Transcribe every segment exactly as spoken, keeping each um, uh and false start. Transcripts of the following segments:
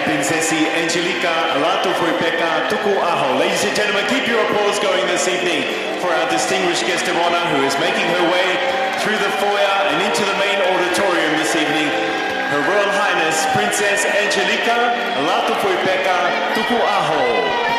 Princess Angelika Lātūfuipeka Tukuʻaho. Ladies and gentlemen, keep your applause going this evening for our distinguished guest of honour who is making her way through the foyer and into the main auditorium this evening, Her Royal Highness Princess Angelika Lātūfuipeka Tukuʻaho.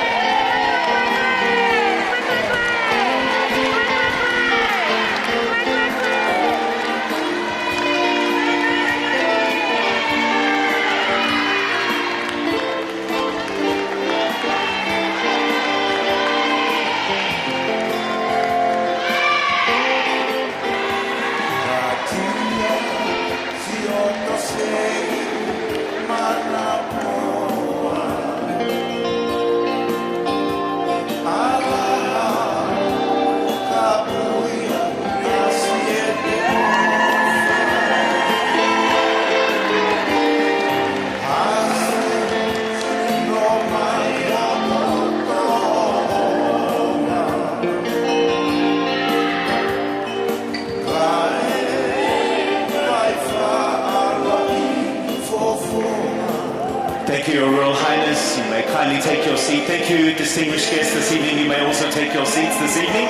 Thank you, Your Royal Highness. You may kindly take your seat. Thank you, distinguished guests this evening. You may also take your seats this evening.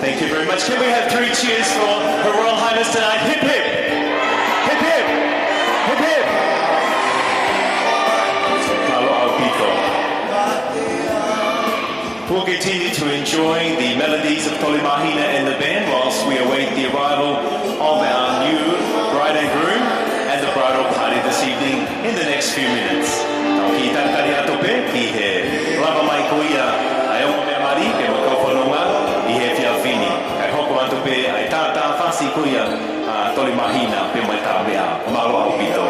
Thank you very much. Can we have three cheers for Her Royal Highness tonight? Hip, hip. Hip, hip. Hip, hip. Mālō ʻaupito. We'll continue to enjoy the melodies of Toli Mahina and the band whilst we await the arrival of our new bride and groom and the bridal party this evening in the next few minutes. Tau kiʻi talitali atu pē ki he lava mai ko ia ʻa e ongo meʻa mali pea mo e kau fononga ʻi he efiafi ni. Kae hoko atu pē ʻa e tātāfasi ko ia ʻa Toli Mahina pea mo e Tāmeʻa. Mālō ʻaupito.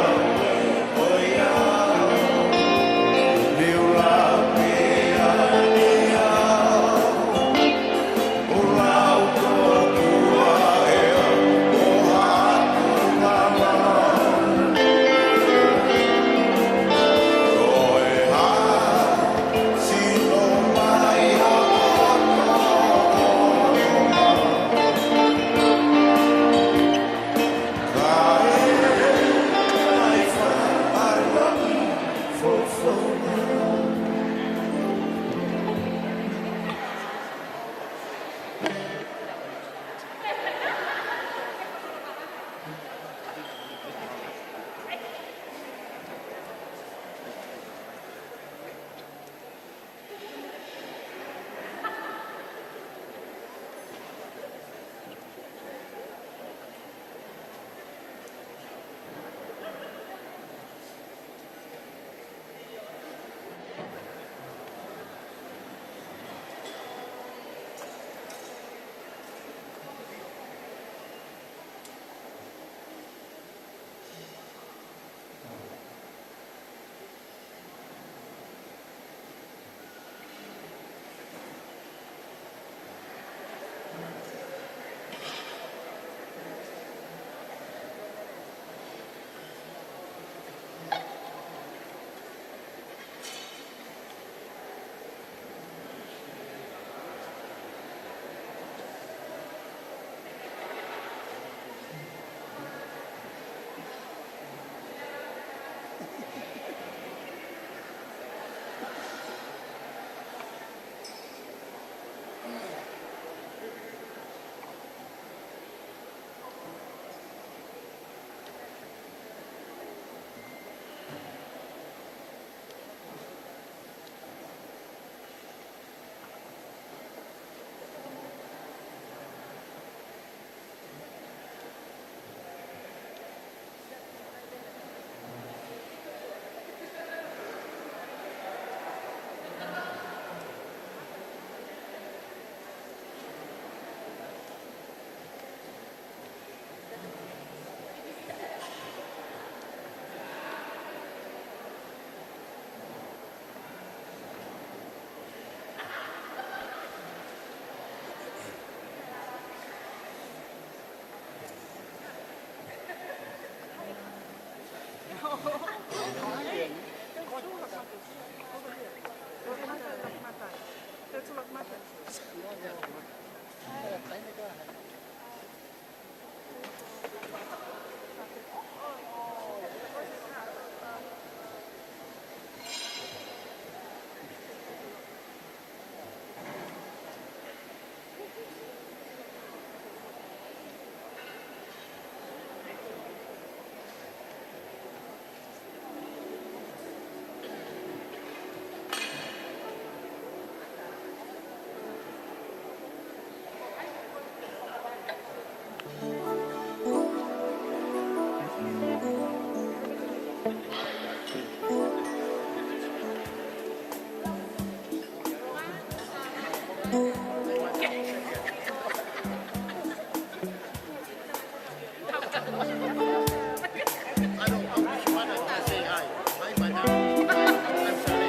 I don't, I just wanted to say hi. Hi, madam. I'm sorry.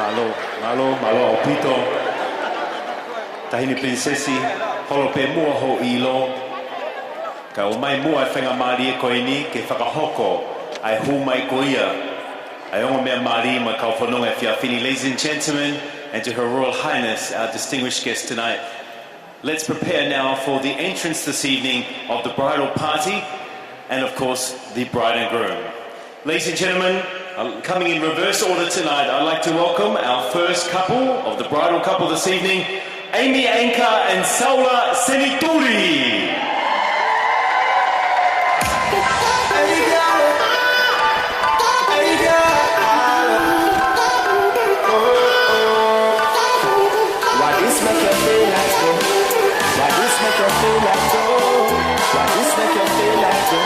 Mālō, mālō, mālō ʻaupito. Taʻahine Pilinisesi, holo pē muʻa hoʻo ʻilo. Kae ʻomai muʻa e faingamālie ko eni ke fakahoko ʻa e hū mai ko ia ʻa e ongo meʻa mali mo e kau fononga ʻi he efiafi ni. Ladies and gentlemen, and to Her Royal Highness, our distinguished guest tonight. Let's prepare now for the entrance this evening of the bridal party and, of course, the bride and groom. Ladies and gentlemen, uh, coming in reverse order tonight, I'd like to welcome our first couple of the bridal couple this evening, Amy Anchor and Saula Senituri. Why this make you feel like so? Why this make you feel like so? Why this make you feel like so?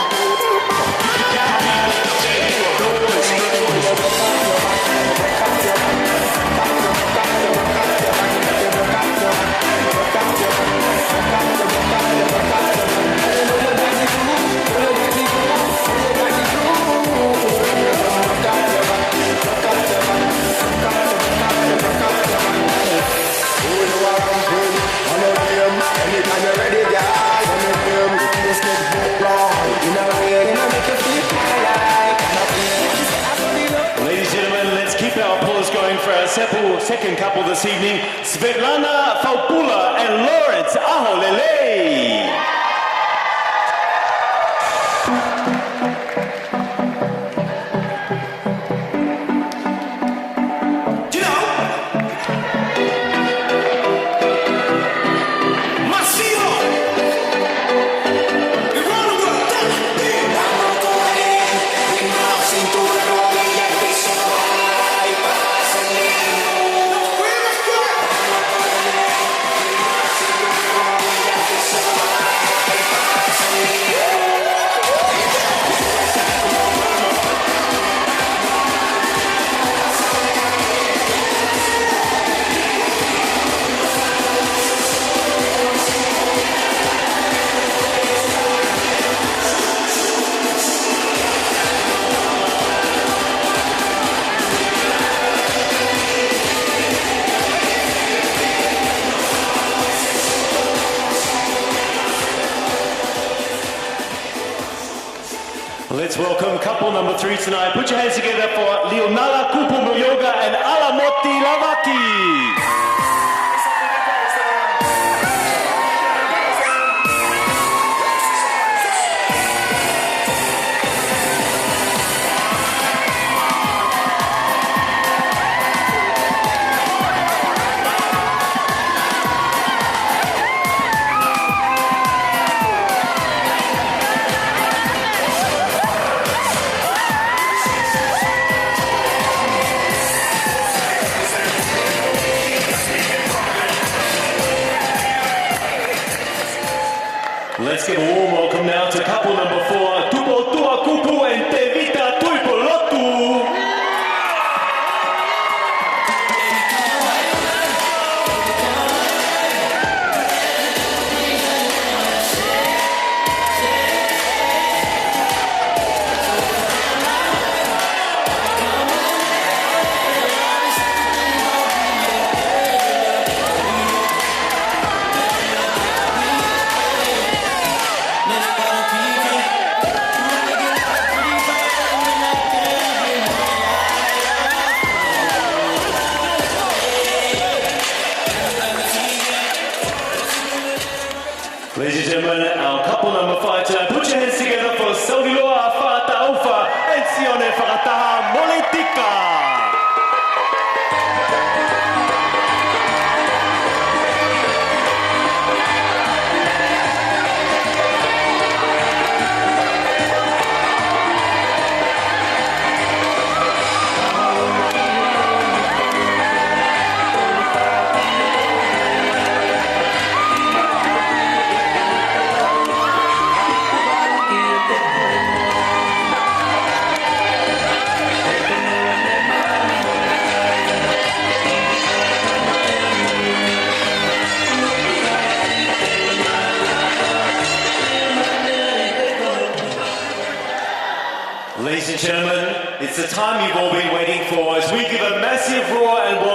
Ladies and gentlemen, let's keep our applause going for our sepu-, second couple this evening, Svetlana Faupula and Lawrence Aholelei. Let's welcome couple number three tonight. Put your hands together for Leonala Kupu Mayoga and Alamoti Lavaki. Let's give a warm welcome now to couple number four, Tupotua Kupu and Tevita Tuipolotu. Ladies and gentlemen, our couple number five tonight. Put your hands together for Sauliloa Fataufa and Sione Fakataha Molitika. Ladies and gentlemen, it's the time you've all been waiting for as we give a massive roar and welcome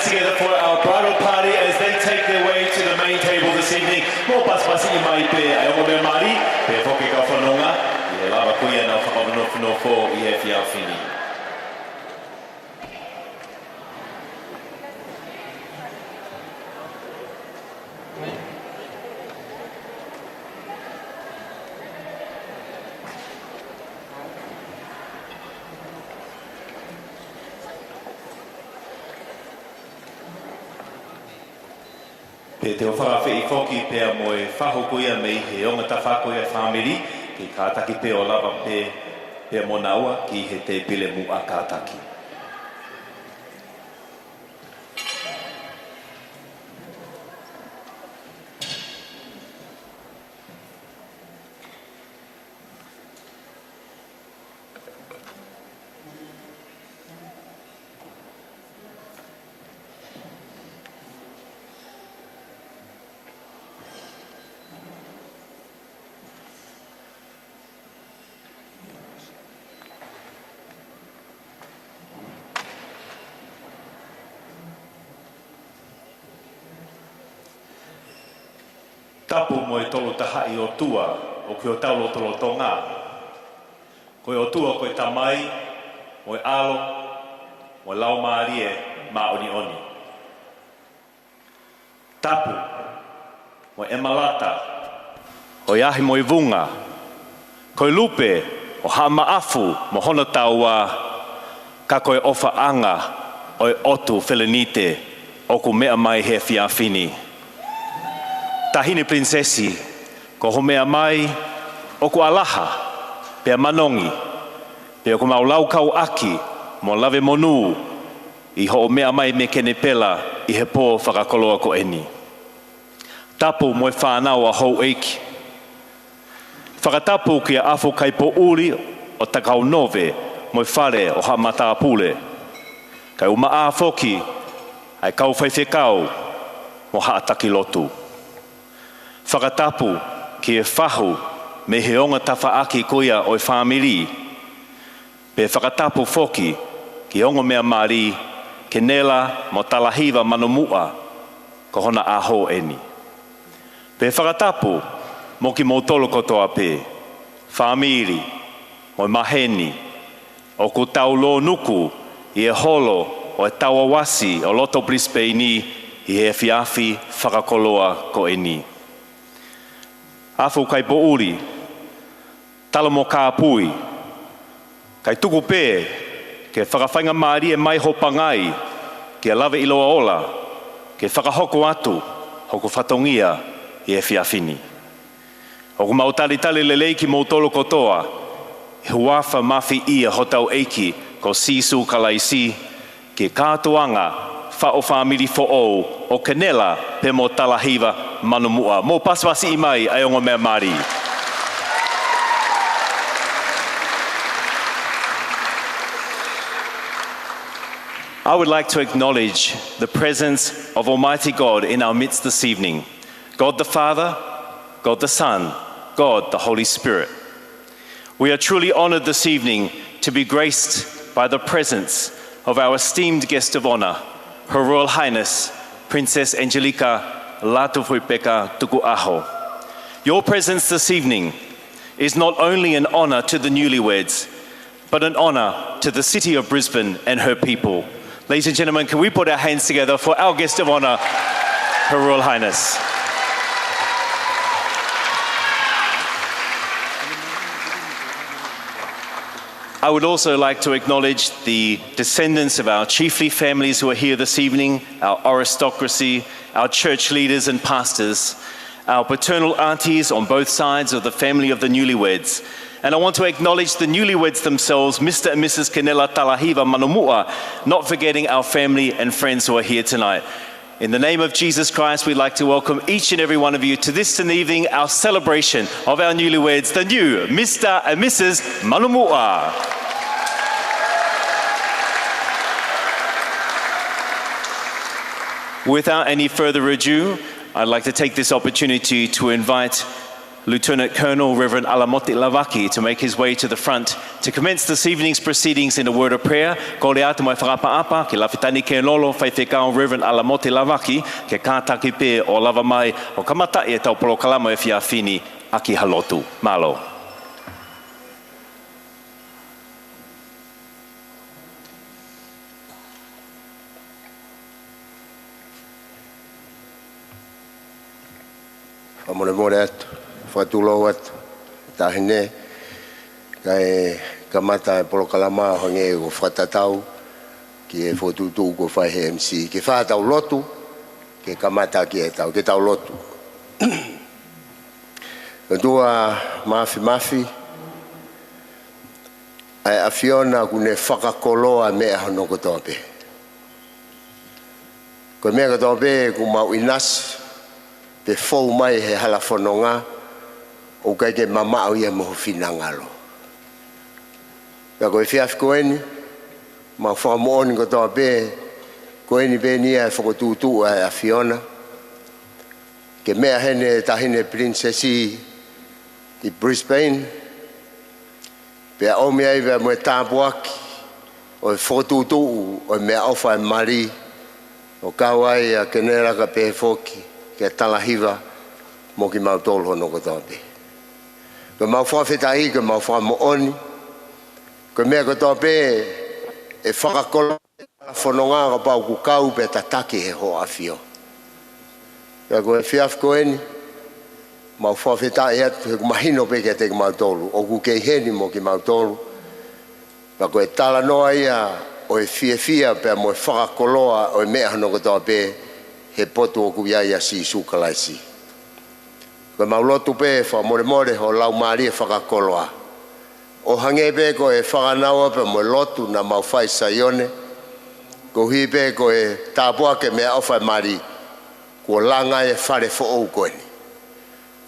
Together for our bridal party as they take their way to the main table this evening. Mou pasipasiʻi mai pē ʻa e ongo meʻa mali, pea foki e kau fononga, ʻi he lava ko ia ʻenau fakanofonofo ʻi he efiafi ni. Pea te u fakaafeʻi foki pea mo e fahu ko ia mei he ongo tafaʻaki ʻo e fāmili, ke kātaki pē ʻo lava pē, pea mo naua ki he tēpile muʻa kātaki. Tapu mo e Tolu Tahaʻi ʻOtua ʻoku ʻi hotau lotolotonga. Ko e ʻOtua ko e Tamai, mo e ʻAlo, mo e Laumālie Māʻoniʻoni. Tapu mo e ʻEmalata, ʻo e Ahi mo e Vunga, ko e Lupe ʻo Haʻamaʻafu mo hono taua, ka ko e ʻofaʻanga ʻo e ʻOtu Felenite ʻoku meʻa mai he efiafi ni. Taʻahine Pilinisesi, ko hoʻo meʻa mai ʻoku ʻalaha, pea manongi, pea ʻoku mau laukau ʻaki mo lave monū ʻi hoʻo meʻa mai mei Kenipela ʻi he pō fakakoloa ko eni. Tapu mo e fānau ʻa houʻeiki. Fakatapu kia ʻAfo Kaipoʻuli ʻo Takaunove mo e fale ʻo Haʻa Matāpule. Kae ʻumaʻā foki ʻa e kau faifekau mo Haʻa Taki Lotu. Fakatapu ki he fahu mei he ongo tafaʻaki ko ia ʻo e fāmili. Pea fakatapu foki ki he ongo meʻa mali, Kenela mo Talahiva Manamuʻa, ko hona ʻaho eni. Pea fakatapu mo kimoutolu kotoa pē, fāmili, mo e maheni, ʻoku tau lōnuku ʻi he holo ʻo e Tauauasi ʻo loto Brisbane ʻi he efiafi fakakoloa ko eni. ʻAfo Kaipoʻuli, tala mo kāpui, kae tuku pē ke fakafaingamālie mai ho pangai, ke lave ʻiloa ola, ke fakahoko atu hoku fatongia ʻi he efiafi ni. ʻOku mau talitali lelei kimoutolu kotoa, ʻi he huafa mafiʻi ʻa hotau ʻEiki ko Sīsū Kalaisi, ki he kātoanga faʻu fāmili foʻou ʻo Kenela pea mo Talahiva Manamuʻa. Mou pasipasiʻi mai ʻa e ongo meʻa mali. I would like to acknowledge the presence of Almighty God in our midst this evening. God the Father, God the Son, God the Holy Spirit. We are truly honored this evening to be graced by the presence of our esteemed guest of honor, Her Royal Highness Princess Angelika Lātūfuipeka Tukuʻaho. Your presence this evening is not only an honor to the newlyweds, but an honor to the city of Brisbane and her people. Ladies and gentlemen, can we put our hands together for our guest of honor, Her Royal Highness? I would also like to acknowledge the descendants of our chiefly families who are here this evening, our aristocracy, our church leaders and pastors, our paternal aunties on both sides of the family of the newlyweds. And I want to acknowledge the newlyweds themselves, Mister and Missus Kenela Talahiva Manamuʻa, not forgetting our family and friends who are here tonight. In the name of Jesus Christ, we'd like to welcome each and every one of you to this evening, our celebration of our newlyweds, the new Mister and Missus Manamuʻa. Without any further ado, I'd like to take this opportunity to invite Lieutenant Colonel Reverend Alamote Lavaki to make his way to the front to commence this evening's proceedings in a word of prayer. Kole atu mo e fakaʻapaʻapa ki he Lafitani Kēnolo Faifekau Reverend Alamote Lavaki ke kātaki pē ʻo lava mai ʻo kamataʻi ʻetau polokalama ʻo e efiafi ni ʻaki ha lotu. Mālō. Fakamolemole atu, fakatulou atu, Taʻahine, kae kamata e polokalama ʻo hangē ko e fakatatau ki he fokotuʻutuʻu kuo fai he M C. Ke fai ʻetau lotu, ke kamata ki heʻetau, ke tau lotu. ʻOtua Māfimafi, ʻa e ʻAfiona kuo ne fakakoloa e meʻa hono kotoa pē. Ko e meʻa kotoa pē kuo mau ʻinasi pe fou mai he hala fononga, ʻoku ʻikai ke mamaʻo ia mo ho finangalo. Pea ko e efiafi ko eni, mau fakamoʻoni kotoa pē, ko eni pē eni ia e fokotuʻutuʻu ʻa e ʻAfiona. Ke meʻa heni e Taʻahine Pilinisesi ki Brisbane, pea ʻomi ai pea mo e tāpuaki ʻo e fokotuʻutuʻu ʻo e meʻaʻofa ʻa e mali, ʻo kau ai ʻa Kenelaka pea foki kia Talahiva mo kimautolu hono kotoa pē. Ko e mau fakafetaʻi, ko e mau fakamoʻoni, ko e meʻa kotoa pē ʻe fakakoloa hala fononga kapau ʻoku kau pea tataki ʻe Hoʻo ʻAfio. Pea ko e efiafi ko eni, mau fakafetaʻi atu he ʻoku mahino pē kiate kimautolu ʻoku ke ʻi heni mo kimautolu. Pea ko e talanoa ia ʻo e fiefia pea mo e fakakoloa ʻo e meʻa hono kotoa pē he potu ʻoku ʻi ai ʻa Sīsū Kalaisi. Ko e mau lotu pē fakamolemole ho Laumālie fakakoloa, ʻo hangē pē ko e fakanaua pea mo e lotu naʻa mau fai ʻi Saione, koeʻuhi pē ko e tāpuaki e meʻaʻofa e mali kuo langa e fale foʻou ko eni.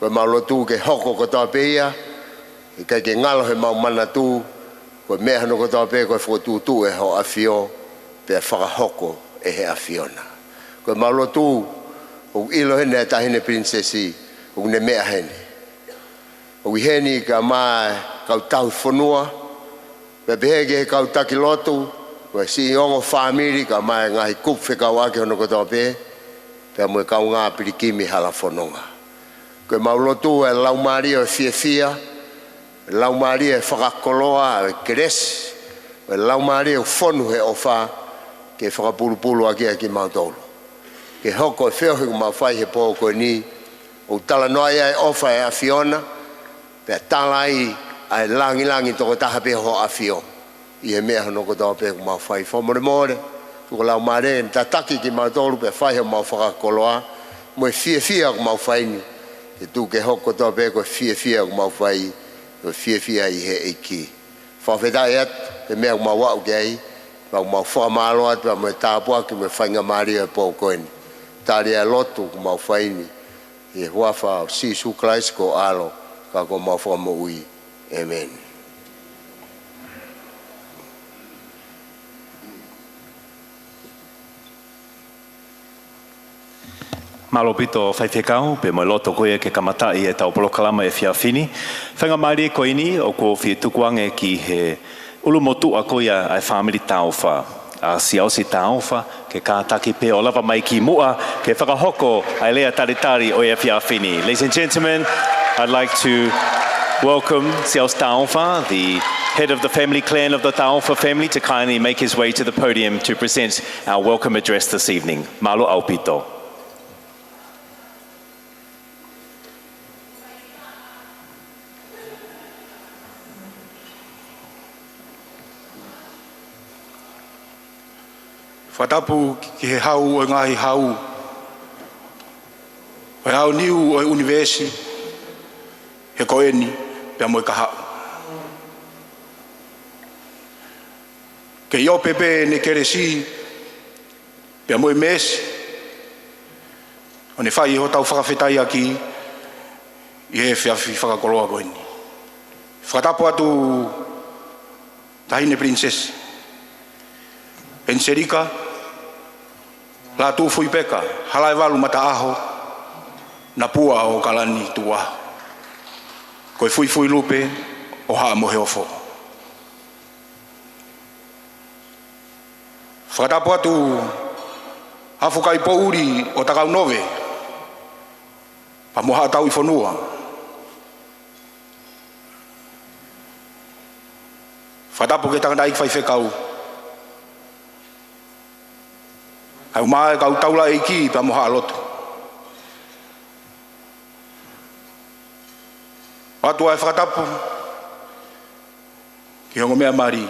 Ko e mau lotu ke hoko kotoa pē ia, ʻikai ke ngalo he mau manatu, ko e meʻa hono kotoa pē ko e fokotuʻutuʻu ʻe Hoʻo ʻAfio, pea fakahoko ʻe he ʻAfiona. Ko e mau lotu, ʻoku ʻilo heni e Taʻahine Pilinisesi, ʻoku ne meʻa heni. ʻOku ʻi heni kae ʻumaʻā e kau tauhi fonua, pea pehē ki he kau taki lotu, ko e siʻi ongo fāmili kae ʻumaʻā e ngaahi kupu fekauʻaki hono kotoa pē, pea mo e kaungā pilikimi hala fononga. Ko e mau lotu e laumālie ʻo e fiefia, laumālie ʻo e fakakoloa, ʻo e kelesi, ʻo e laumālie ʻoku fonu he ʻofa, ke fakapulupulu ʻaki ʻa kimautolu. Ke hoko e feohi ʻoku mau fai he pō ko eni, ʻoku talanoaʻi ai e ʻofa ʻa e ʻAfiona, pea tala ai ʻa e langilangi tokotaha pē Hoʻo ʻAfio ʻi he meʻa hono kotoa pē ʻoku mau fai. Fakamolemole, tuku ho Laumālie ke tataki kimautolu pea fai homau fakakoloa, mo e fiefia ʻoku mau fai ni, ke tuku ke hoko kotoa pē ko e fiefia ʻoku mau fai, ko e fiefia ʻi he ʻEiki. Fakafetaʻi atu he meʻa ʻoku mau aʻu ki ai, pea ʻoku mau fakamālō atu pea mo e tāpuaki mo e faingamālie ʻo e pō ko eni. Tali ʻa e lotu ʻoku mau fai ni ʻi he huafa ʻo Sīsū Kalaisi ko ho ʻAlo, ka ko homau Fakamoʻui. ʻĒmeni. Mālō ʻaupito Faifekau, pea mo e loto ko ia ke kamataʻi ʻetau polokalama efiafi ni. Faingamālie ko eni ʻoku ou fie tukuange ki he ʻulumotuʻa ko ia ʻa e fāmili Taufa, ʻa Siaosi Taufa, ke kātaki pē ʻo lava mai ki muʻa ke fakahoko ʻa e lea talitali ʻo e efiafi ni. Ladies and gentlemen, I'd like to welcome Siaosi Taufa, the head of the family clan of the Taufa family, to kindly make his way to the podium to present our welcome address this evening. Mālō ʻaupito. Fakatapu ki he Hau ʻo e ngaahi hau, ʻo e aoniu ʻo e ʻunivēsi, he ko eni pea mo e kahaʻu. Ke ʻi ʻope pē ʻene kelesi pea mo e meesi, ʻo ne fai hotau fakafetaʻiʻaki ʻi he efiafi fakakoloa ko eni. Fakatapu atu Taʻahine Pilinisesi Peniselika Lātūfuipeka Halaevalu Mataʻaho Napua ʻo ʻAokalani Tukuʻaho. ko e fuifui lupe ʻo Haʻa Moheofo. Fakatapu atu Hafu Kaipoʻuli ʻo Takaunove, pea mo Haʻa Tauʻifonua. Fakatapu ki he tangataʻeiki faifekau, kae ʻumaʻā e kau taulaʻeiki pea mo Haʻa Lotu. ʻOatu ʻa e fakatapu ki he ongo meʻa mali,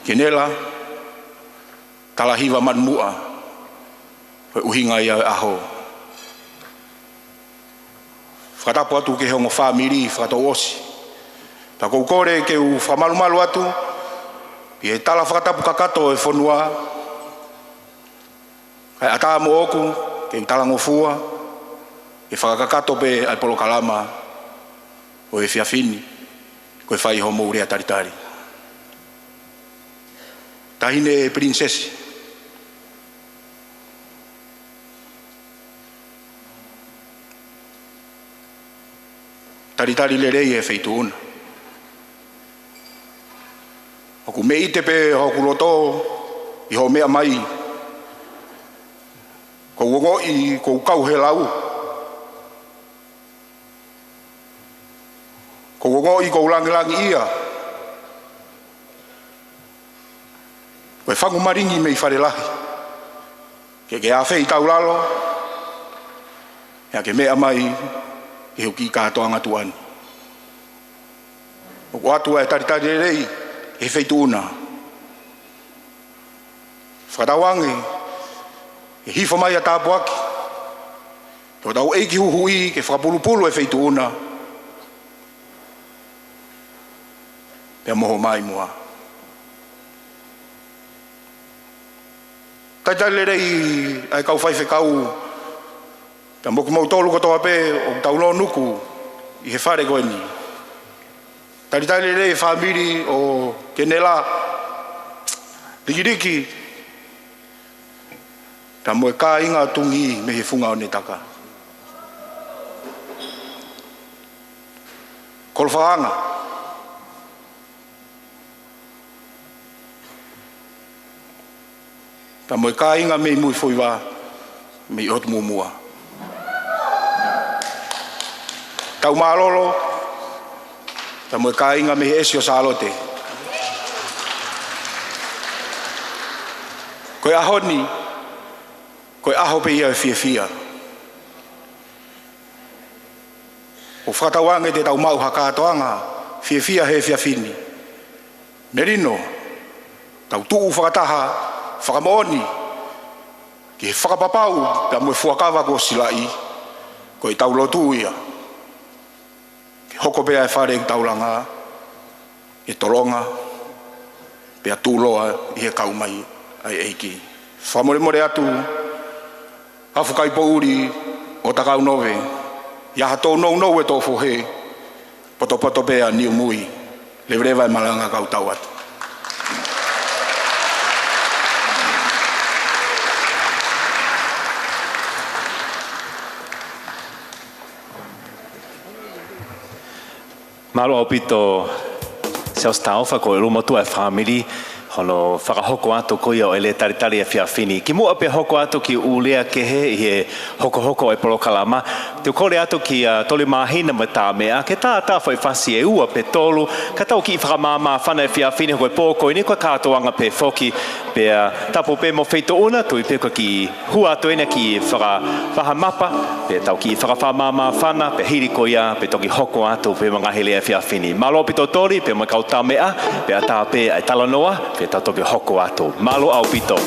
Kenela Talahiva Manumuʻa, ko e ʻuhinga ia ʻo e ʻaho. Fakatapu atu ki he ongo fāmili fakatouʻosi. Pea ʻoku ou kole ke u fakamalumalu atu ʻi he tala fakatapu kakato ʻo e fonua, kae ʻatā moʻoku ke u talangofua ke fakakakato pē ʻa e polokalama ʻo e efiafi ni, ko e fai hoʻomou lea talitali. Taʻahine Pilinisesi, talitali lelei e feituʻu na. ʻOku meʻite pē hoku loto ʻi hoʻo meʻa mai. ʻOku ou ongoʻi ʻoku ou kau he lau. ʻOku ou ongoʻi ʻoku ou langilangiʻia. Ko e fangu malingi mei Falelahi. Ke ke afeʻi taulalo, ʻa ia ke meʻa mai ki he ʻū kiʻi kātoanga tuʻa ni. ʻOku ʻoatu ʻa e talitali lelei he feituʻu na. Fakatauange ʻe hifo mai ʻa e tāpuaki ki hotau ʻEiki Huhuʻi ke fakapulupulu e feituʻu na pea mo hoʻo maʻimoa. Talitali lelei ʻa e kau faifekau, pea mo kimoutolu kotoa pē ʻoku tau lōnuku ʻi he fale ko eni. Talitali lelei e fāmili ʻo Kenela Likiliki, pea mo e kāinga Tungi mei he Funga ʻo Netaka. Kolofaʻanga, pea mo e kāinga mei Muifoiva, mei ʻOtu Muʻomuʻa. Tau mālōlō, pea mo e kāinga mei he ʻEsi ʻo Sālote. Ko e ʻaho ni, ko e ʻaho pē ia ʻo e fiefia. ʻOku fakatauange te tau maʻu ha kātoanga fiefia he efiafi ni. Melino, tau tuʻu fakataha, fakamoʻoni ki he fakapapau pea mo e fuakava kuo silaʻi, ko ʻetau lotu ia. Ke hoko pē ʻa e fale ʻoku tau langa, ke tolonga, pea tuʻuloa ʻi he kau mai ʻa e ʻEiki. Fakamolemole atu, Hafu Kaipoʻuli ʻo Takaunove, ʻi ha tōnounou e toʻofohe, potopoto pē ʻa Niumui, leveleva e malanga kau tau atu. Mālō ʻaupito, Siaosi Taufa, ko e ʻulumotuʻa e fāmili, hono fakahoko atu ko ia ʻo e lea talitali efiafi ni. Kimuʻa pea hoko atu ki he ʻū lea kehe ʻi he hokohoko ʻo e polokalama, te u kole atu kia Toli Māhina mo e Tāmeʻa, ke tātā foʻi fasi ʻe ua pe tolu, ka tau kiʻi fakamāmāfana efiafi ni, ko e pō ko eni ko e kātoanga pē foki, pea tapu pē mo e feituʻu na, tui pē ko e kiʻi hua atu ena ki he fakapaha mapa, pea tau kiʻi fakafakamāmāfana, pea hili ko ia, pea toki hoko atu pē mo e ngaahi lea efiafi ni. Mālō ʻaupito Toli, pea mo e kau Tāmeʻa, pea ʻatā pē ʻa e talanoa, pea tau toki hoko atu. Mālō ʻaupito.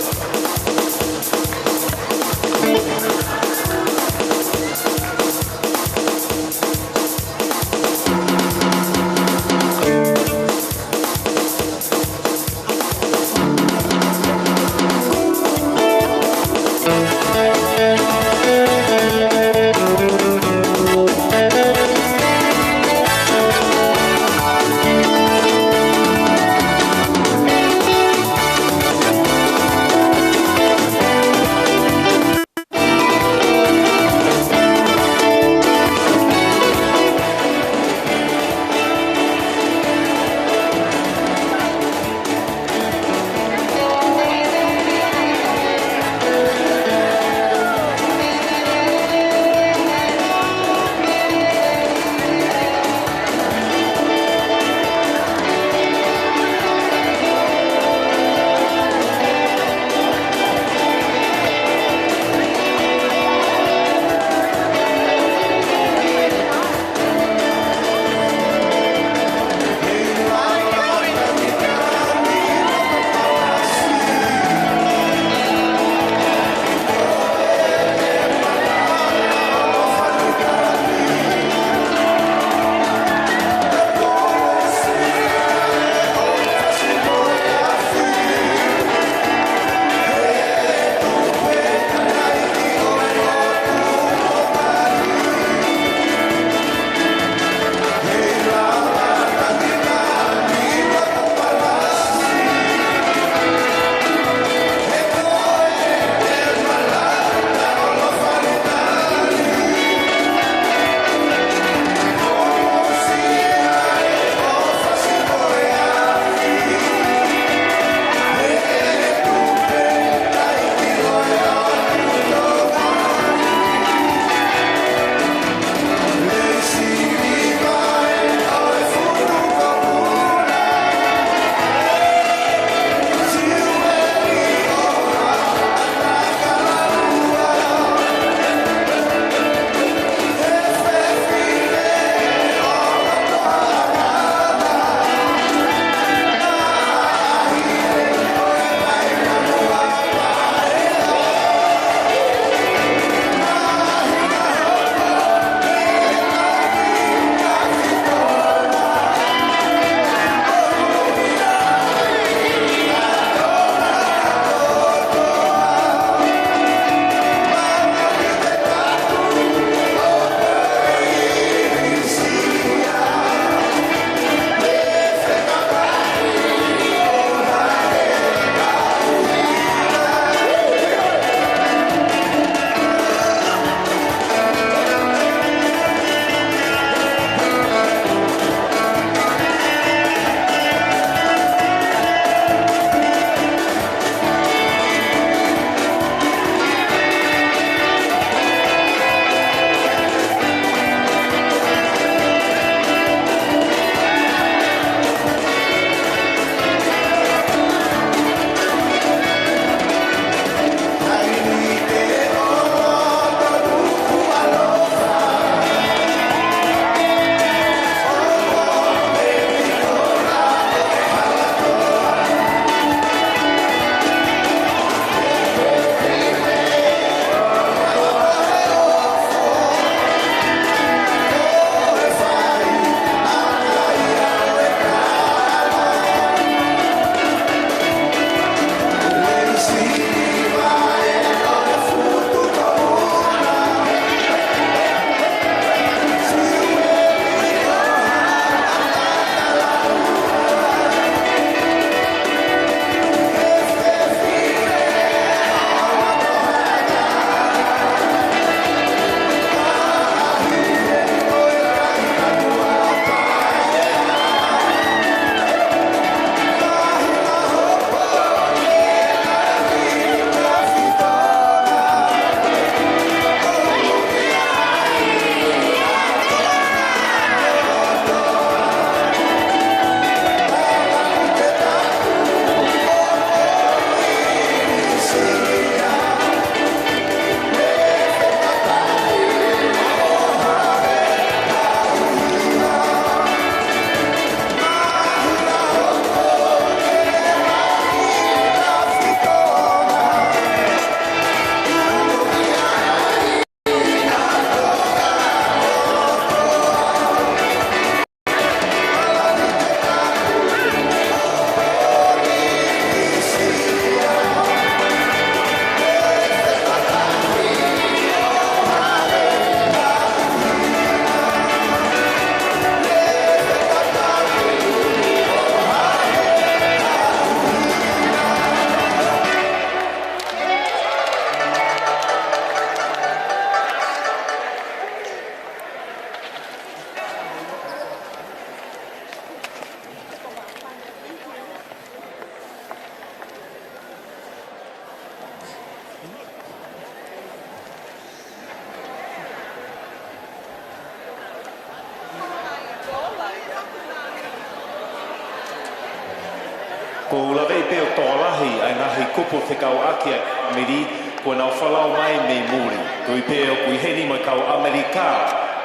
Ko u laveʻi pē ʻo tokolahi ʻa e ngaahi kupu fekauʻaki ʻa e fāmili kuo nau folau mai mei muli. Koeʻuhi pē ʻoku ʻi heni mo e kau ʻAmelika,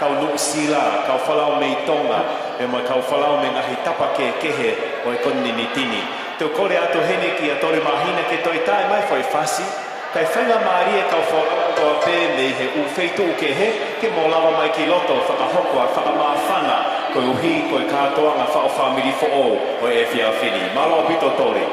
kau Nuʻusila, kau folau mei Tonga, pea mo e kau folau mei he ngaahi tapa kehekehe ʻo e konitinēniti ni. Te u kole atu heni kia Toli Māhina ke toe taaʻi mai e foʻi fasi, kae faingamālie e kau folau kotoa pē mei he ʻū feituʻu kehe ke mou lava mai ki loto fakahoko ʻa e fakamāfana koeʻuhi ko e kātoanga fakaʻofaʻanga fāmili foʻou ʻo e efiafi ni. Mālō ʻaupito Toli.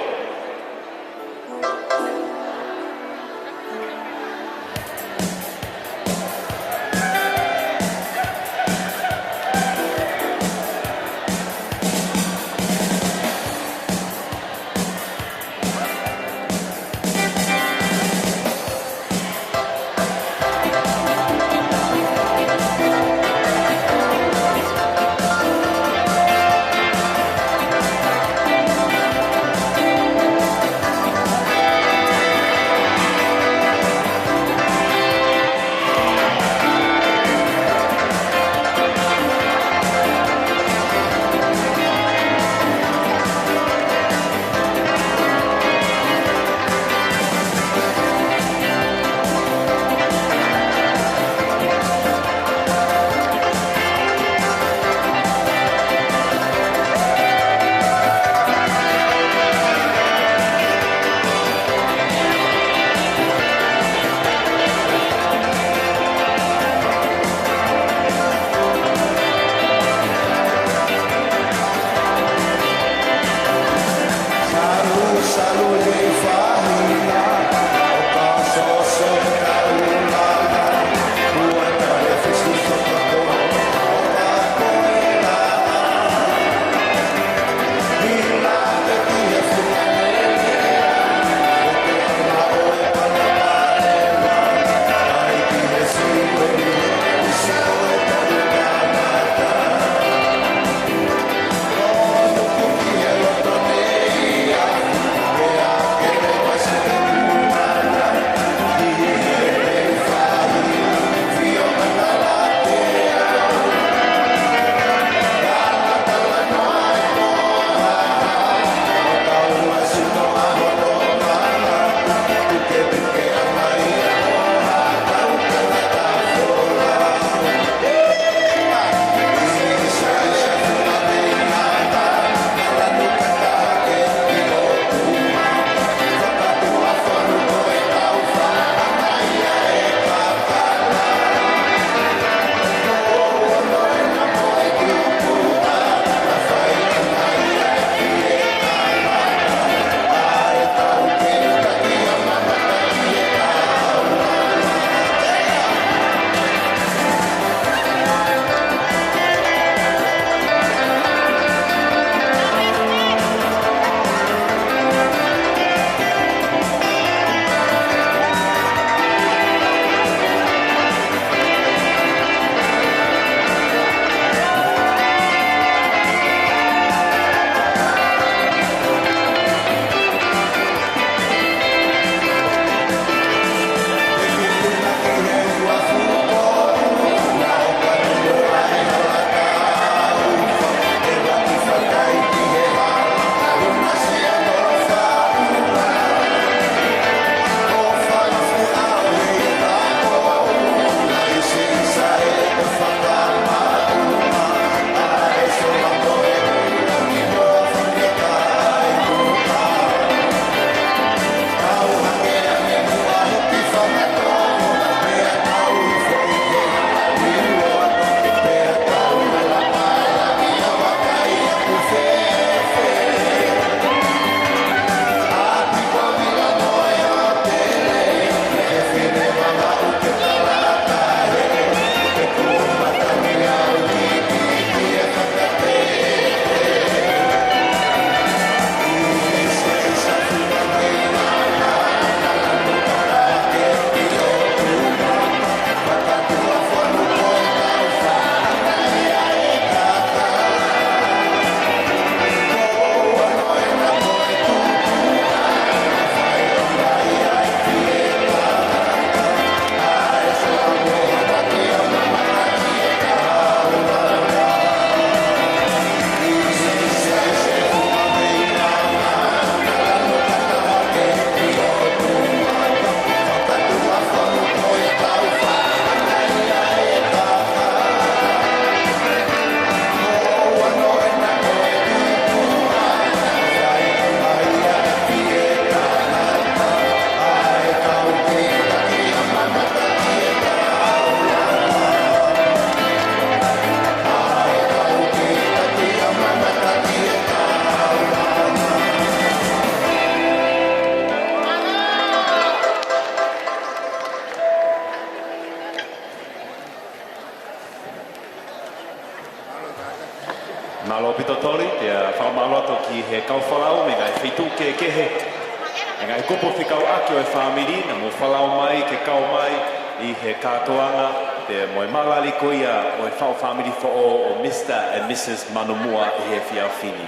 Pea fakamālō atu ki he kau folau mei he ngaahi feituʻu kehekehe, ʻa e ngaahi kupu fekauʻaki ʻo e fāmili naʻa mou folau mai ke kau mai ʻi he kātoanga, pea mo e mālali ko ia ʻo e faʻu fāmili foʻou ʻo Mister and Missus Manumuʻa ʻi he efiafi ni.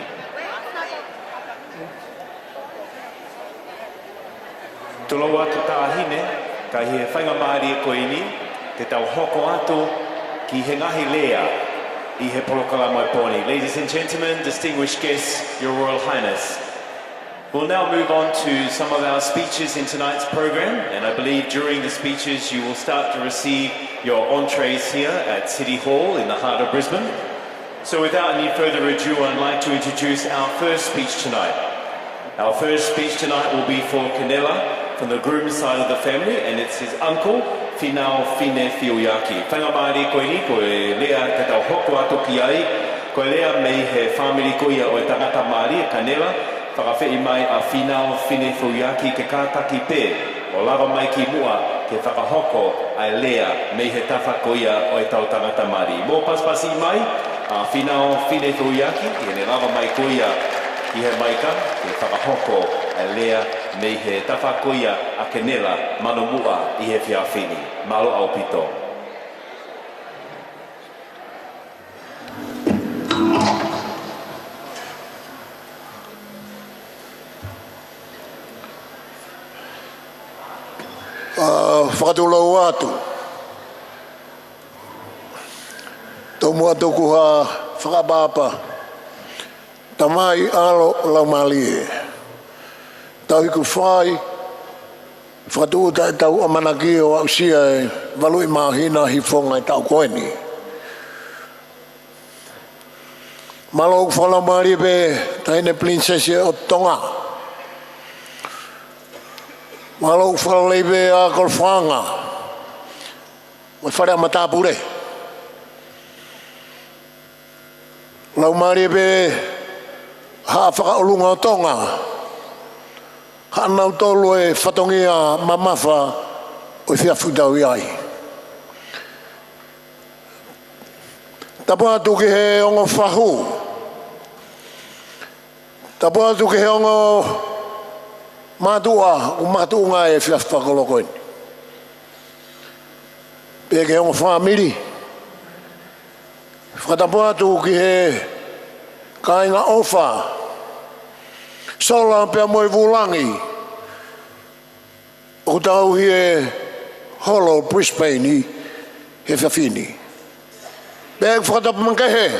Tulou atu Taʻahine, ka ʻi he faingamālie ko eni, te tau hoko atu ki he ngaahi lea ʻi he polokalama ʻo e pō ni. Ladies and gentlemen, distinguished guests, Your Royal Highness. We'll now move on to some of our speeches in tonight's program, and I believe during the speeches you will start to receive your entrees here at City Hall in the heart of Brisbane. So without any further ado, I'd like to introduce our first speech tonight. Our first speech tonight will be for Kenela from the groom's side of the family, and it's his uncle, Finau Fine Fiuiaki. Faingamālie ko eni, ko e lea te tau hoko atu ki ai, ko e lea mei he fāmili ko ia ʻo e tangata mālie, Kenela, fakaafeʻi mai ʻa Finau Fine Fiuiaki ke kātaki pē ʻo lava mai ki muʻa ke fakahoko ʻa e lea mei he tafa ko ia ʻo ʻetau tangata mālie. Mou pasipasi mai ʻa Finau Fine Fiuiaki, ʻi heʻene lava mai ko ia ki he maika ke fakahoko ʻa e lea mei he tafa ko ia ʻa Kenela Manumuʻa ʻi he efiafi ni. Mālō ʻaupito. ʻA, fakatulou atu. Tomuʻa tuku ha fakaʻapaʻapa. Tamai, ʻAlo, Laumālie. Tauhi kuo fai, fakatūʻuta ʻetau ʻamanaki ʻo aʻusia e valu ʻi māhina hifo ngaahi taʻu ko eni. Mālō ʻoku fakalaumālie pē Taʻahine Pilinisesi ʻo Tonga. Mālō ʻoku fakalelei pē ʻa Kolofaʻanga mo e fale ʻa matāpule. Laumālie pē Haʻa Fakaʻolunga ʻo Tonga, haʻanautolu e fatongia mamafa ʻo e efiafi ʻoku tau ʻi ai. Tapu atu ki he ongo fahu. Tapu atu ki he ongo mātuʻa ʻoku makatuʻunga he efiafi fakaloko eni. Pea ki he ongo fāmili. Fakatapu atu ki he kāinga ʻofa, Sola pea mo e Vulangi, ʻoku tauhi e holo Brisbane ʻi he efiafi ni. Pea ʻoku fakatapu makehe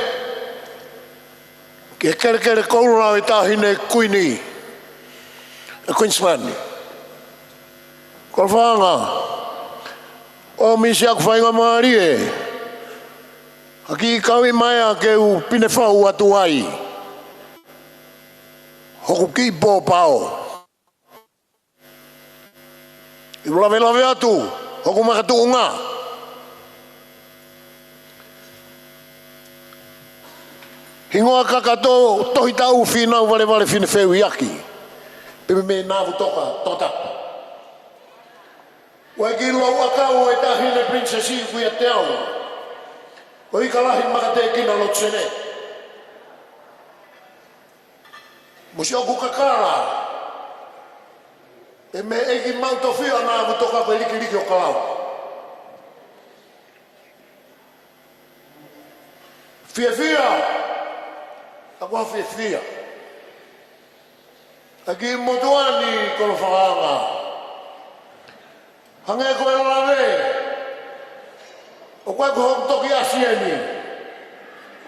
ki he kelekele koula ʻo e Taʻahine Kuini, e Queensland. Kolofaʻanga, ʻomi siʻaku faingamālie ha kiʻi kau ʻi maea ke u pine fau atu ai hoku kiʻi pōpao. ʻI he lavelave atu hoku makatuʻunga. Hingoa kakato, Tohitaʻu Fīnau Valevale Fine Fiuiaki, pea mei Navutoka, Tongatapu. ʻOku ʻi ai e kiʻi louʻakau ʻo e Taʻahine Pilinisesi ʻoku ʻiate au, ko Ikalahi Makatekina Lotusene. Mo siʻoku kakala, ʻe mei he ʻEiki Maʻu Tofiʻa Navutoka ko e Likiliki ʻo Kalau. Fiefia, ʻa ko ha fiefia. ʻA e kiʻi motuʻa ni Kolofaʻanga. Hangē ko e lave, ʻoku ʻikai ko hoku toki ʻasi eni.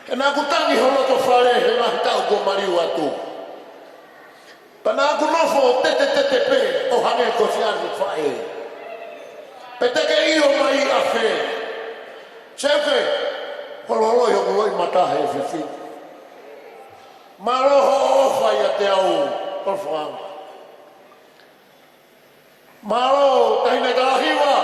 He naʻa ku tangi ho loto fale he ngaahi taʻu kuo maliu atu. Pea naʻa ku nofo ʻo tetetete pē ʻo hangē ko siʻane faʻē. Pe te ke ʻio mai ʻafē. Seuke, holoholoʻi hoku loʻimata he efiafi ni. Mālō hoʻo ʻofa ʻiate au, Kolofaʻanga. Mālō, Taʻahine Talahiva.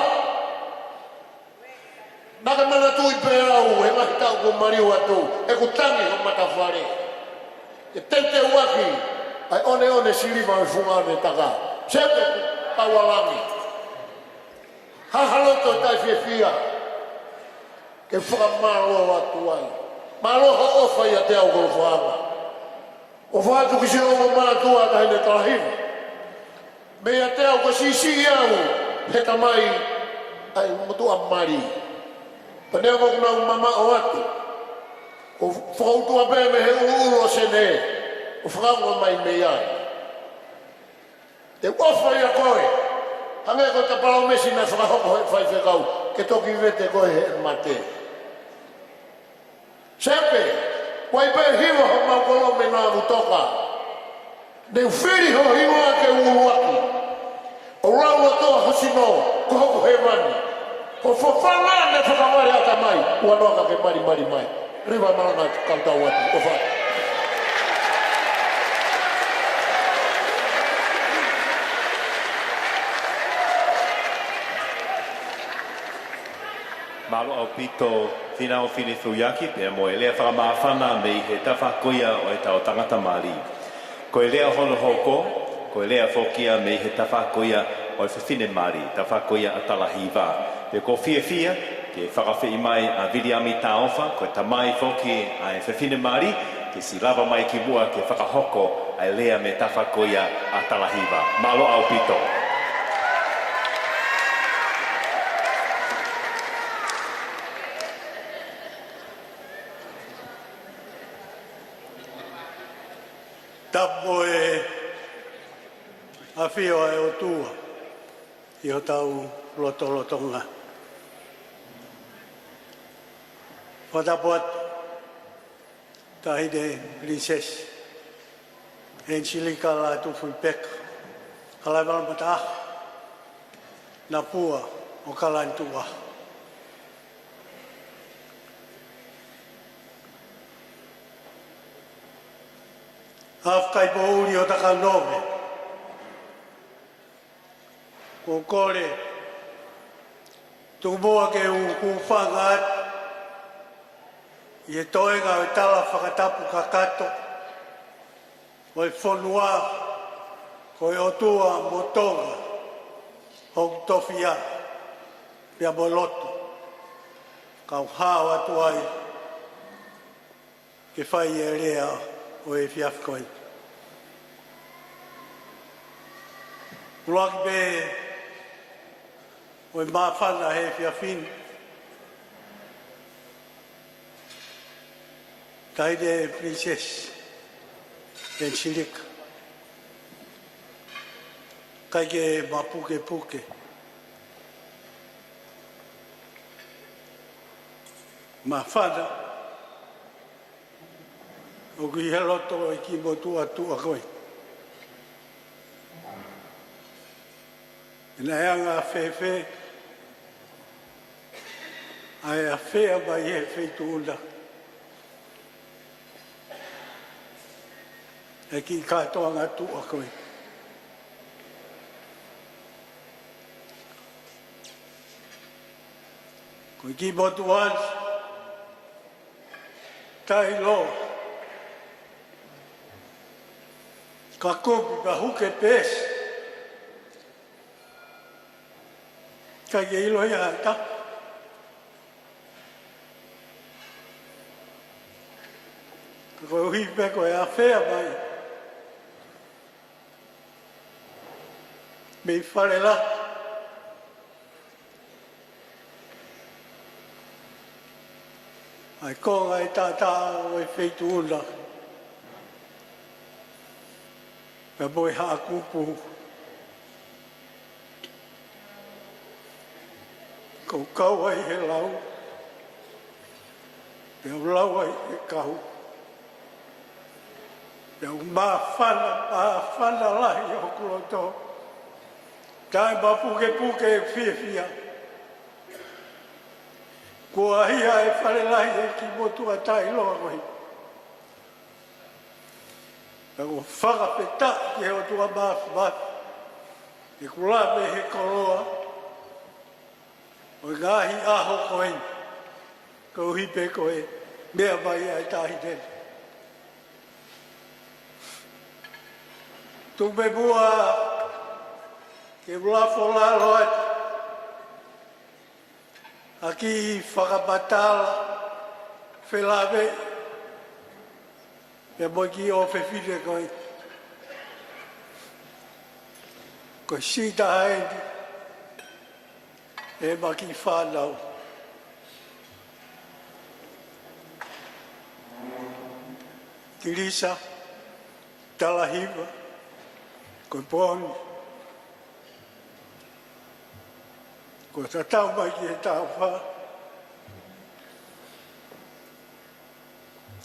Naʻa ke manatuʻi pē au he ngaahi taʻu kuo maliu atu, ʻeku tangi ho matafale. ʻE teuteuaki ʻa e ʻoneʻone siliva ʻo e funga ʻo e taka. Seuke, Kaualangi. Hā ha loto taʻefiefia ke fakamālō atu ai. Mālō hoʻo ʻofa ʻiate au, Kolofaʻanga. ʻOfa atu ki siʻoku mātuʻa Taʻahine Talahiva. Mei ʻateau ko e siʻisiʻi au he tamai ʻa e motuʻa mali. Pea neongo ʻoku nau mamaʻo atu, ʻoku ou fakautuʻa pē mei he ʻuluʻulu ʻo Senē ʻo fakaongo mai mei ai. Te u ʻofa ʻia koe, hangē ko e palōmesi naʻe fakahoko ʻe he faifekau, ke toki vete koe he mate. Sepe, ʻoku ʻi ai pē hiva homau kolo mei Navutoka. Ne u fili ho hingoa ke u ʻuluaki. ʻO lau ʻa e toa ho sino, ko hoku hēvani. Ko e fafanga ne fakavale ʻa e tamai, ʻoua naʻa ke malimali mai. Leva e malanga, kau tau atu, ʻofa. Mālō ʻaupito, Fīnau Filifiuaki, pea mo e lea fakamāfana mei he tafaʻaki ko ia ʻo ʻetau tangata mali. Ko e lea hono hoko, ko e lea foki ia mei he tafaʻaki ko ia ʻo e fefine mali, tafaʻaki ko ia ʻa Talahiva. Pea ʻoku ou fiefia ke fakaafeʻi mai ʻa Viliami Taofa, ko e tamai foki ʻa e fefine mali, ke siʻi lava mai ki muʻa ke fakahoko ʻa e lea mei he tafaʻaki ko ia ʻa Talahiva. Mālō ʻaupito. Tapu mo e ʻafio ʻa e ʻOtua ʻi hotau lotolotonga. Fakatapu atu, Taʻahine Pilinisesi ʻEnisilika Lātūfuipeka Kalaevalu Mataʻaho, Napua ʻo Kalani Tuʻa. ʻAfio Kaipoʻuli ʻo Takanove, ʻoku ou kole tuku muʻa ke u hūfanga atu ʻi he toenga ʻo e tala fakatapu kakato ʻo e fonua, ko e ʻOtua mo Tonga hoku tofiʻa, pea mo e lotu, kau hao atu ai ke fai e lea ʻo e efiafi ko eni. ʻUluaki pē ʻo e māfana he efiafi ni, Taʻahine Pilinisesi ʻEnisilika, ʻikai ke mapukepuke, māfana ʻoku ʻi he loto ʻo e kiʻi motuʻa tuʻa ko ē. Naʻe anga fēfē ʻa e ʻafea mai he feituʻu na ʻa e kiʻi kātoanga tuʻa ko ē. Ko e kiʻi motuʻa taʻeʻiloa, ka kupu ka huke pēsi, ʻikai ke ʻilo ia ʻe ha taha. Ka koeʻuhi pē ko e ʻafea mai mei Falelahi, ʻa e konga ʻe taʻataʻa ʻo e feituʻu na, pea mo e Haʻa Kupu, ʻoku ou kau ai he lau, pea u lau ai he kau, pea ʻoku māfana, māfana lahi hoku loto, taʻemapukepuke, fiefia. Kuo ʻahiʻahi ʻa e Falelahi ʻe he kiʻi motuʻa taʻeʻiloa ko ē. Pea ʻoku ou fakafetaʻi ki he ʻOtua Māfimafi, ʻi heʻeku lave he koloa ʻo e ngaahi ʻaho ko eni, koeʻuhi pē ko e meʻa mai ʻa e Taʻahine. Tuku muʻa ke u lafo lalo atu ʻaki e fakamatala, felāveʻi, Pea mo e kiʻi ʻofefine ko ē, ko e siʻi taha eni ʻema kiʻi fānau, Tilisa Talahiva, ko e pō ni kuo tatau mai ki he taʻu fā,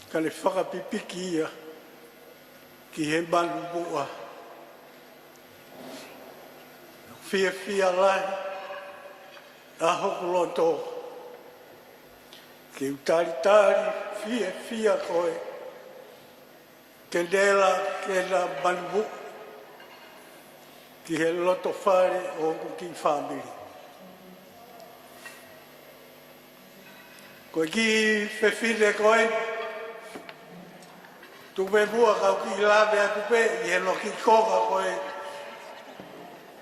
ka ne fakapipiki ia ki he manu muʻa. Fiefia lahi ʻa hoku loto ke u talitali fiefia koe, ke nela ke na manu muʻa ki he loto fale ʻo hoku kiʻi fāmili. Ko e kiʻi fefine ko ē, tuku pē muʻa kau kiʻi lave atu pē ʻi he loki konga ko ē,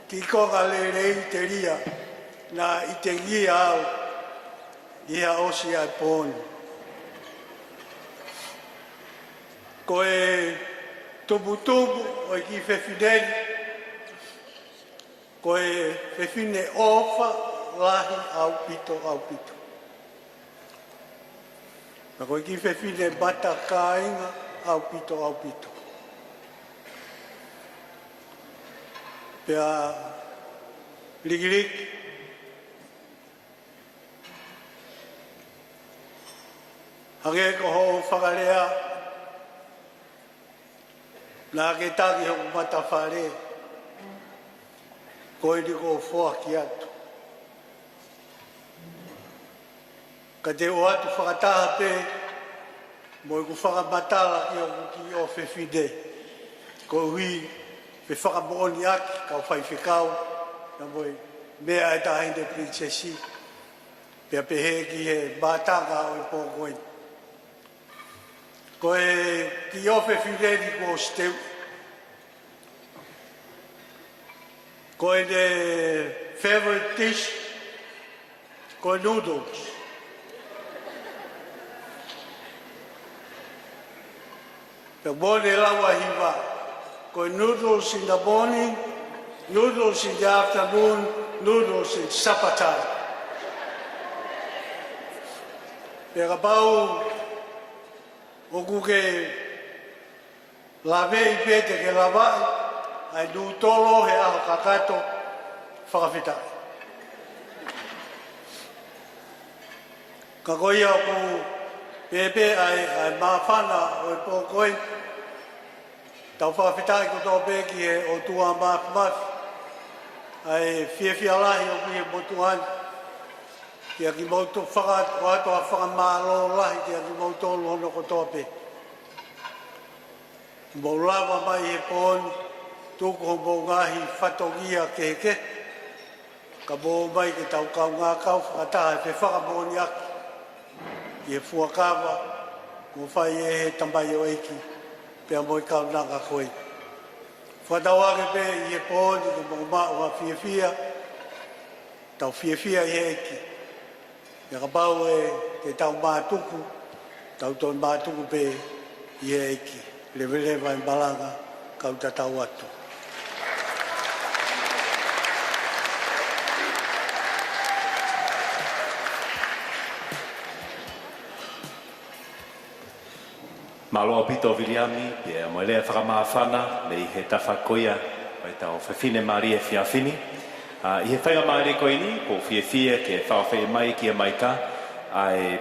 kiʻi konga lelei telia naʻa ʻitangia au ʻi he ʻosi ʻa e pō ni. Ko e tumutumu ʻo e kiʻi fefine ni, ko e fefine ʻofa lahi ʻaupito, ʻaupito. Pea ko e kiʻi fefine matakāinga ʻaupito, ʻaupito. Pea likiliki, hangē ko hoʻo fakalea, naʻa ke taki hoku matafale, ko eni kuo u foaki atu. Ka te u ʻoatu fakataha pē mo ʻeku fakamatala ki hoku kiʻi ʻofefine, koeʻuhi ke fakamoʻoniʻaki kau faifekau, pea mo e meʻa ʻa e Taʻahine Pilinisesi, pea pehē ki he mātanga ʻo e pō ko ē. Ko e kiʻi ʻofefine ni kuo ʻosi teuʻi, ko ʻene favorite dish ko e noodles. Pea mo ʻene lau ʻa e hiva, ko e noodles in the morning, noodles in the afternoon, noodles in supper time. Pea kapau ʻoku ke laveʻi pe te ke lavaʻi ʻa e nūtolo he ʻaho kakato, fakafetaʻi. Ka ko ia ʻoku pehē pē ʻa e, ʻa e māfana ʻo e pō ko ē, tau fakafetaʻi kotoa pē ki he ʻOtua Māfimafi, ʻa e fiefia lahi ʻoku ʻi he motuʻa ni. Kiate kimoutolu, faka-, ʻoatu ʻa e fakamālō lahi kiate kimoutolu hono kotoa pē. Mou lava mai he pō ni, tuku hoʻomou ngaahi fatongia kehekehe, ka mou ō mai ke tau kaungā kau fakataha he fefakamoʻoniʻaki ʻi he fuakava kuo fai ʻe he tamaioʻeiki pea mo e kaunanga ko ē. Fakatauange pē ʻi he pō ni ke mou maʻu ha fiefia, tau fiefia ʻi he ʻEiki. Pea kapau ʻe, te tau mātuku, tau toe mātuku pē ʻi he ʻEiki. Leveleva e malanga, kau tatau atu. Mālō ʻaupito Viliami, pea mo e lea fakamāfana mei he tafa ko ia ʻo ʻetau fefine mālie he efiafi ni. ʻA, ʻi he faingamālie ko eni, ʻoku ou fiefia ke fakaafeʻi mai ki he maika ʻa e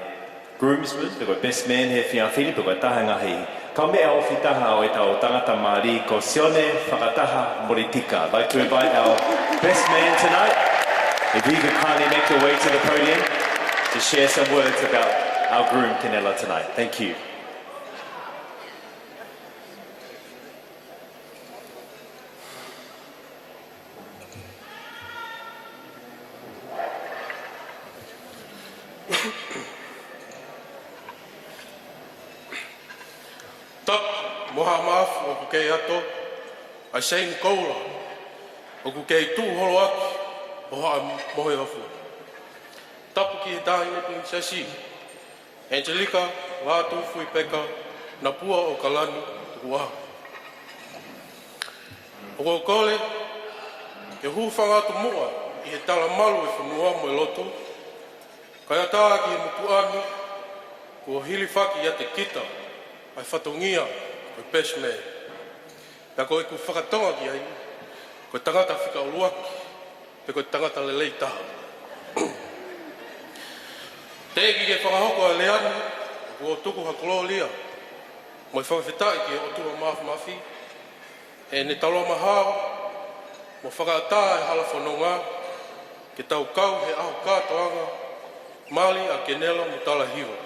groomsman, pe ko e best man he efiafi ni, pe ko e taha e ngaahi kaumeʻa ofi taha ʻo ʻetau tangata mālie ko Sione Fakataha Molitika. I'd like to invite our best man tonight, if you could kindly make your way to the podium to share some words about our groom, Kenela, tonight. Thank you. Tapu mo Haʻa Maʻafu ʻoku kei ʻato, ʻa Seini Koula ʻoku kei tuʻu holo atu ʻo Haʻa Moheofua. Tapu ki he Taʻahine Pilinisesi, Angelika Lātūfuipeka, Napua ʻo Kalani Tukuʻaho. ʻOku ou kole ke u hūfanga atu muʻa ʻi he talamalu ʻo e fonua mo e lotu, kae ʻatā ki he motuʻa ni kuo hilifaki ʻiate kita ʻa e fatongia ko e best man. Pea ko ʻeku fakatonga ki ai, ko e tangata fika ʻuluaki, pe ko e tangata lelei taha. Teʻeki ke fakahoko ʻa e lea ni, ʻoku ou tuku ha kolōlia mo e fakafetaʻi ki he ʻOtua Māfimafi, ʻene taloʻofa maʻa, mo fakaʻatā e hala fononga, ke tau kau he ʻaho kātoanga, mali ʻa Kenela mo Talahiva.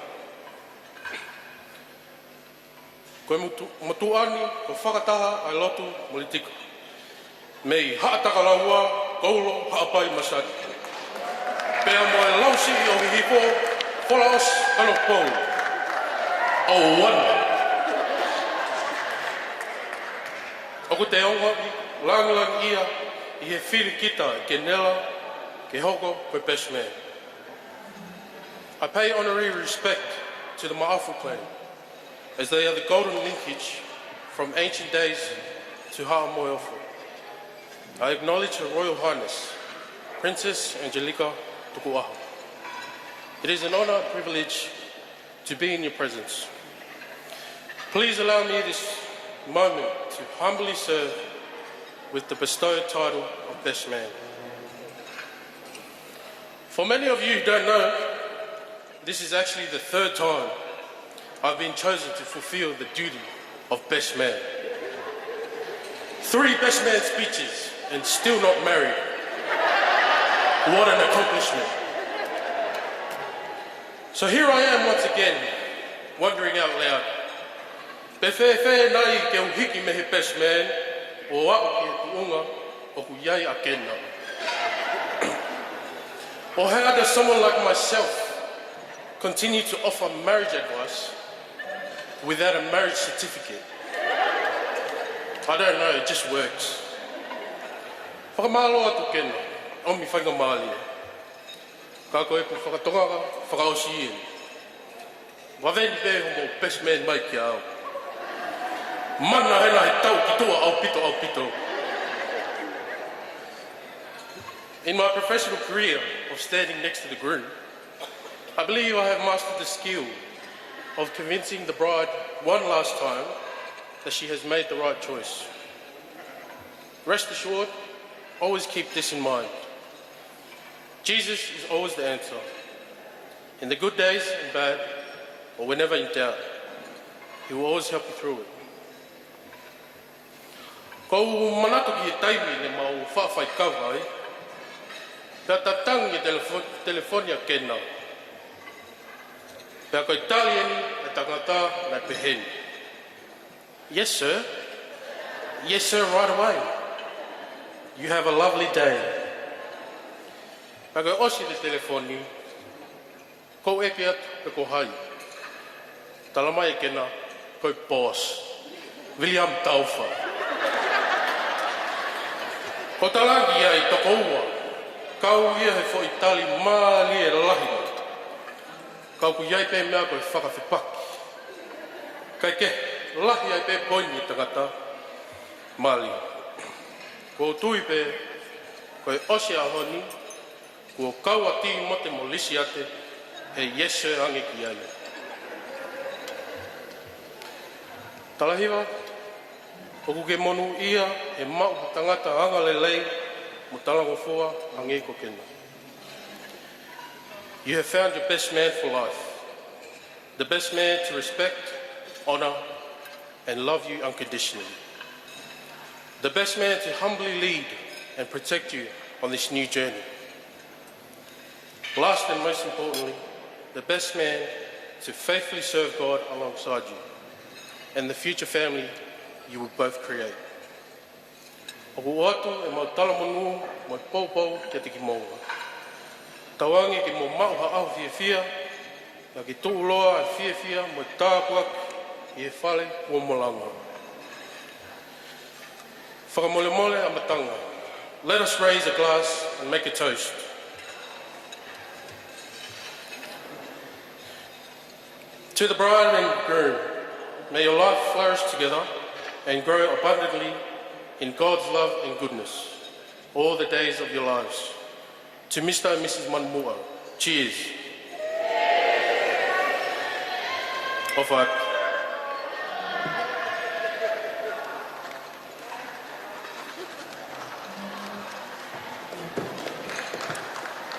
Ko e motu-, motuʻa ni, ko e fakataha ʻa e lotu mo e litiko. Mei Haʻatakalaua, Koulo, Haʻapai, Masani. Pea mo e lausiʻi ʻo Hihifo, Folaʻosi, Kanokupou. ʻO Uana. ʻOku te ongoʻi langilangiʻia ʻi he fili kita ʻe Kenela ke hoko ko e best man. I pay honorary respect to the Maʻofu clan, as they are the golden linkage from ancient days to Haʻa Moheofo. I acknowledge Her Royal Highness, Princess Angelika Tukuʻaho. It is an honor and privilege to be in your presence. Please allow me this moment to humbly serve with the bestowed title of Best Man. For many of you who don't know, this is actually the third time I've been chosen to fulfill the duty of best man. Three best man speeches and still not married. What an accomplishment. So here I am once again, wondering out loud, pe fēfē nai ke u hiki mei he best man ʻo aʻu ki he tuʻunga ʻoku ʻi ai ʻa Kena? Or how does someone like myself continue to offer marriage advice without a marriage certificate? I don't know, it just works. Fakamālō atu Kena, ʻomi faingamālie. Ka ko ʻeku fakatonga fakaʻosi eni. Vave ni pē hoʻomo best man mai kia au. Mana hena he tau ki tua ʻaupito, ʻaupito. In my professional career of standing next to the groom, I believe I have mastered the skill of convincing the bride one last time that she has made the right choice. Rest assured, always keep this in mind. Jesus is always the answer. In the good days and bad, or whenever in doubt, he will always help you through it. Ko u manatu ki he taimi ne mau faʻa faikava ai, pea tatangi e telefo-, telefoni ʻa Kena. Pea ko e tali eni ʻa e tangata naʻe pehē ni, "Yes, sir. Yes, sir, right away. You have a lovely day." Pea ko e ʻosi e telefoni, ko u ʻeke atu pe ko hai. Tala mai ʻe Kena, ko e boss, Viliami Taufa. Ko e tala ange ia ʻe toko ua, kau ia he foʻi tali mālie lahi. Ka ʻoku ʻi ai pē meʻa ko e fakafepaki. Kae kehe, lahi ai pē poini ʻa e tangata. Mali. Ko u tui pē, ko e ʻosi ʻaho ni, kuo kau ʻa Tīmote mo Lisiate he yes sir ange ki ai. Talahiva, ʻoku ke monūʻia he maʻu ha tangata angalelei mo talangofua hangē ko Kena. You have found your best man for life. The best man to respect, honor, and love you unconditionally. The best man to humbly lead and protect you on this new journey. Last and most importantly, the best man to faithfully serve God alongside you and the future family you will both create. ʻOku ʻoatu ʻemau talamonū mo e poupou kiate kimoua. Tauange ke mou maʻu ha ʻaho fiefia, pea ke tuʻuloa ʻa e fiefia mo e tāpuaki ʻi he fale kuo mou langa. Fakamolemole ʻa Matanga. Let us raise a glass and make a toast. To the bride and groom, May your life flourish together and grow abundantly in God's love and goodness all the days of your lives. To Mister and Missus Manumuʻa, cheers. Off.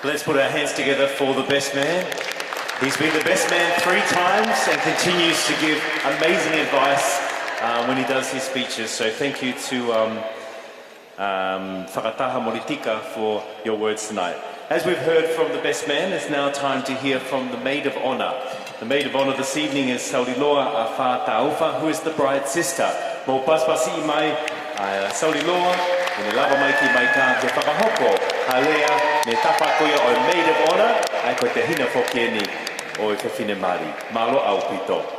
Let's put our hands together for the best man. He's been the best man three times and continues to give amazing advice, uh, when he does his speeches. So thank you to, um, um, Fakataha Molitika for your words tonight. As we've heard from the best man, it's now time to hear from the maid of honour. The maid of honour this evening is Sauliloa Afā Taufa, who is the bride's sister. Mou pasipasiʻi mai ʻa Sauliloa, ʻo ne lava mai ki he maika ke fakahoko ha lea mei he tafaʻaki ko ia ʻo e maid of honour, ʻa ia ko e tehina foki eni ʻo e fefine mali. Mālō ʻaupito.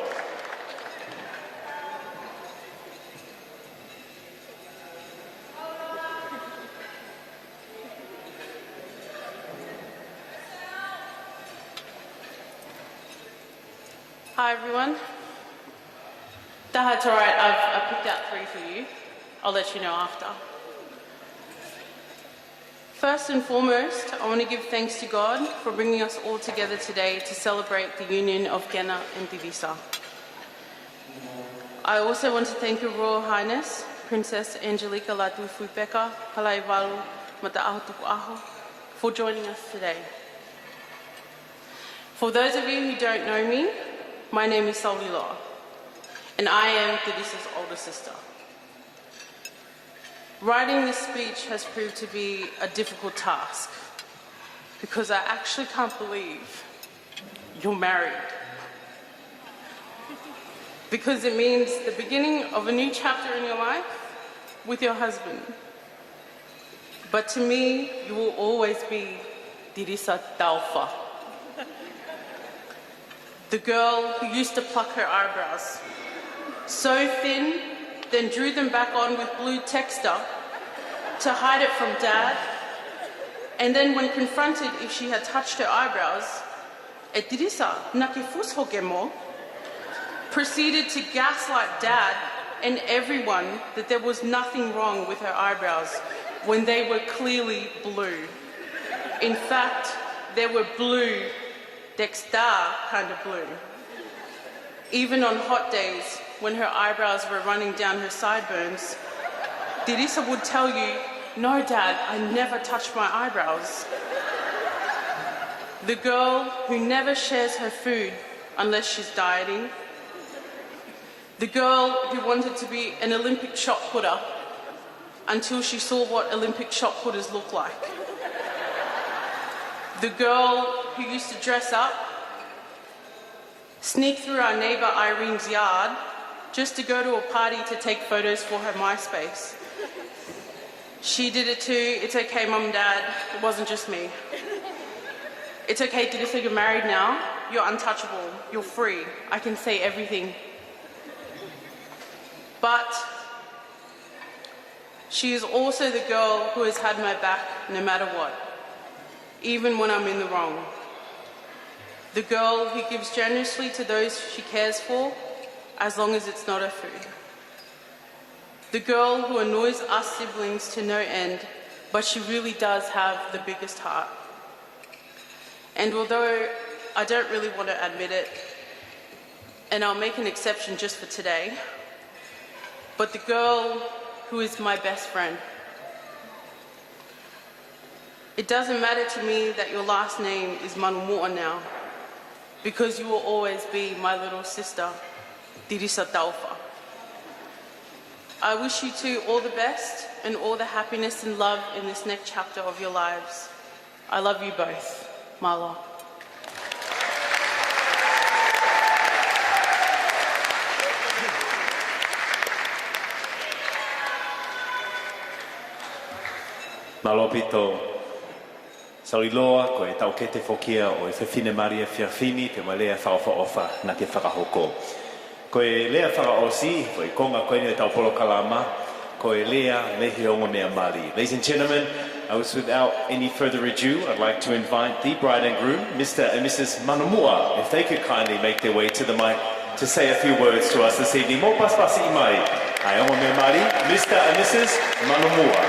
Hi, everyone. Taha, it's all right. I've, I picked out three for you. I'll let you know after. First and foremost, I want to give thanks to God for bringing us all together today to celebrate the union of Gena and Divisa. I also want to thank Your Royal Highness, Princess Angelika Lātūfuipeka Palaivalu Mataʻaho Tukuʻaho, for joining us today. For those of you who don't know me, my name is Sauliloa, and I am Divisa's older sister. Writing this speech has proved to be a difficult task because I actually can't believe you're married. Because it means the beginning of a new chapter in your life with your husband. But to me, you will always be Divisa Taufa. The girl who used to pluck her eyebrows so thin, then drew them back on with blue texter to hide it from Dad. And then when confronted if she had touched her eyebrows, "E Divisa, naʻá ke fusi hoʻo kemo?" proceeded to gaslight Dad and everyone that there was nothing wrong with her eyebrows when they were clearly blue. In fact, they were blue, Dexter kind of blue. Even on hot days, when her eyebrows were running down her sideburns, Divisa would tell you, "No, Dad, I never touch my eyebrows." The girl who never shares her food unless she's dieting. The girl who wanted to be an Olympic shot putter until she saw what Olympic shot putters look like. The girl who used to dress up, sneak through our neighbour Irene's yard just to go to a party to take photos for her MySpace. She did it too. It's okay, Mum and Dad. It wasn't just me. It's okay, Divisa, you're married now. You're untouchable. You're free. I can say everything. But she is also the girl who has had my back no matter what, even when I'm in the wrong. The girl who gives generously to those she cares for, as long as it's not her food. The girl who annoys us siblings to no end, but she really does have the biggest heart. And although I don't really want to admit it, and I'll make an exception just for today, but the girl who is my best friend. It doesn't matter to me that your last name is Manumuʻa now, because you will always be my little sister, Divisa Taufa. I wish you two all the best and all the happiness and love in this next chapter of your lives. I love you both. Mālō. Mālō ʻaupito. Sauliloa, ko e taʻokete foki ia ʻo e fefine mali efiafi ni, pea mo e lea fakaʻofoʻofa naʻá ke fakahoko. Ko e lea fakaʻosi, ko e konga ko eni ʻo ʻetau polokalama, ko e lea mei he ongo meʻamali. Ladies and gentlemen, I was, without any further ado, I'd like to invite the bride and groom, Mister and Missus Manumuʻa, if they could kindly make their way to the mic. To say a few words to us this evening. Mou pasipasi mai. ʻA e ongo mei Mali, Mister and Missus Manumua.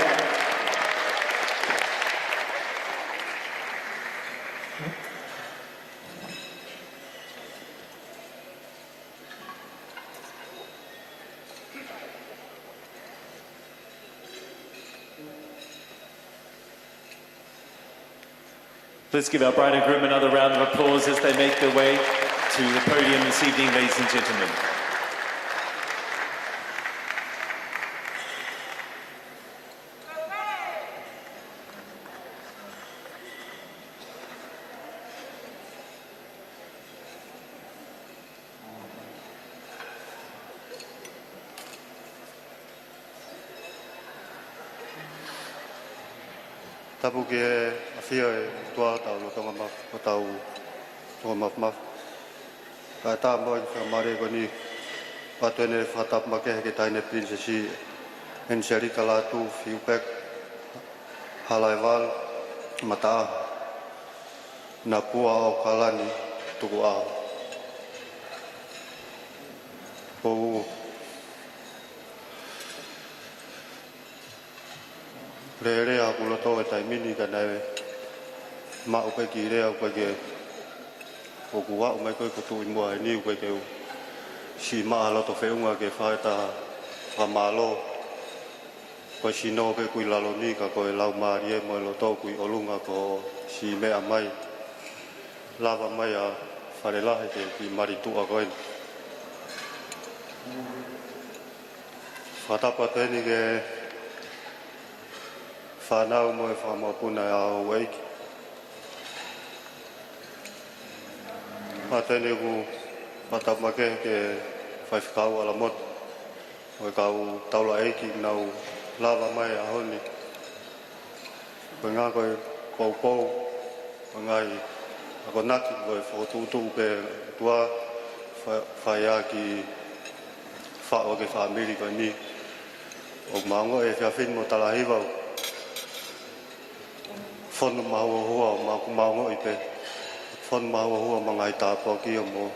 Let's give our bride and groom another round of applause as they make their way to the podium this evening, ladies and gentlemen. Tapu ki he ʻafio ʻa e ʻOtua ʻi hotau lotolotonga mafu, hotau Tonga mafimafi. Kae ʻatā mo e fakamālō ko eni, ʻoatu ʻeni e fakatapu makehe ki he Taʻahine Pilinisesi Eniselika Lātū Fiupeku Halaevalu Mataʻaho, Napua ʻAokalani Tukuʻaho. ʻOku lele ʻa hoku loto he taimi ni ka naʻe maʻu pē kiʻi lea ʻoku ʻikai ke, ʻoku aʻu mai ko ē ko Tuʻi Muʻa heni ʻoku ʻikai ke u siʻi maʻa loto feʻunga ke fai ha fakamālō. Ko e sino pē ʻoku ʻi lalo ni ka ko e laumālie mo e loto ʻoku ʻi ʻolunga ko e siʻi meʻa mai, lava mai ʻa Falelahi ki he kiʻi mali tuʻa ko eni. Fakatapu atu ʻeni ki he fānau mo e fanga mokopuna ʻa e houʻeiki. Fakatapu ʻeni ʻoku fakatapu makehe ki he Faifekau ʻAlamotu mo e kau taulaʻeiki naʻa nau lava mai he ʻaho ni. Ko e ngaahi ko e poupou, ko e ngaahi akonaki, ko e fokotuʻutuʻu pē ʻa e ʻOtua, fa-, fai ʻaki e faʻu ʻa e kiʻi fāmili ko eni. ʻOku mau ongoʻi he efiafi ni mo Talahiva, fonu mahuohua, ʻoku mau ongoʻi pē, fonu mahuohua mo e ngaahi tāpuaki ʻo mou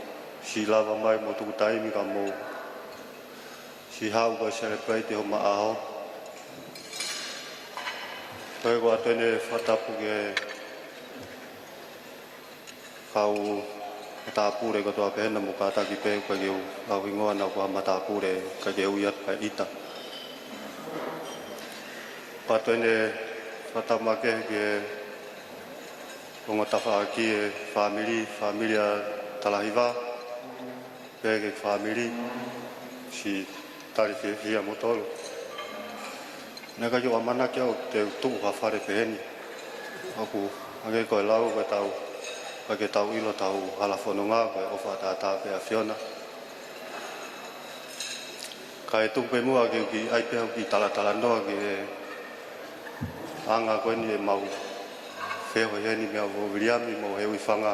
siʻi lava mai mo tuku taimi ka mou siʻi haʻu ko e celebrate homa ʻaho. Ko e ʻoatu ʻeni e fakatapu ki he kau matāpule kotoa pē naʻa mou kātaki pē, ʻoku ʻikai ke u lau hingoa, naʻa ko ha matāpule ʻikai ke u ʻi ai ʻi he ʻita. ʻOatu ʻeni e fakatapu makehe ki he ongo tafaʻaki ʻo e fāmili, fāmili ʻa Talahiva, pehē ki he fāmili, siʻi tali fiefia mo tolu. Naʻe ʻikai ke u ʻamanaki au te u tuʻu ha fale pehē ni. ʻOku hangē ko e lau ko ʻetau, ʻikai ke tau ʻilo ʻetau hala fononga, ko e ʻofa ʻataʻatā pē ʻa e ʻAfiona. Kae tuku pē muʻa ke u kiʻi ʻai pē au kiʻi talatalanoa ki he anga ko eni ʻemau feohi heni meia Viliami mo Heuifanga.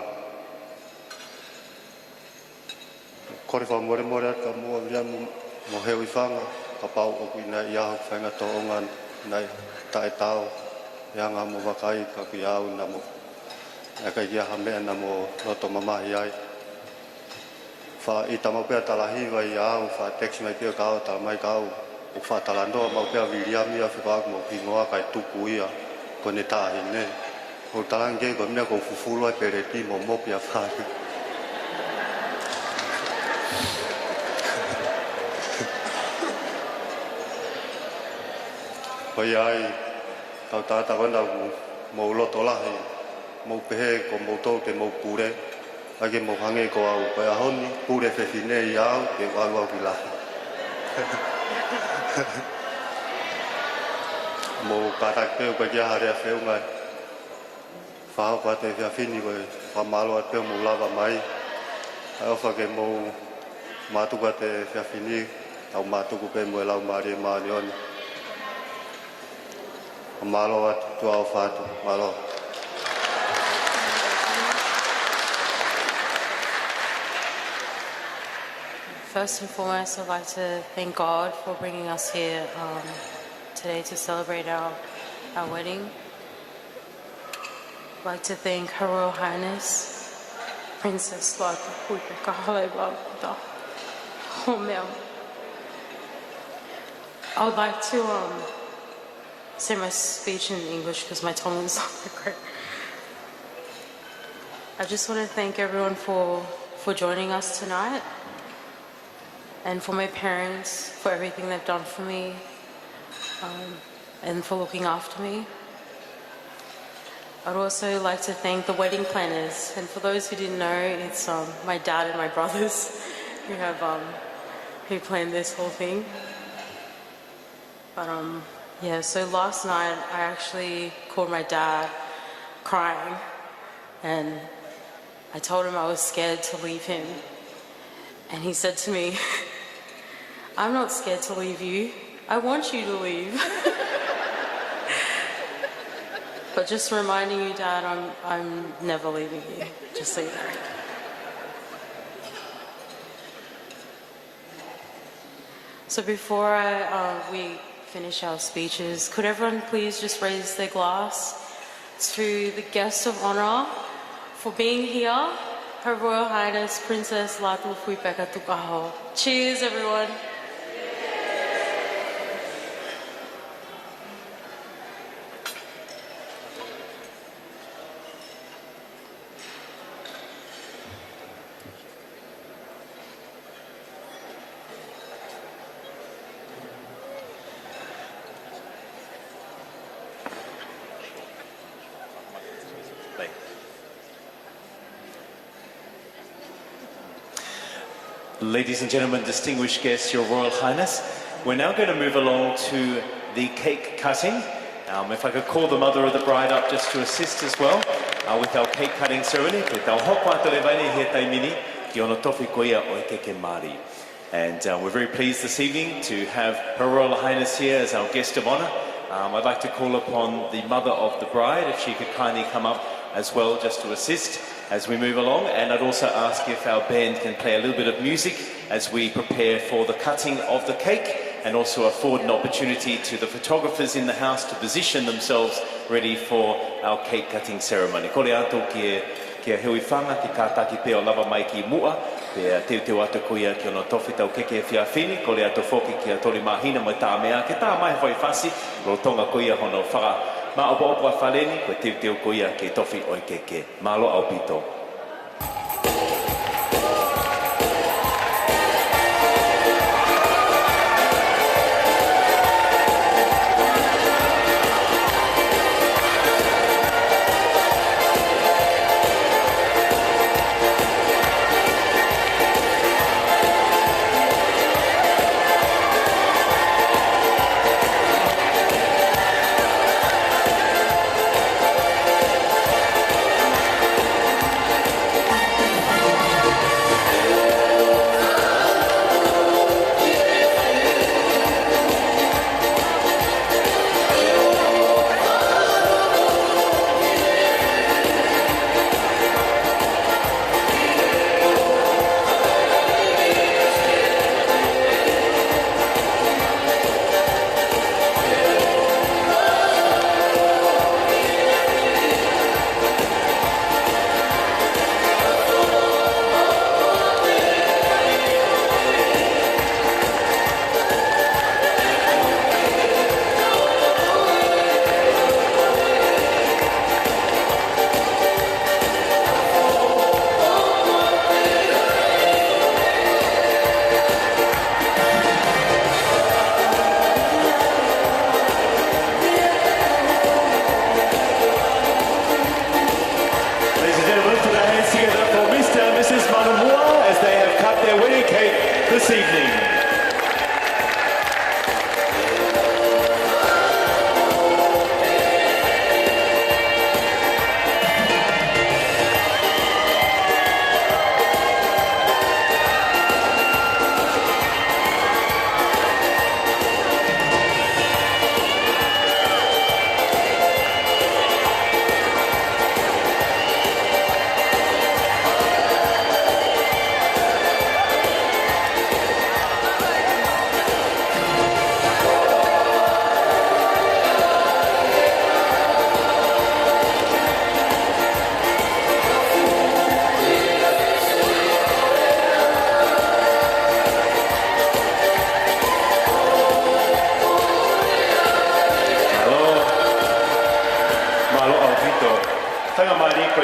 Kole fakamolemole atu kia moua Viliami mo Heuifanga, kapau ʻoku ʻi ai ha ʻaho ʻoku faʻahinga tōʻonga naʻe taʻetaau he anga hoʻomou vakai, ka ʻoku ʻikai ke u ʻilo naʻa mou, ʻikai ke ʻi ai ha meʻa naʻa mou loto mamahi ai. Faʻa ʻita maʻu pē ʻa Talahiva ʻia au, faʻa text mai pē ʻo ka ʻo tala mai kia au, ʻoku faʻa talanoa maʻu pē ʻa Viliami ʻo fekauʻaki mo hoku hingoa kae tuku ia ko ʻene taʻahine. ʻOku ou talaange ki ai ko e meʻa ko e fufulu ʻa e peleti mo mopi ʻa e fale. Ko ia ai, kau tangata ko ena ʻoku mou loto lahi, mou pehē ko moutolu te mou pule, ʻikai ke mou hangē ko au, ko e ʻaho ni, pule fefine ʻia au, ke u ʻalu au ki lahi. Mou kātaki pē ʻoku ʻikai ke ʻi ai ha lea feʻunga. Fakahoko atu e efiafi ni ko e fakamālō atu pē hoʻomou lava mai. ʻOfa ke mou mātuku atu e efiafi ni, tau mātuku pē mo e Laumālie Māʻoniʻoni. Mālō atu, tuʻa ʻofa atu, mālō. First and foremost, I'd like to thank God for bringing us here, um, today to celebrate our, our wedding. I'd like to thank Her Royal Highness, Princess Lātū Fiupeku Halaevalu Mataʻaho. Oh, ma'am. I would like to um, say my speech in English because my Tongan is not that great. I just want to thank everyone for, for joining us tonight and for my parents for everything they've done for me um, and for looking after me. I'd also like to thank the wedding planners, and for those who didn't know, it's um, my dad and my brothers who have um, who planned this whole thing. But um, yeah, so last night I actually called my dad crying, and I told him I was scared to leave him. And he said to me, "I'm not scared to leave you. I want you to leave." But just reminding you, Dad, I'm, I'm never leaving you. Just so you know. So before I, uh, we finish our speeches, could everyone please just raise their glass to the guest of honor for being here, Her Royal Highness Princess Lātulufuipeka Tukuʻaho. Cheers, everyone. Ladies and gentlemen, distinguished guests, Your Royal Highness, we're now going to move along to the cake cutting. Um, if I could call the mother of the bride up just to assist as well uh, with our cake cutting ceremony. Ko e tau hoko atu leva eni he taimi ni ki hono tofi ko ia ʻo e keke mali. And uh, we're very pleased this evening to have Her Royal Highness here as our guest of honour. Um, I'd like to call upon the mother of the bride, if she could kindly come up as well just to assist as we move along. And I'd also ask if our band can play a little bit of music as we prepare for the cutting of the cake and also afford an opportunity to the photographers in the house to position themselves ready for our cake cutting ceremony. Kole atu ki he kia Huifanga ke kātaki pē ʻo lava mai ki muʻa, pea teuteu atu ko ia ki hono tofi tau keke efiafi ni, kole atu foki kia Toli Māhina mo e Tāmea ke tā mai he faifasi, lolotonga ko ia hono fakamāʻopoʻopo ʻa e fale ni, ko e teuteu ko ia ke tofi ʻo e keke. Mālō ʻaupito.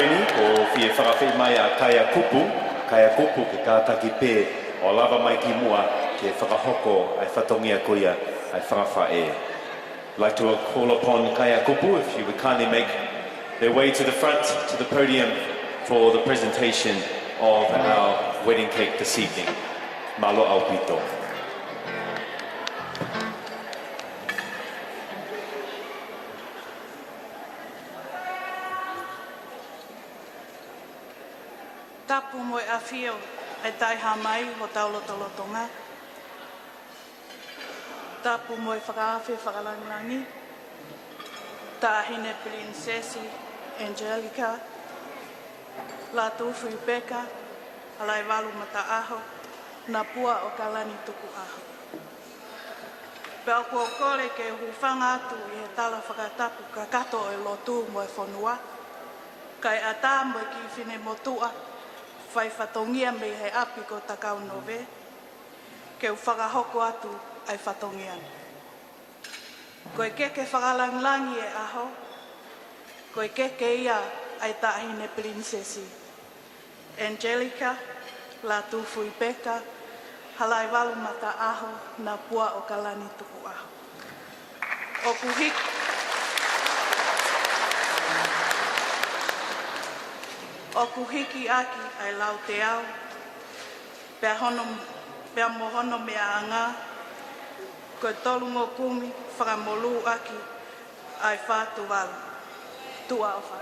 Ko e fie fakafeʻiloaki mai ʻa Kaiakupu, Kaiakupu ke kātaki pē ʻo lava mai ki muʻa ke fakahoko ʻa e fatongia ko ia ʻa e fanga faʻē. Like to call upon Kaiakupu if you would kindly make their way to the front, to the podium for the presentation of our wedding cake this evening. Mālō ʻaupito. Tapu mo e ʻafio ʻa e Taʻehāmai hotau lotolotonga. Tapu mo e fakaafe fakalāngilangi, Taʻahine Pilinisesi Angelika Lātūfuipeka Halaivalu Mataʻaho Napuaʻokalani Tukuʻaho. Pea ʻoku ou kole ke u hūfanga atu ʻi he tala fakatapu kakato ʻo e lotu mo e fonua, kae ʻatā mo e kiʻi finemotuʻa fai fatongia mei he ʻapi ko Takaunove, ke u fakahoko atu ʻa e fatongia ni. Ko e keke fakalāngilangi ʻo e ʻaho, ko e keke ia ʻa e Taʻahine Pilinisesi Angelika Lātūfuipeka Halaivalu Mataʻaho Napuaʻokalani Tukuʻaho. ʻOku hiki, ʻoku hiki ʻaki ʻa e lauteau, pea hono, pea mo hono meʻaʻanga, ko e tolungo kumi fakamolū ʻaki ʻa e Fā Tuvalu. Tuʻa ʻofa.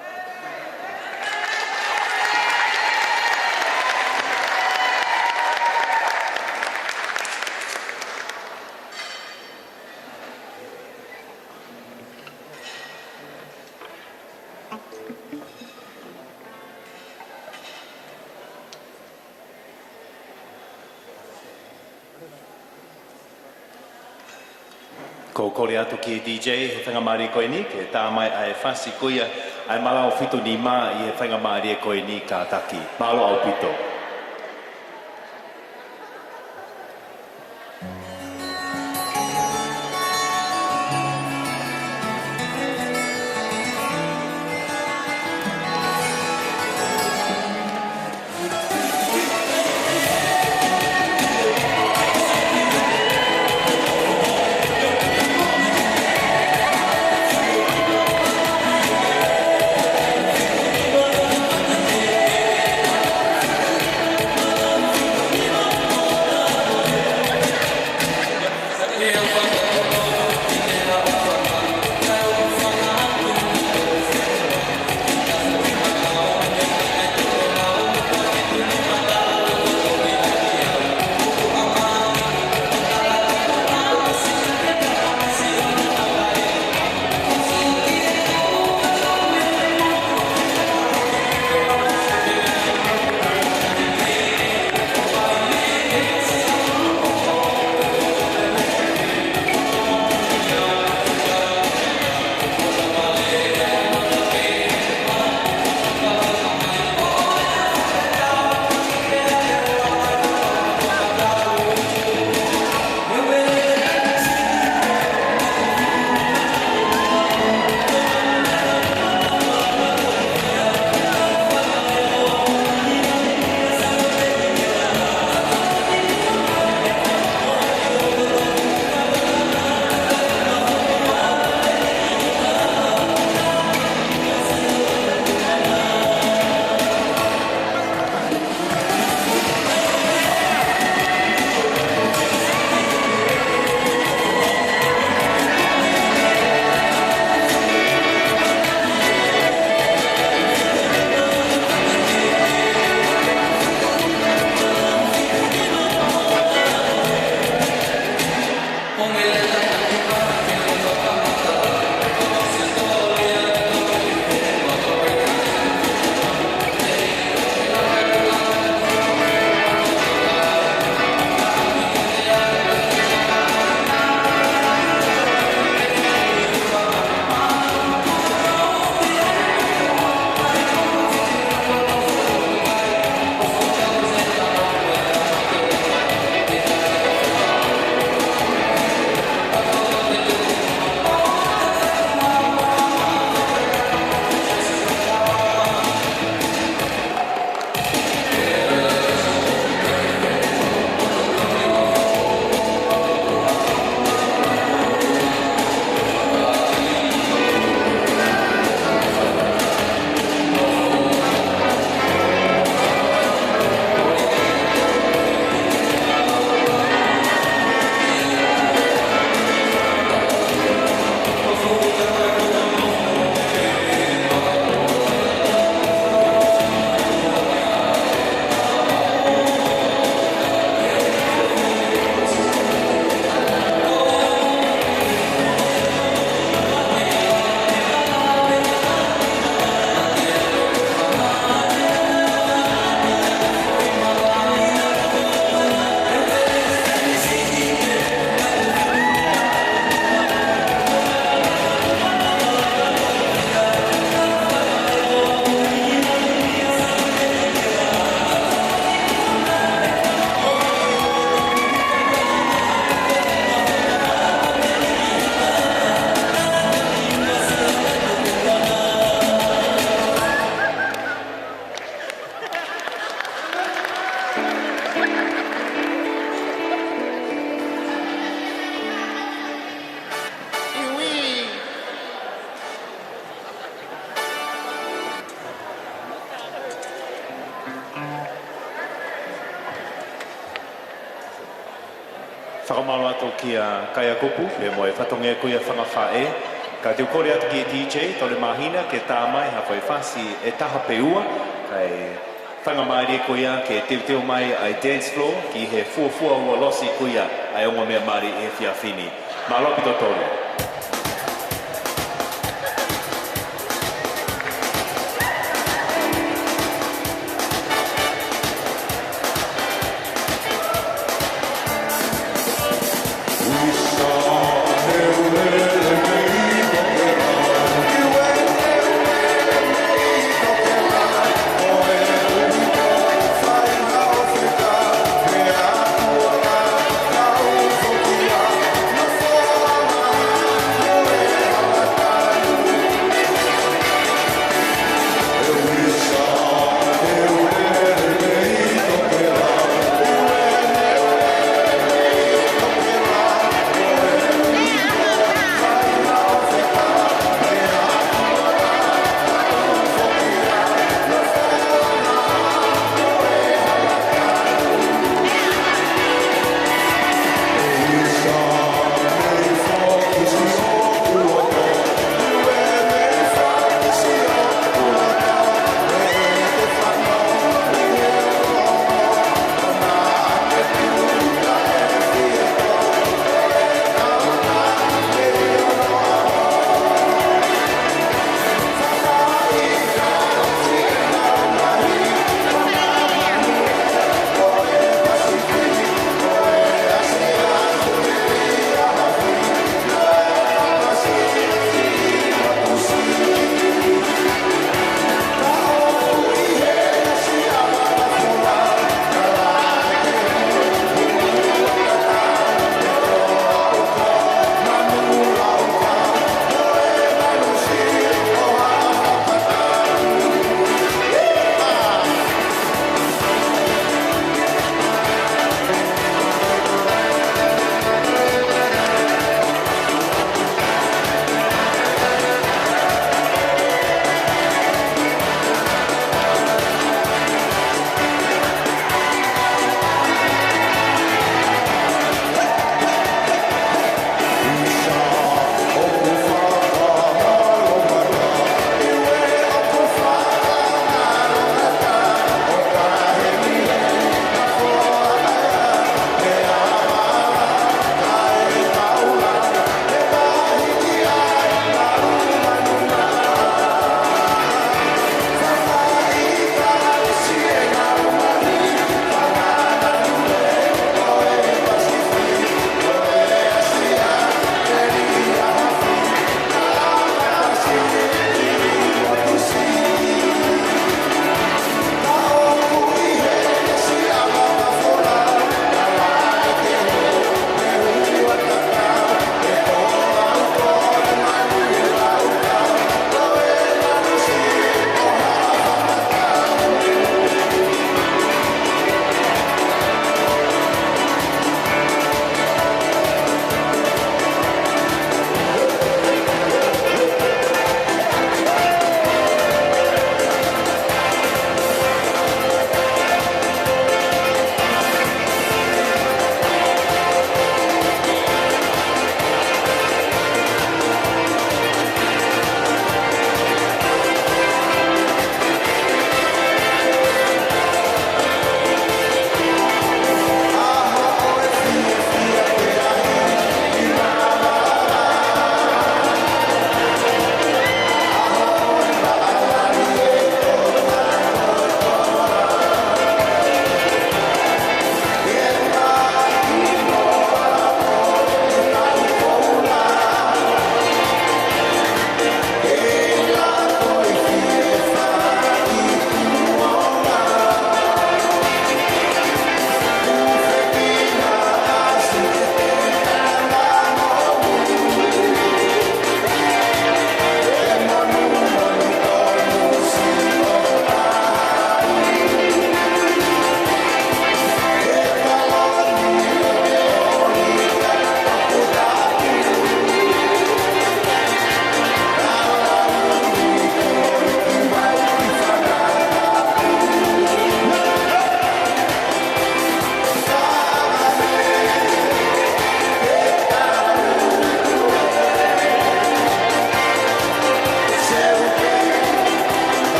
Ko e kole atu ki he D J he faingamālie ko eni, ke tā mai ʻa e fasi ko ia ʻa e Malau Fitu Nima ʻi he faingamālie ko eni kātaki. Mālō ʻaupito. Fakamālō atu kia Kaiakupu, pea mo e fatongia ko ia Fanga Faʻē. Ka te u kole atu ki he D J, Tole Māhina, ke tā mai ha foʻi fasi ʻe taha pe ua, kae fanga mālie ko ia ke teuteu mai ʻa e dance floor ki he fuofua ualosi ko ia ʻa e ongo meʻa mālie ʻi he efiafi ni. Mālō ʻaupito Tole.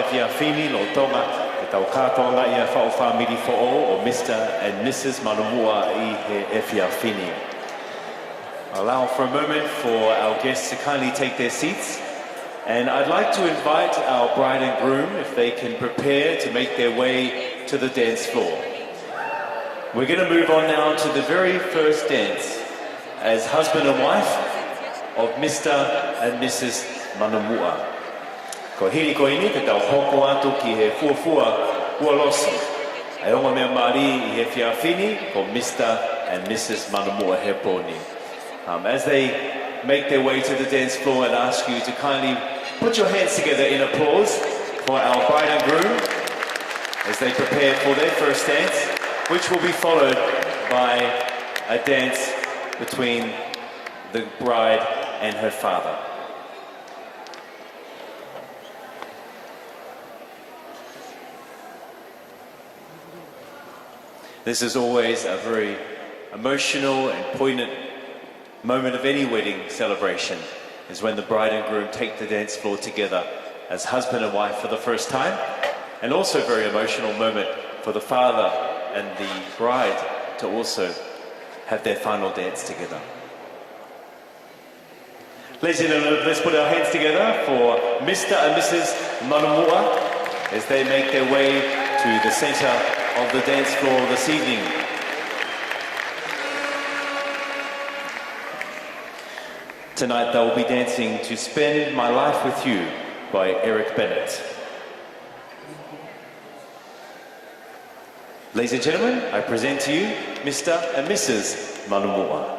efiafi ni, lolotonga ʻetau kātoanga ʻi he faʻu fāmili foʻou ʻo Mister and Missus Manamuʻa ʻi he efiafi ni. Allow for a moment for our guests to kindly take their seats, and I'd like to invite our bride and groom if they can prepare to make their way to the dance floor. We're gonna move on now to the very first dance as husband and wife of Mister and Missus Manamuʻa. Ko e hili ko eni, ka tau hoko atu ki he fuofua ualosi ʻa e ongo meʻa mālie ʻi he efiafi ni, ko Mister and Missus Manamuʻa he pō ni. Um, as they make their way to the dance floor, I'd ask you to kindly put your hands together in applause for our bride and groom as they prepare for their first dance, which will be followed by a dance between the bride and her father. This is always a very emotional and poignant moment of any wedding celebration, is when the bride and groom take the dance floor together as husband and wife for the first time, and also a very emotional moment for the father and the bride to also have their final dance together. Ladies and gentlemen, let's put our hands together for Mister and Missus Manamuʻa as they make their way to the center of the dance floor this evening. Tonight they will be dancing to Spend My Life With You by Eric Bennett. Ladies and gentlemen, I present to you Mister and Missus Manamuʻa.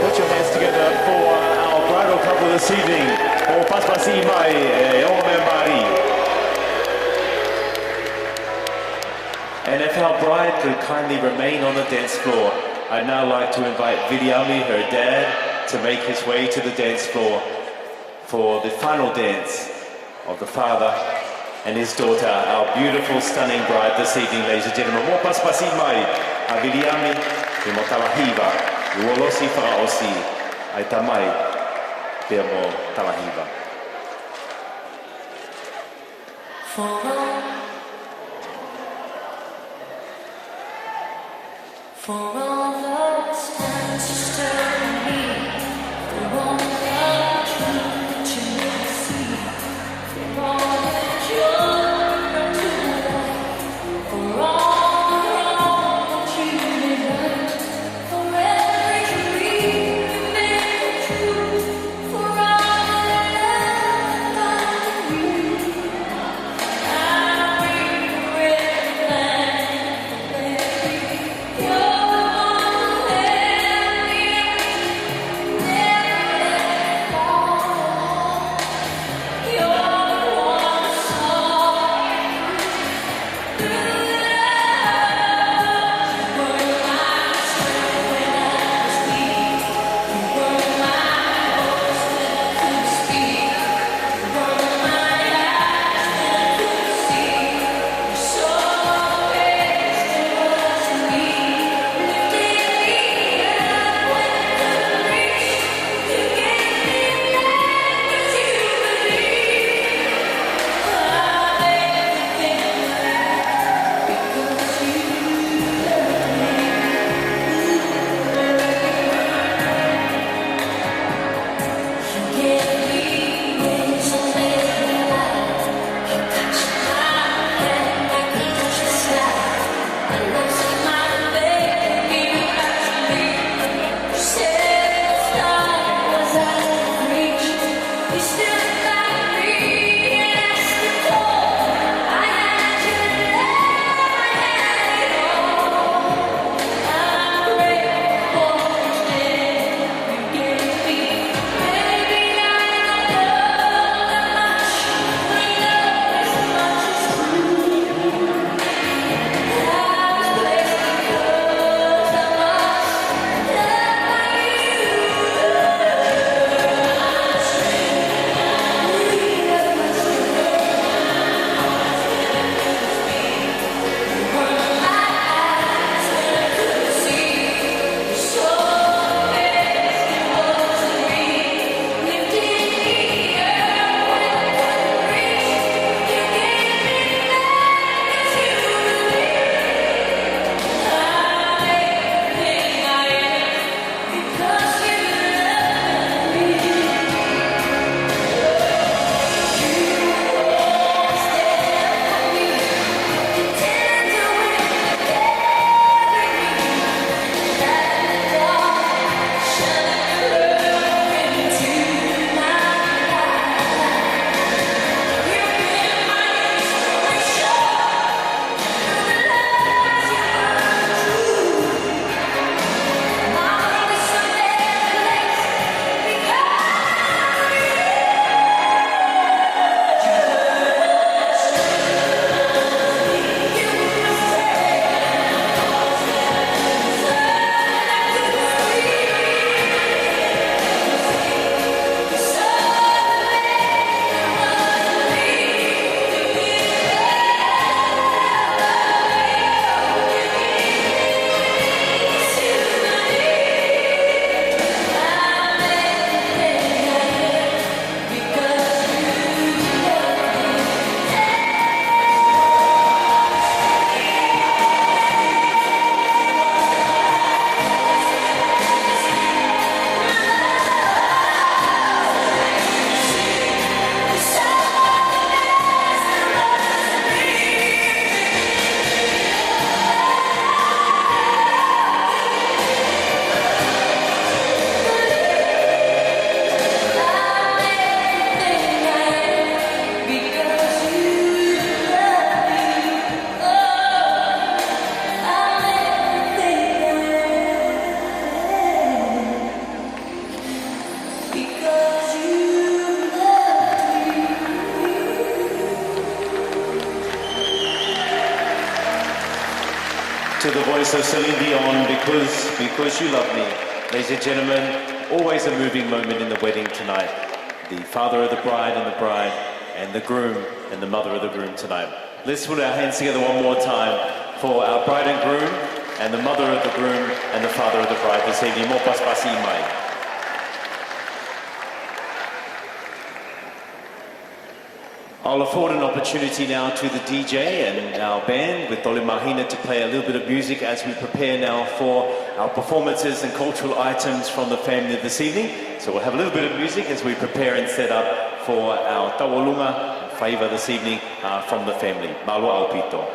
Put your hands together for our bridal couple this evening. Mou pasipasi mai, e ongo meʻa mālie. And if our bride could kindly remain on the dance floor, I'd now like to invite Viliami, her dad, to make his way to the dance floor for the final dance of the father and his daughter, our beautiful, stunning bride this evening, ladies and gentlemen. Mou pasipasi mai ʻa Viliami pea mo Talahiva, uolosi fakaʻosi ʻa e tamai pea mo Talahiva. For all, for all those times you stared at me, for all the truth that you never see, for all the joy you brought to my life, for all the wrong that you made right, for every dream you made come true, for all the love I gave you. The voice of Celine Dion, because, Because You Love Me. Ladies and gentlemen, always a moving moment in the wedding tonight. The father of the bride and the bride, and the groom and the mother of the groom tonight. Let's put our hands together one more time for our bride and groom and the mother of the groom and the father of the bride this evening. Mou pasipasi mai. I'll afford an opportunity now to the D J and our band with Tole Mahina to play a little bit of music as we prepare now for our performances and cultural items from the family this evening. So we'll have a little bit of music as we prepare and set up for our tauʻolunga and faiva this evening, uh, from the family. Mālō ʻaupito.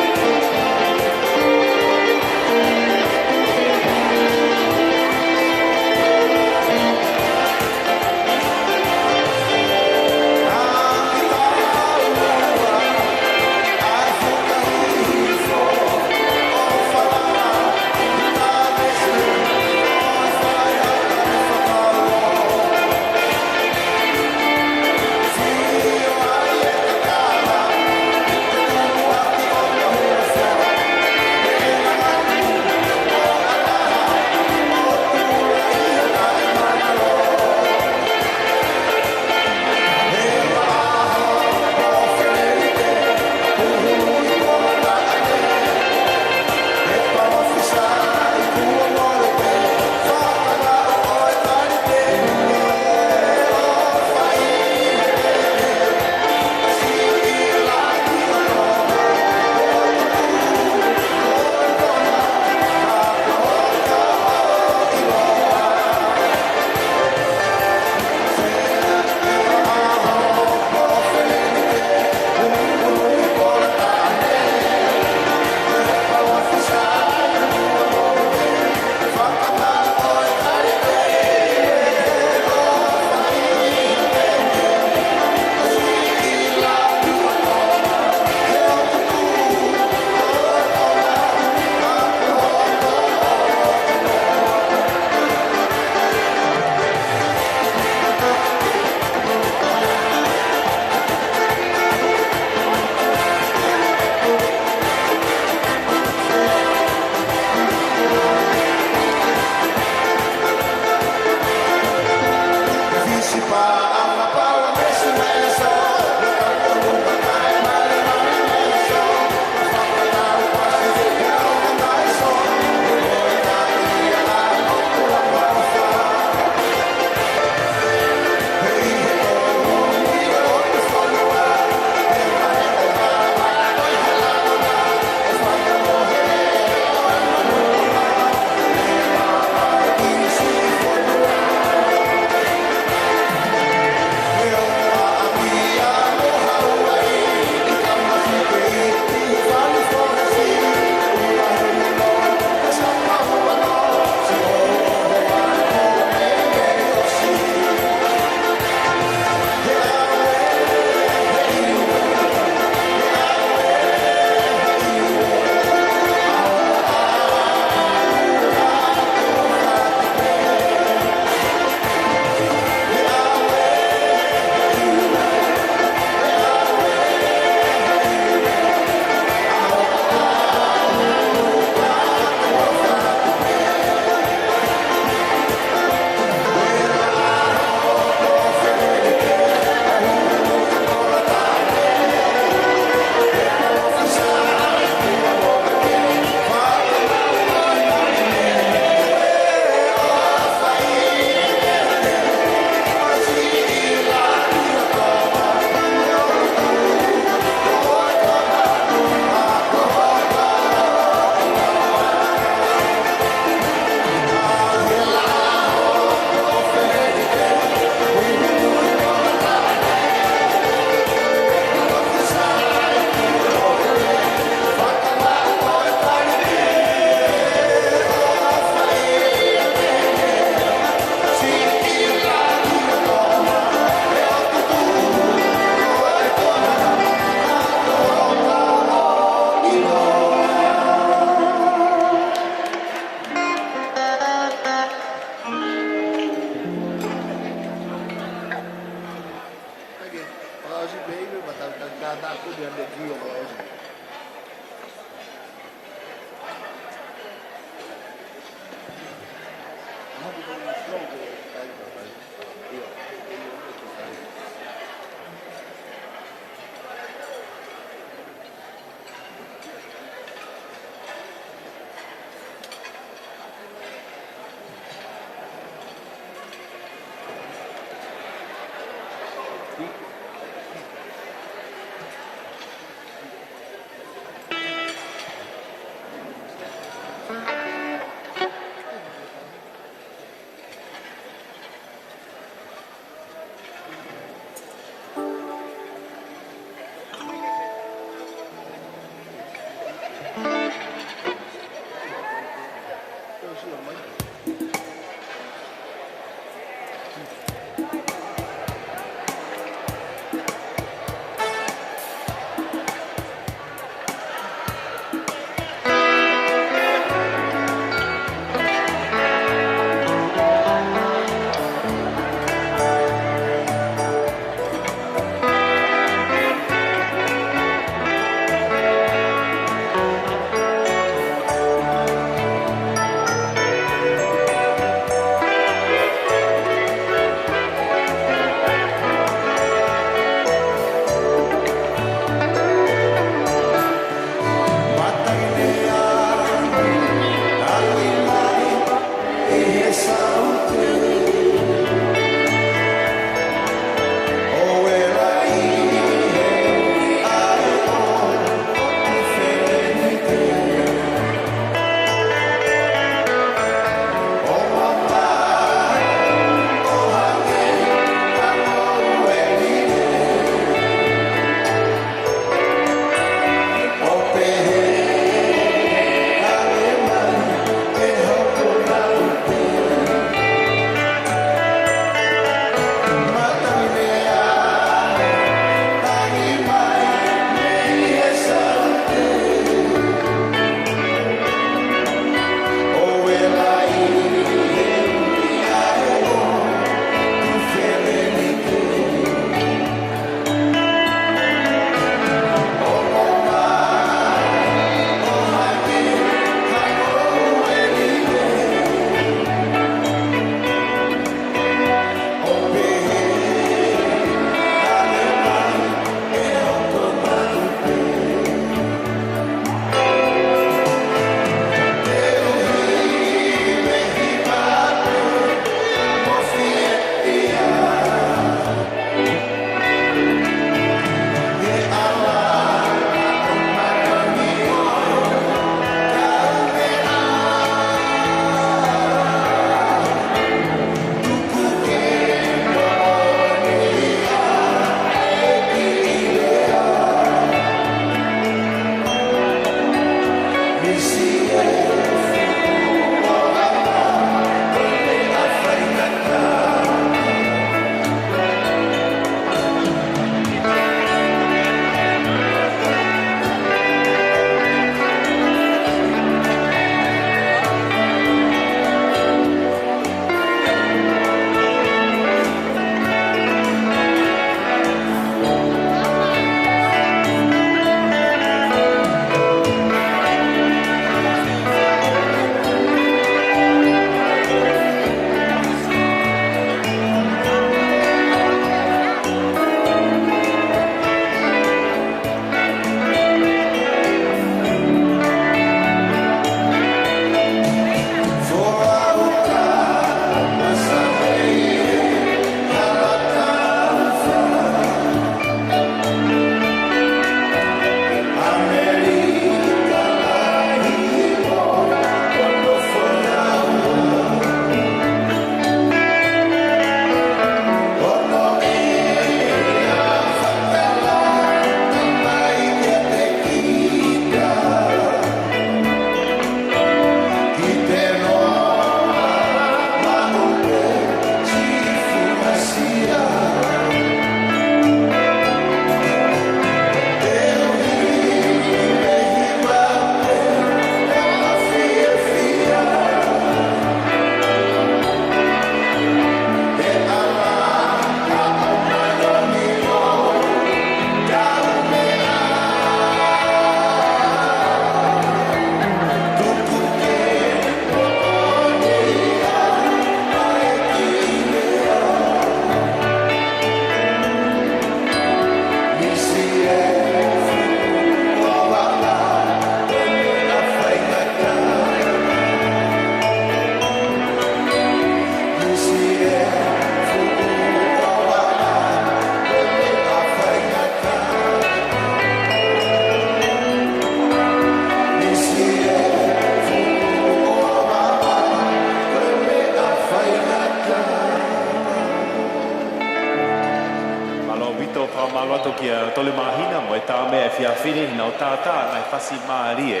efiafi ni, nau tātā ngaahi fasi mālie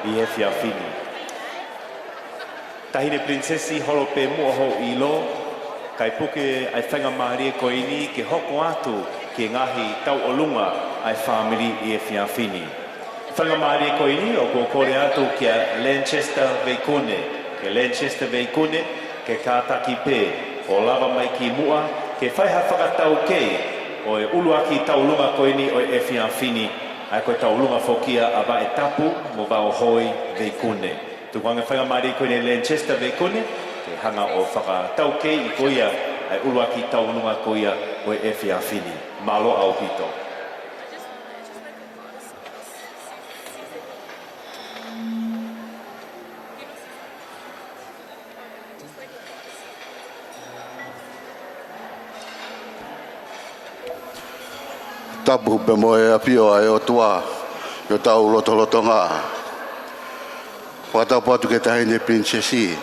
ʻi he efiafi ni. Taʻahine Pilinisesi, holo pē muʻa hoʻo ʻilo, kae puke ʻa e faingamālie ko eni ke hoko atu ki he ngaahi tauʻolunga ʻa e fāmili ʻi he efiafi ni. Faingamālie ko eni ʻoku ou kole atu kia Lanchester Veikune, kia Lanchester Veikune, ke kātaki pē ʻo lava mai ki muʻa, ke fai ha fakataukei ʻo e ʻuluaki tauʻolunga ko eni ʻo e efiafi ni, ʻa ia ko e tauʻolunga foki ia ʻa Vaʻetapu mo Vaohoi Veikune. Tuku ange faingamālie ko eni Lanchester Veikune, ke hanga ʻo fakataukei ko ia ʻa e ʻuluaki tauʻolunga ko ia ʻo e efiafi ni. Mālō ʻaupito. Tapu pē mo e ʻafio ʻa e ʻOtua ʻi hotau lotolotonga. Fakatapu atu ki he Taʻahine Pilinisesi,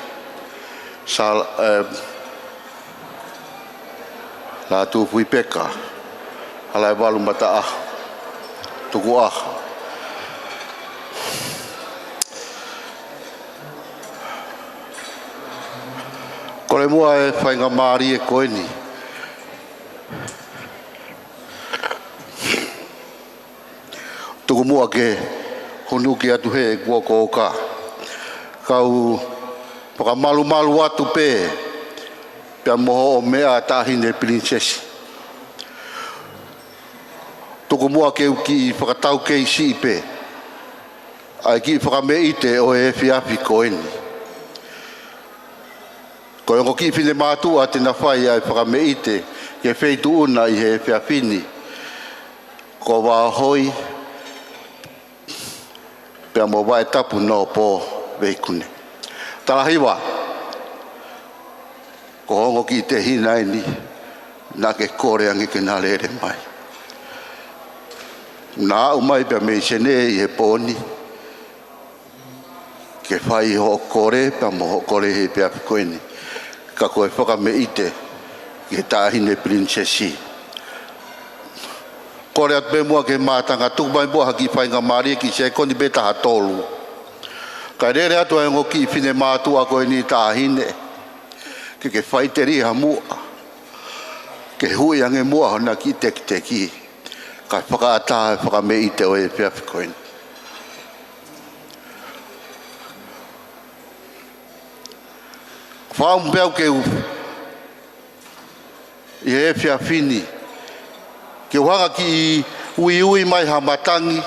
Sal-, eh, Lātūfuipeka Halaevalu Mataʻaho Tukuʻaho. Kole muʻa e faingamālie ko eni. Tuku muʻa ke hunuki atu he kuo kouka. Kau fakamalumalu atu pē, pea mo hoʻo meʻa Taʻahine Pilinisesi. Tuku muʻa ke u kiʻi fakataukei siʻi pē ʻa e kiʻi fakameʻite ʻo e efiafi ko eni. Ko e ongo kiʻi finemātuʻa te na fai ʻa e fakameʻite ki he feituʻu na ʻi he efiafi ni, ko Vaohoi pea mo Vaʻetapu Nōpō Veikune. Talahiva, ko ho ongo kiʻi tehina eni, naʻa ke kole ange ke na lele mai. Na aʻu mai pē mei Senē ʻi he pō ni ke fai hoʻo kole pea mo hoʻo kole he efiafi ko eni. Ka ko e fakameʻite ki he Taʻahine Pilinisesi. Kole atu pē muʻa ke mātanga, tuku mai muʻa ha kiʻi faingamālie kiʻi sekoni pē taha tolu. Kae lele atu ʻa e ongo kiʻi finemātuʻa ko eni Taʻahine, ke ke faʻiteliha muʻa, ke huʻi ange muʻa hona kiʻi tekiteki, kae fakaʻatā e fakameʻite ʻo e efiafi ko eni. Fakaʻamu pē au ke u, ʻi he efiafi ni, ke u hanga kiʻi uiui mai ha matangi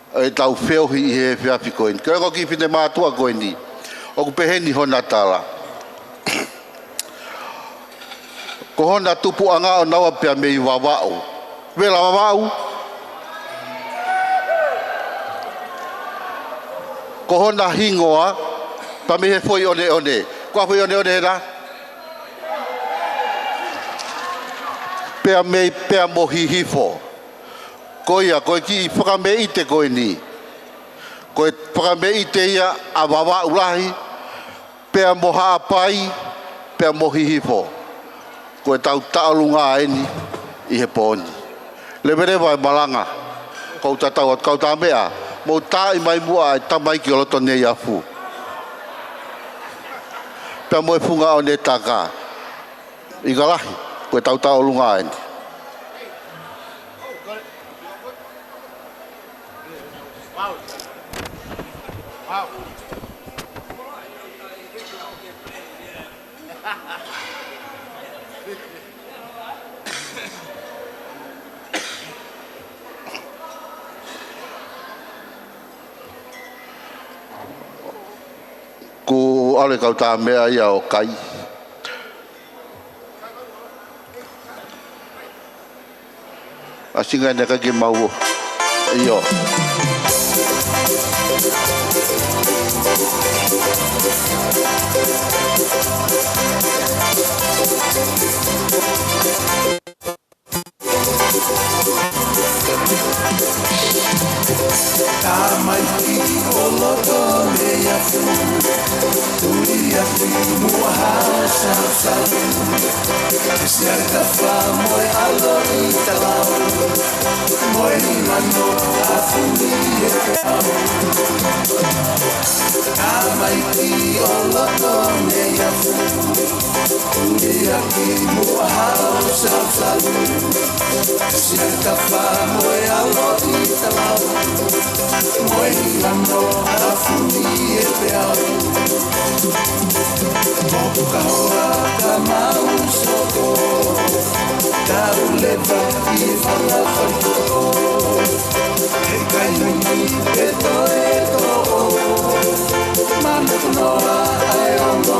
ʻetau feohi ʻi he efiafi ko eni. Ko e ongo kiʻi finemātuʻa ko eni, ʻoku peheni hona tala. Ko hona tupuʻanga ʻonaua pea mei Vavaʻu. Vela Vavaʻu. Ko hona hingoa pea mei he foʻi ʻoneʻone. Ko e foʻi ʻoneʻone hena? Pea mei, pea mo Hihifo. Ko ia, ko e kiʻi fakameʻite ko eni, ko e fakameʻite ia ʻa Vavaʻu Lahi, pea mo Haʻapai, pea mo Hihifo. Ko ʻetau tauʻolunga eni ʻi he pō ni. Leveleva e malanga, kou tatau atu kau tā meʻa, mou taaʻi mai muʻa e tamaiki ʻo loto Neiafu pea mo e funga ʻo Netaka. ʻIkalahi, ko ʻetau tauʻolunga eni. Kuo ʻalu e kau tā meʻa ia ʻo kai. ʻAsinga ʻene kai ke mau. ʻIo. Tamaiki ʻo loto mei afu, tuliaki muʻa hao Salvasalva. Siʻi tafa mo e ʻaloʻi talau, mo e lano afu ni e peau. Tamaiki ʻo loto mei afu, tuliaki muʻa hao Salvasalva. Siʻi tafa mo e ʻaloʻi talau, mo e lano afu ni e peau. Moku ka hoa ka mau soko, kau leva ki fanga fai toko. He kai nui pe toe toko, mana noa ai ongo.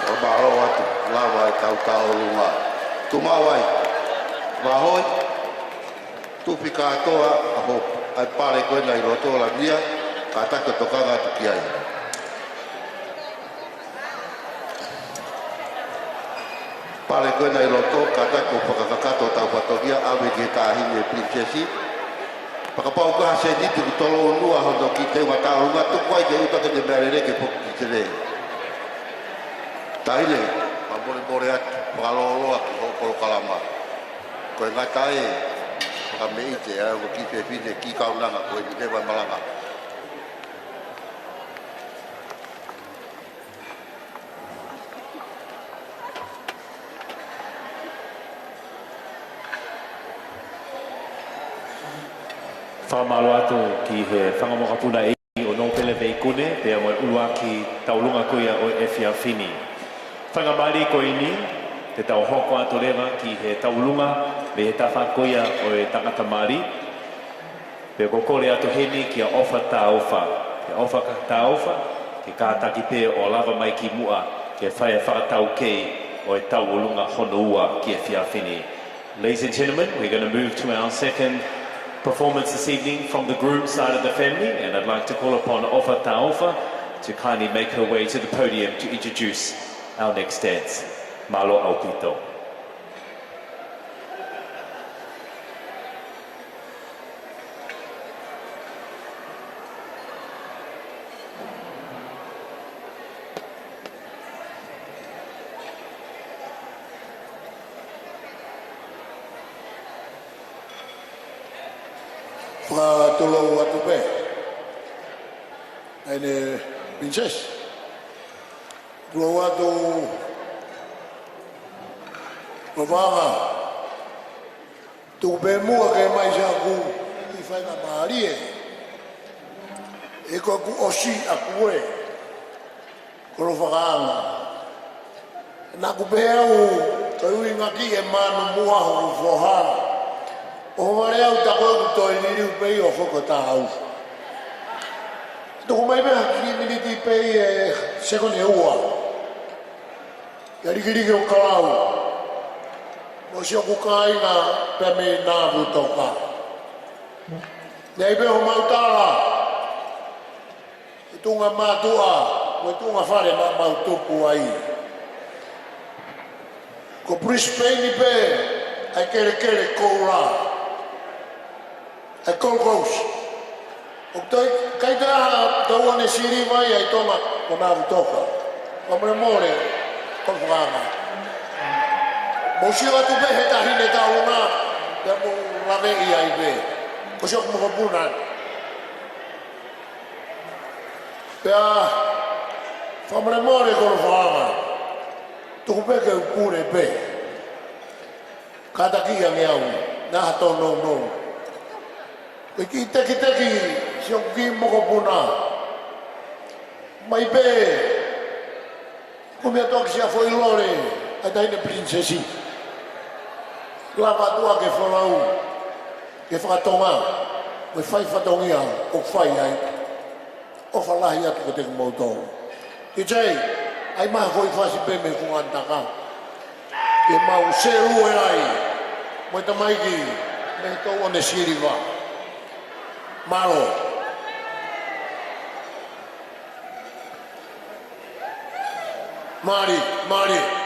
ʻO mālō atu lava e tau tauʻolunga. Tuʻu mai. Vahoi. Tufi kātoa ʻa hoʻo, ʻa e pale ko ena ʻi loto Lavia, kātaki ʻo tokanga atu ki ai. Pale ko ena ʻi loto, kātaki ʻo fakakakato ʻetau fatongia, ʻave ki he taʻahine Pilinisesi. Fakapapau ko ha sēniti ʻoku tolonga hono kiʻi teunga tauʻolunga, tuku ai ke ʻuta ke ne meʻa lelei ke foki ki Senē. Taʻahine, fakamolemole atu, fakalōloa ki hoʻo polokalama. Ko e ngata e fakameʻite ʻa e ongo kiʻi fefine kiʻi kaunanga ko eni, leva e malanga. Fakamālō atu ki he fanga mokopuna ʻo Nōpele Veikune, pea mo e ʻuluaki tauʻolunga ko ia ʻo e efiafi ni. Faingamālie ko eni, te tau hoko atu leva ki he tauʻolunga mei he tafaʻaki ko ia ʻo e tangata mali. Pea ʻoku ou kole atu heni kia ʻOfa Taufa. Kia ʻOfa Taufa, ke kātaki pē ʻo lava mai ki muʻa, ke fai e fakataukei ʻo e tauʻolunga hono ua ki he efiafi ni. Ladies and gentlemen, we're gonna move to our second performance this evening from the groom side of the family, and I'd like to call upon ʻOfa Taufa to kindly make her way to the podium to introduce our next dance. Mālō ʻaupito. ʻA, tulou atu pē. ʻEne Princess. Tulou atu Kolofaʻanga. Tuku pē muʻa ke mai siʻaku kiʻi faingamālie. ʻE ko ʻeku ʻosi ʻaku ē. Kolofaʻanga. Naʻa ku pehē au, ko e ʻuhinga ki he manu muʻa hoku foha. ʻO vale au ta ko ʻeku toe liliu pē ʻo foko tāu. Tuku mai pē ha kiʻi miniti pē ʻe sekoni ʻe ua. Ke likiliki ʻo kalau. Mo siʻoku kāinga pē mei Navutoka. Nei pē homau tala. ʻI tuʻunga mātuʻa, mo e tuʻunga fale naʻa mau tupu ai. Ko Brisbane pē, ʻa e kelekele koula. ʻA e Gold Coast. ʻOku toe, ʻikai toe ʻi ai ha tau ʻo ne siliva ʻi Tonga, ko Navutoka. Fakamolemole, Kolofaʻanga. Mou sio atu pē he taʻahine taʻu na, pea mou laveʻi ai pē. Ko siʻoku mokopuna. Pea, fakamolemole Kolofaʻanga. Tuku pē ke u pule pē. Kātaki ange au, naʻa ha tōnounou. Ko e kiʻi tekiteki, siʻoku kiʻi mokopuna. Mai pē, kumi atu ʻaki siʻa foʻi lole, ʻa e taʻahine Princess. Lava atu ʻa ke folau, ke fakatonga, mo e fai fatongia, ʻoku fai ai. ʻOfa lahi atu kiate kimoutolu. DJ, ʻai mai ha foʻi fasi pē mei he kuonga taka. Ke mau sēlue ai, mo e tamaiki, mei he tau ʻo ne siliva. Mālō. Mālie, mālie.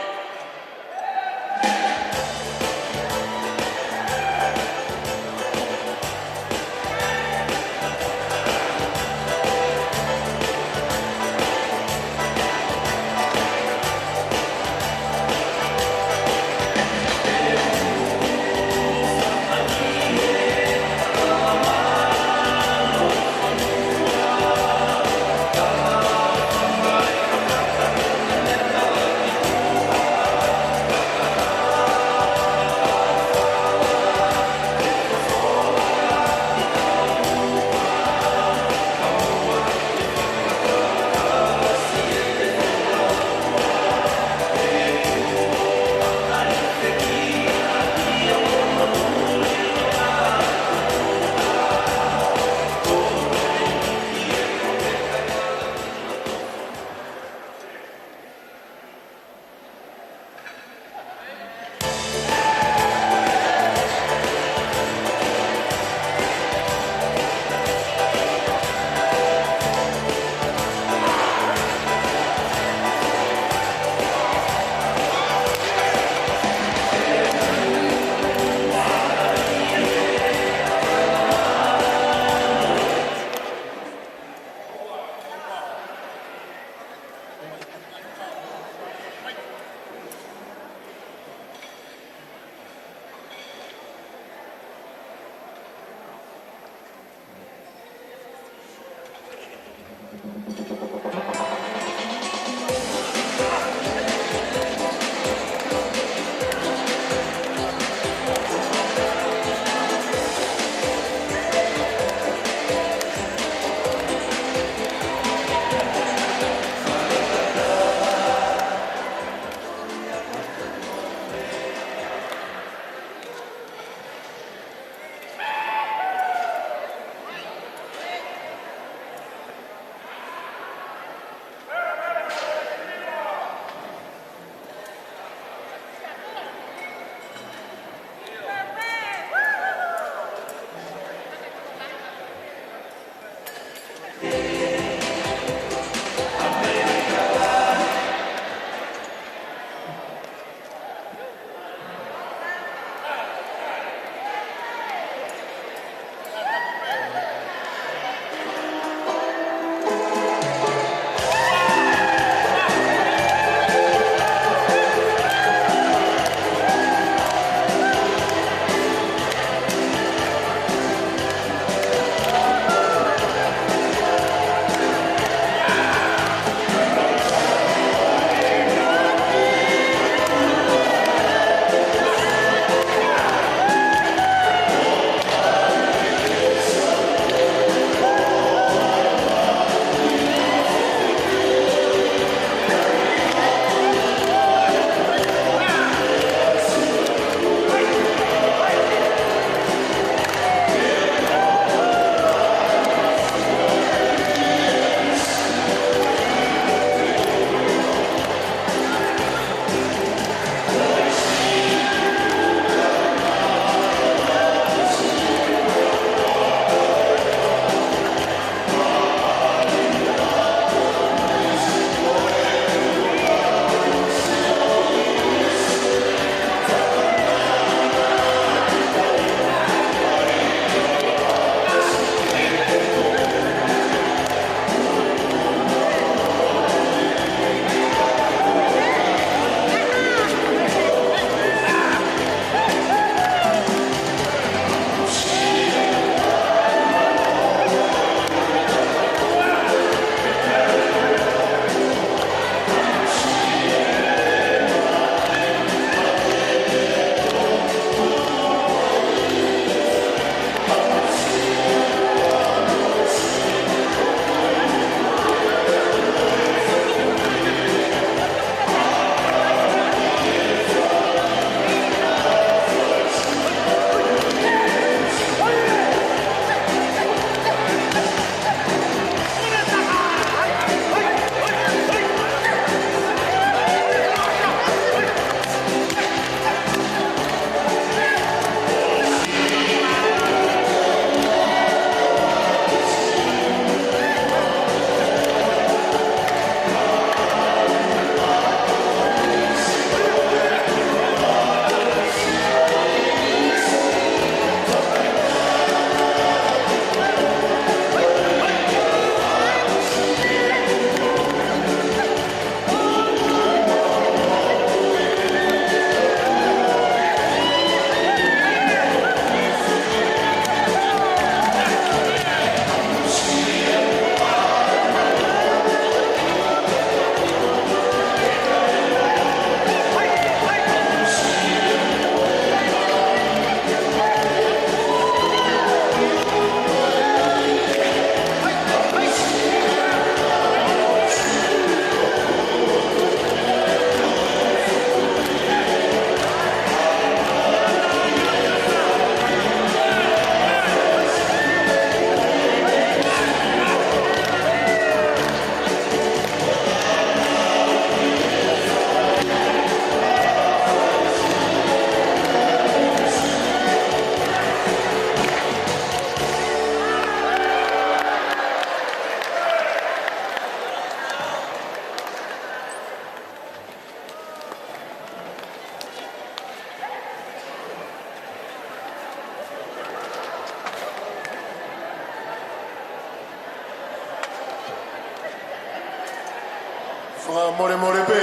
Fakamolemole pē,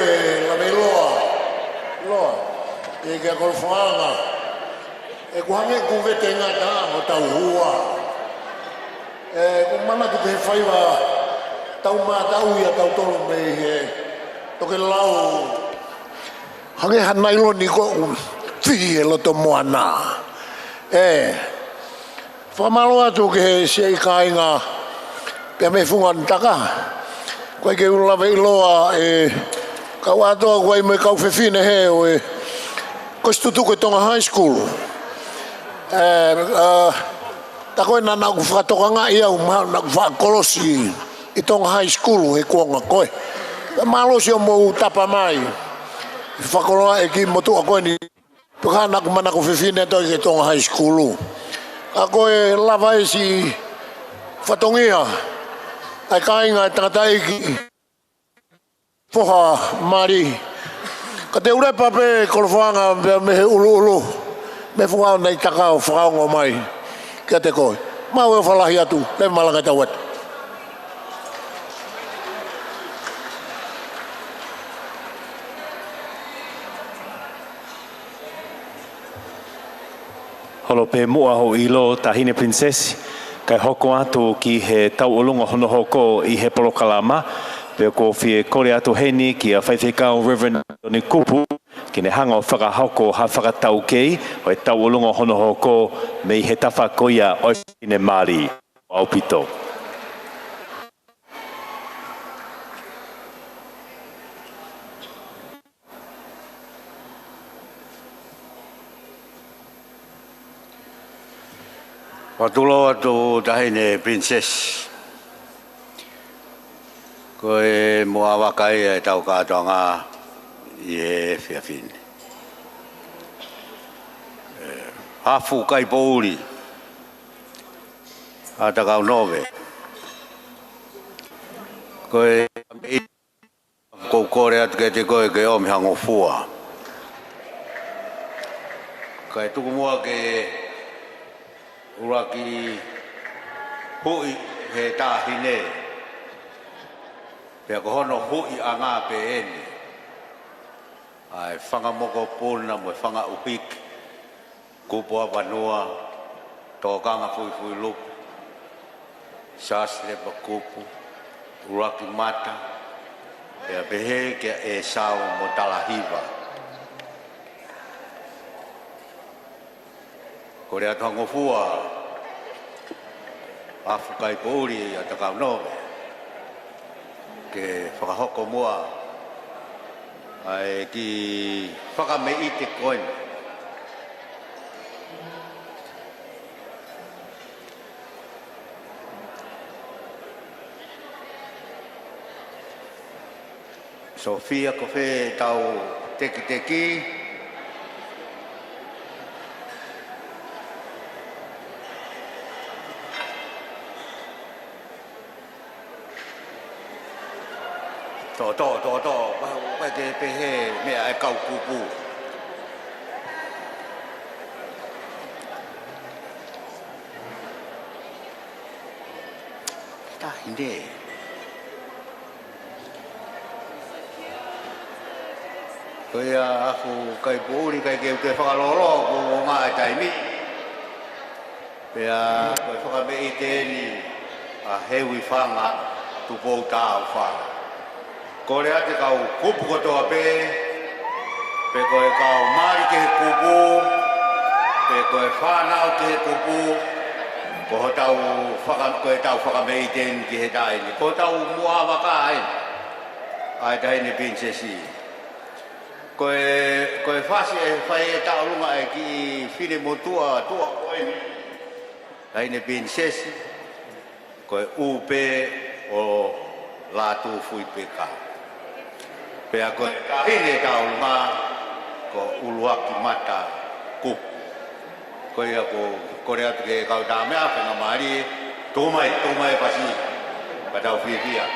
Laveiloa. Loa. ʻE kia Kolofoanga. ʻE, ʻoku hangē ʻoku vete ngata hotau hua. ʻE, ʻoku ou manatu ki he faiva tau mātau ia tautolu mei he tokelau. Hangē ha nailoni ʻoku fihi he loto moana. ʻE, fakamālō atu ki he siʻi kāinga pea mei he funga ʻo e taka. ʻOku ʻikai ke u laveiloa e kau ʻAtoa, ʻoku ʻi ai mo e kau fefine he ʻo e Kolisi Tutuku ʻo Tonga High School. ʻE, ʻa, tā ko ē naʻa ku fakatokangaʻi au, mahalo naʻa ku faʻa kolosi ʻi Tonga High School he kuonga ko ē. Mālō siʻomou tapa mai. Fakakoloa e kiʻi motuʻa ko eni. Pea ka naʻa ku manako fefine atu ki Tonga High School. ʻA ko e lava e siʻi fatongia ʻa e kāinga ʻa e tangataʻeiki foha mali. Ka te u lepa pē Kolofoanga mei he ʻuluʻulu, mei he funga ʻo e taka ʻo fakaongo mai kiate koe. Mau ʻofa lahi atu, leva malanga tau atu. Holo pē muʻa hoʻo ʻilo Taʻahine Pilinisesi, kae hoko atu ki he tauʻolunga hono hoko ʻi he polokalama, pea ʻoku ou fie kole atu heni kia Faifekau Reverend Tony Kupu, ke ne hanga ʻo fakahoko ha fakataukei ʻo e tauʻolunga hono hoko mei he tafa ko ia ʻo e fefine mali ʻaupito. Fakatulou atu Taʻahine Pilinisesi. Ko e muʻavaka ia ʻetau kātoanga ʻi he efiafi ni. ʻE, Hafu Kaipoʻuli ʻa Takaunove. Ko e ʻoku ou kole atu kiate koe ke ʻomi ha ngofua. Kae tuku muʻa ke ʻuluaki huʻi he taʻahine. Pea ko hono huʻiʻanga pē eni ʻa e fanga mokopuna mo e fanga ʻuhiki, Kupu ʻa Vanua, Tokanga Fuifuilupe, Siaosi Lepa Kupu, ʻUluaki Mata, pea pehē kia ʻEsau mo Talahiva. Kole atu ha ngofua, Hafu Kaipoʻuli ʻa Takaunove, ke fakahoko muʻa ʻa e kiʻi fakameʻite ko eni. Sofia, ko fē ʻetau tekiteki? Tō, tō, tō, tō. Vai, vai ke pehē meʻa e kau kupu. Taʻahine. Ko ia Hafu Kaipoʻuli, ʻikai ke u toe fakalōloa, kuo ngata e taimi. Pea ko e fakameʻite eni ʻa Heuifanga Tupou Tāufa. Kole atu e kau kupu kotoa pē, pe ko e kau mali ki he kupu, pe ko e fānau ki he kupu, ko hotau faka-, ko ʻetau fakameʻite eni ki he taʻahine. Ko hotau muʻavaka eni, ʻa e Taʻahine Pilinisesi. Ko e, ko e fasi ʻe fai ʻe Taʻolunga e kiʻi finemotuʻa tuʻa ko eni, Taʻahine Pilinisesi, ko e ʻū pē ʻo Lātūfuipeka. Pea ko e taʻahine Taʻolunga ko ʻUluaki Mata Kupu. Ko ia ʻoku ou kole atu ki he kau tāmeʻa, faingamālie, tuku mai, tuku mai e fasi, ka tau fiefia.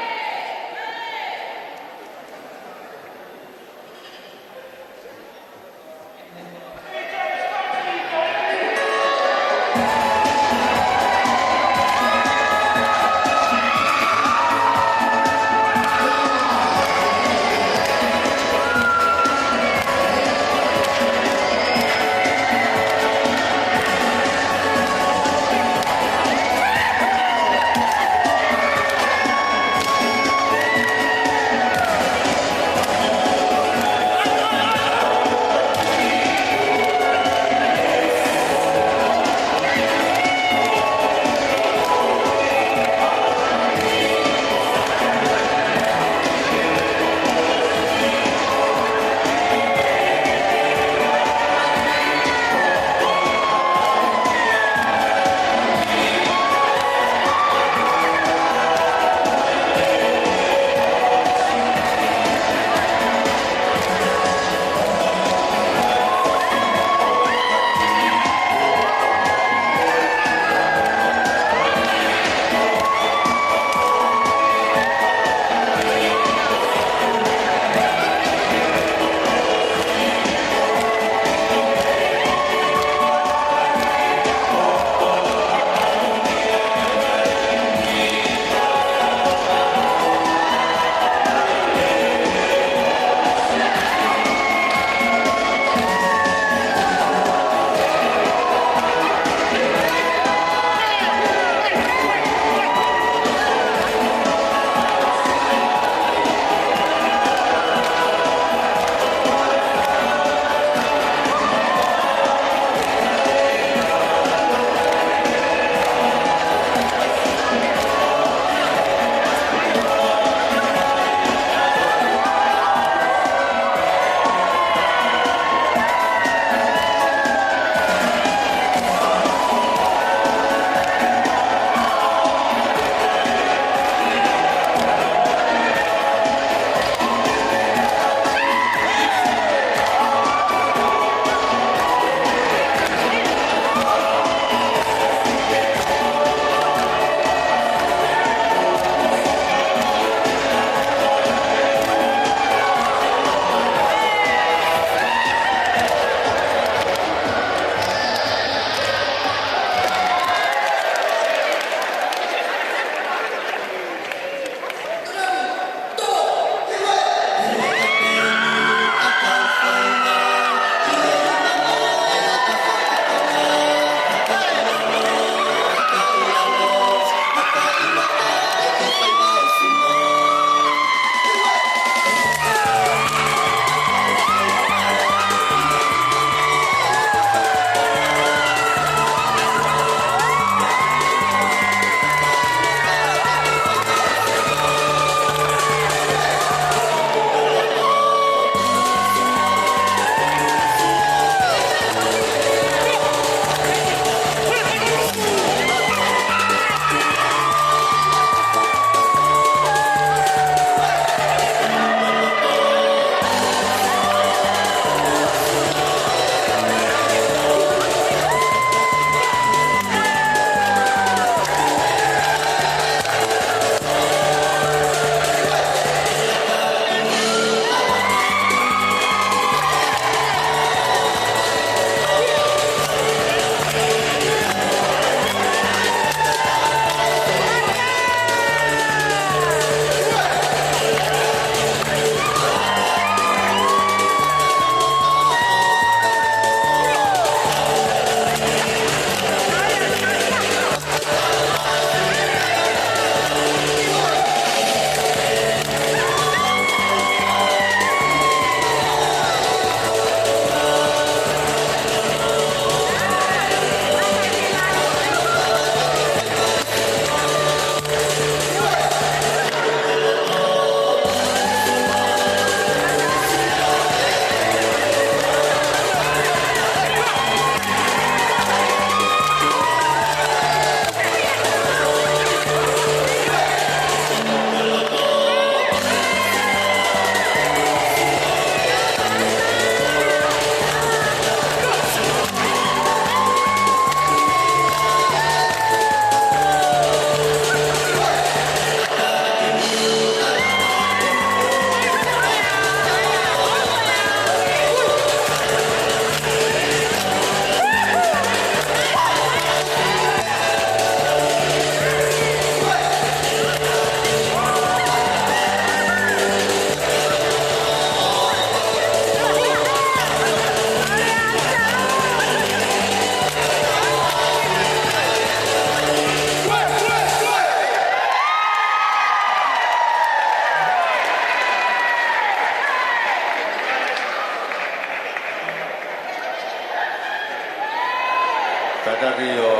Taki ʻo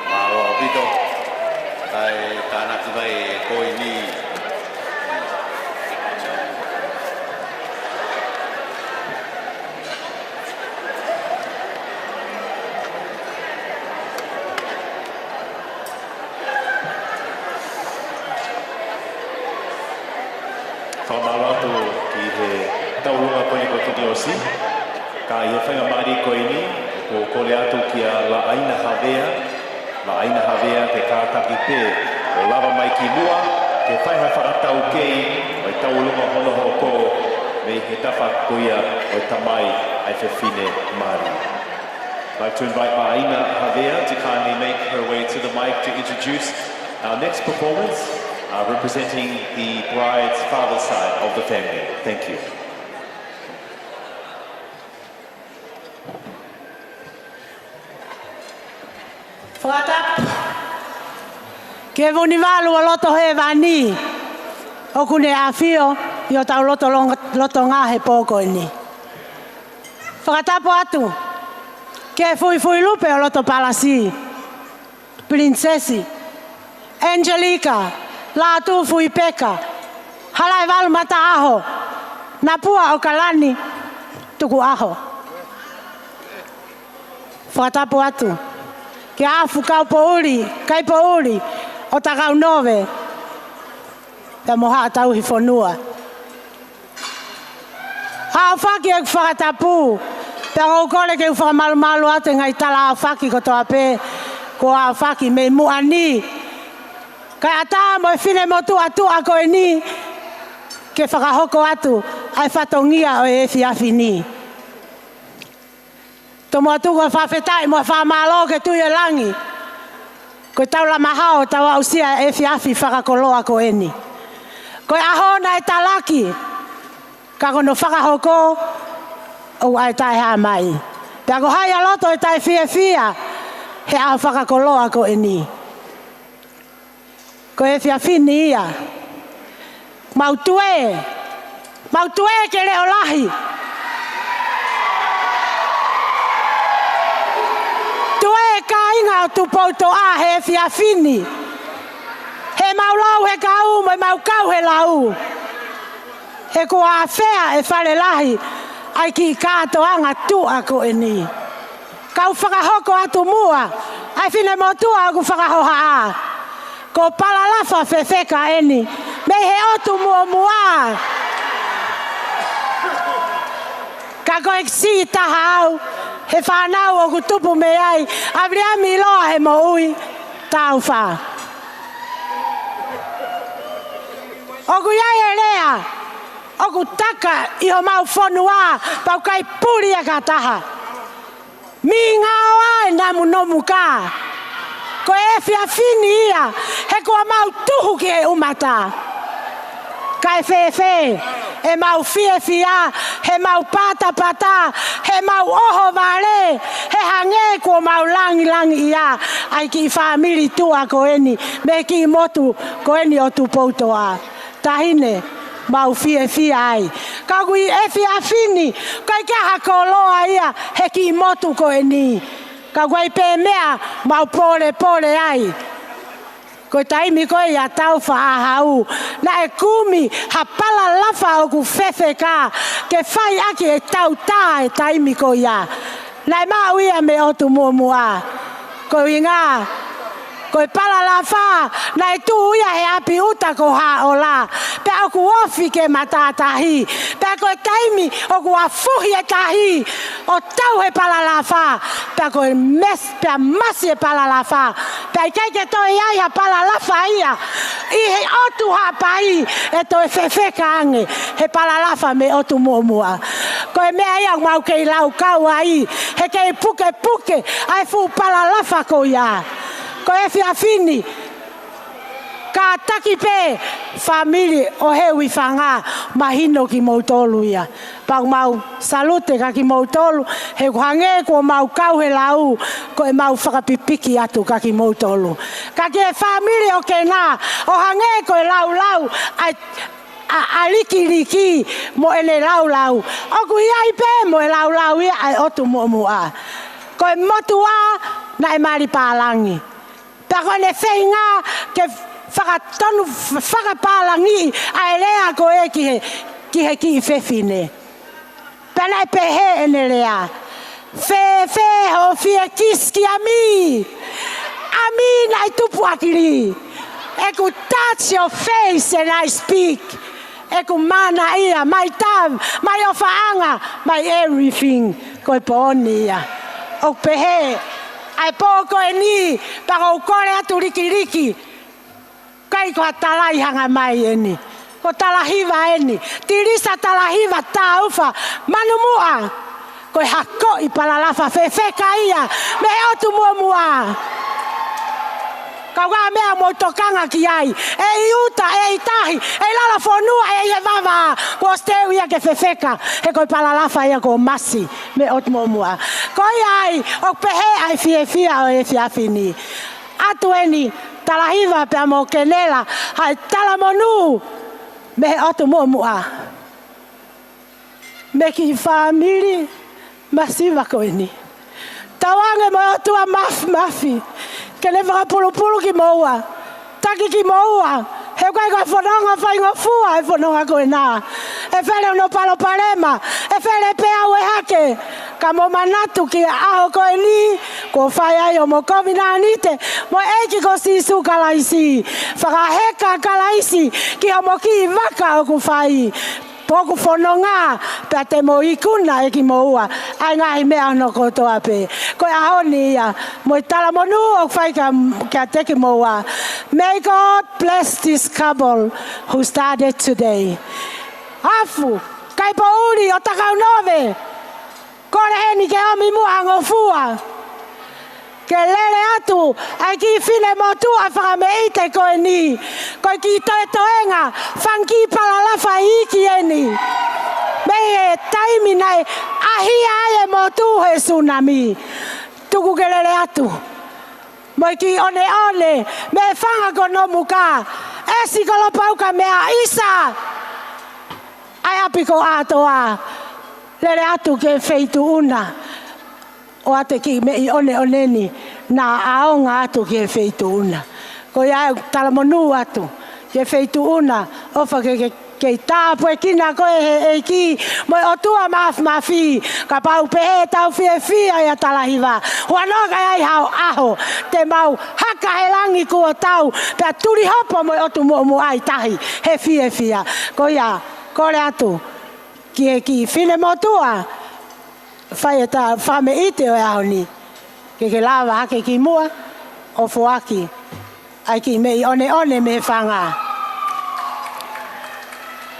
mālō ʻaupito. Kae tānaki mai e koini. Fakamālō atu ki he tauʻolunga ko eni ko Tokiosi. Ka ʻi he faingamālie ko eni, ʻoku ou kole atu kia Laʻaina Havea, Laʻaina Havea ke kātaki pē ʻo lava mai ki muʻa, ke fai ha fakataukei ʻo e tauʻolunga hono hoko mei he tafa ko ia ʻo e tamai ʻa e fefine mali. I'd like to invite Laʻaina Havea to kindly make her way to the mic to introduce our next performance, uh, representing the bride's father's side of the family. Thank you. Fakatapu ki he Vunivalu ʻo loto hēvani ʻoku ne ʻafio ʻi hotau loto long-, lotonga he pō ko eni. Fakatapu atu ki he Fuifui Lupe ʻo loto palasi, Pilinisesi Angelika Lātūfuipeka Halaevalu Mataʻaho Napua ʻo Kalani Tukuʻaho. Fakatapu atu ki he ʻAfu Kaupoʻuli, Kaipoʻuli ʻo Takaunove, pea mo Haʻa Tauhi Fonua. ʻAofaki ʻeku fakatapu, pea ʻoku ou kole ke u fakamalumalu atu e ngaahi tala ʻaofaki kotoa pē kuo ʻaofaki mei muʻa ni. Kae ʻatā mo e finemotuʻa tuʻa ko eni ke fakahoko atu ʻa e fatongia ʻo e efiafi ni. Tomuʻa tuku ʻa e fakafetaʻi mo e fakamālō ki he Tuʻi ʻo Langi, ko e taulama hao ʻo tau aʻusia e efiafi fakakoloa ko eni. Ko e ʻaho naʻe talaki, ka ko hono fakahoko ʻoku ʻi ai e taʻehāmai. Pea ko hai ʻa loto ʻe taʻefiefia he ʻaho fakakoloa ko eni? Ko e efiafi ni ia. Mau tuē. Mau tuē ke leʻo lahi. Tuē kāinga ʻo Tupoutoʻa he efiafi ni. He mau lau he kau mo e mau kau he lau. He kuo ʻafea e Fale Lahi ʻa e kiʻi kātoanga tuʻa ko eni. Kau fakahoko atu muʻa ʻa e finemotuʻa ʻoku fakahohaʻa. Ko Palalafa Fefeka eni mei he ʻOtu Muʻomuʻa. Ka ko e siʻi taha au he fānau ʻoku tupu mei ai, ʻa Viliami ʻIloa he moʻui, Taufa. ʻOku ʻi ai e lea, ʻoku taka ʻi homau fonua, pau kai puli ʻa e kātaha. Mīngao ʻa e namunomu kā. Ko e efiafi ni ia, he kuo mau tuhu ki he ʻumata. Kae fēfē ʻemau fiefia, heʻemau patapata, heʻemau ʻohovale, he hangē kuo mau langilangiʻia ʻa e kiʻi fāmili tuʻa ko eni, mei he kiʻi motu ko eni ʻo Tupoutoʻa. Taʻahine, mau fiefia ai. Ka ʻoku ʻi he efiafi ni, ʻikai ke ʻi ai ha koloa ia he kiʻi motu ko eni. Ka ʻoku ʻi ai pē meʻa mau pōlepole ai. Ko e taimi ko ia ʻa Taufa ʻAhau, naʻe kumi ha Palalafa ʻoku fefeka ke fai ʻaki e tautā e taimi ko ia. Naʻe maʻu ia mei he ʻOtu Muʻomuʻa. Ko e ʻuhinga, ko e Palalafa naʻe tuʻu ia he ʻapi ʻuta ko Haʻola, pea ʻoku ofi ki he matātahi. Pea ko e taimi ʻoku ʻafuhi e tahi ʻo tau he Palalafa, pea ko e mes-, pea masi e Palalafa. Pea ʻikai ke toe ʻi ai ha Palalafa ia ʻi he ʻotu Haʻapai ʻe toe fefeka ange he Palalafa mei he ʻOtu Muʻomuʻa. Ko e meʻa ia ʻoku mau kei laukau ai, he kei pukepuke ʻa e fuʻu Palalafa ko ia. Ko e efiafi ni, kātaki pē fāmili ʻo Heuifanga, mahino kimoutolu ia. Pea ʻoku mau salute kia kimoutolu, he ʻoku hangē kuo mau kau he lau, ko ʻemau fakapipiki atu kia kimoutolu. Ka ki he fāmili ʻo Kena, ʻo hangē ko e laulau ʻa, ʻa, ʻa Likiliki mo ʻene laulau, ʻoku ʻi ai pē mo e laulau ia ʻa e ʻOtu Muʻomuʻa. Ko e motuʻa naʻe mali pālangi. Pea ko ʻene feinga ke fakatonu, fakapālangiʻi ʻa e lea ko ē ki he, ki he kiʻi fefine. Pea naʻe pehē ʻene lea: Fēfē hoʻo fie kisi kia mi? ʻA mi naʻe tupu ʻakili. ʻEku touch your face and I speak. ʻEku mana ia, my tongue, my ʻofaʻanga, my everything. Ko e pooni ia. ʻOku pehē ʻa e pō ko eni, pea ʻoku ou kole atu likiliki. ʻIkai ko ha talai hanga mai eni. Ko Talahiva eni. Tilisa Talahiva Taufa Manumuʻa. Ko e hakoʻi palalafa fefeka ia mei he ʻotu muʻomuʻa. Kau ngā meʻa mo tokanga ki ai. ʻE ʻi ʻuta, ʻe ʻi tahi, ʻe ʻi lalo fonua, ʻe ʻi he vavā. Kuo ʻosi teu ia ke fefeka. He ko e palalafa ia kuo masi mei he ʻotu muʻomuʻa. Ko ia ai, ʻoku pehē ʻa e fiefia ʻo e efiafi ni. ʻAtu eni, Talahiva pea mo Kenela, ʻa e talamonū mei he ʻotu muʻomuʻa. Mei he kiʻi fāmili masiva ko eni. Tauange mo e ʻOtua Māfimafi ke ne fakapulupulu kimoua, taki kimoua, he ʻoku ʻikai ko e fononga faingofua e fononga ko ena. ʻE fele hono palopalema, ʻe fele pē ʻa e hake. Ka mou manatu ki he ʻaho ko eni, kuo fai ai hoʻomo kovinānite mo e ʻEiki ko Sīsū Kalaisi. Fakaheka Kalaisi ki hoʻomo kiʻi vaka ʻoku fai. Poku fononga, pea te mo ikuna ʻe kimoua ʻa e ngaahi meʻa hono kotoa pē. Ko e ʻaho ni ia, mo e talamonū ʻoku fai kia, kiate kimoua. May God bless this couple who started today. Afu, kai poʻuli ʻo Takaunove. Kole heni ke ʻomi muʻa ngofua. Ke lele atu ʻa e kiʻi fine motuʻa fakameʻite ko eni. Ko e kiʻi toetoenga, fanga kiʻi palalafa iiki eni. Mei he taimi naʻe ʻahia ai e motu he sunami. Tuku ke lele atu. Mo e kiʻi ʻoneʻone, mei he fanga ko Nomuka. ʻEsi ko Lopauka mei ʻIsa. ʻA e ʻapi ko ʻAtoa. Lele atu ki he feituʻu na. ʻOatu e kiʻi meʻi ʻoneʻone ni, naʻa ʻaonga atu ki he feituʻu na. Ko ia ʻoku talamonū atu ki he feituʻu na, ʻofa ke, ke, kei tāpuekina koe he ʻEiki, mo e ʻOtua Māfimafi, kapau pē ʻe tau fiefia ʻia Talahiva. Huanoa ka ʻi ai hao ʻaho, te mau haka he langi kuo tau, pea tuli hopo mo e ʻotu muʻomuʻa ʻi tahi, he fiefia. Ko ia, kole atu ki he kiʻi fine motuʻa, fai e tā fakameʻite ʻo e ʻaho ni. Ke ke lava hake ki muʻa, ʻo foaki ʻa e kiʻi meʻi ʻoneʻone mei he fanga.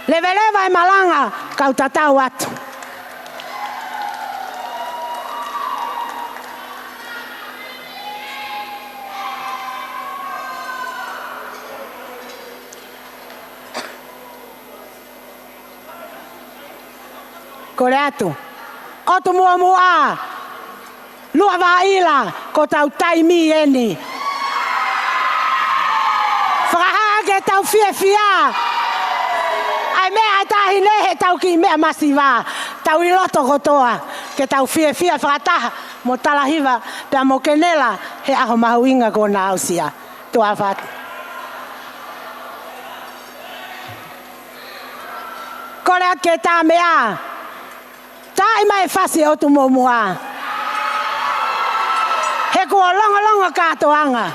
Leveleva e malanga, kau tatau atu. Kole atu. ʻOtu muʻomuʻa. Lua vaʻila, ko ʻetau taimi eni. Fakahā ke tau fiefia. ʻA e meʻa ʻa e taʻahine he tau kiʻi meʻa masiva. Tau ʻi loto kotoa, ke tau fiefia fakataha mo Talahiva, pea mo Kenela, he ʻaho mahuʻinga kuo na aʻusia. Tuʻa ʻofa atu. Kole atu ke tā meʻa. Taaʻi mai e fasi ʻotu muʻomuʻa. He kuo longolongo kātoanga.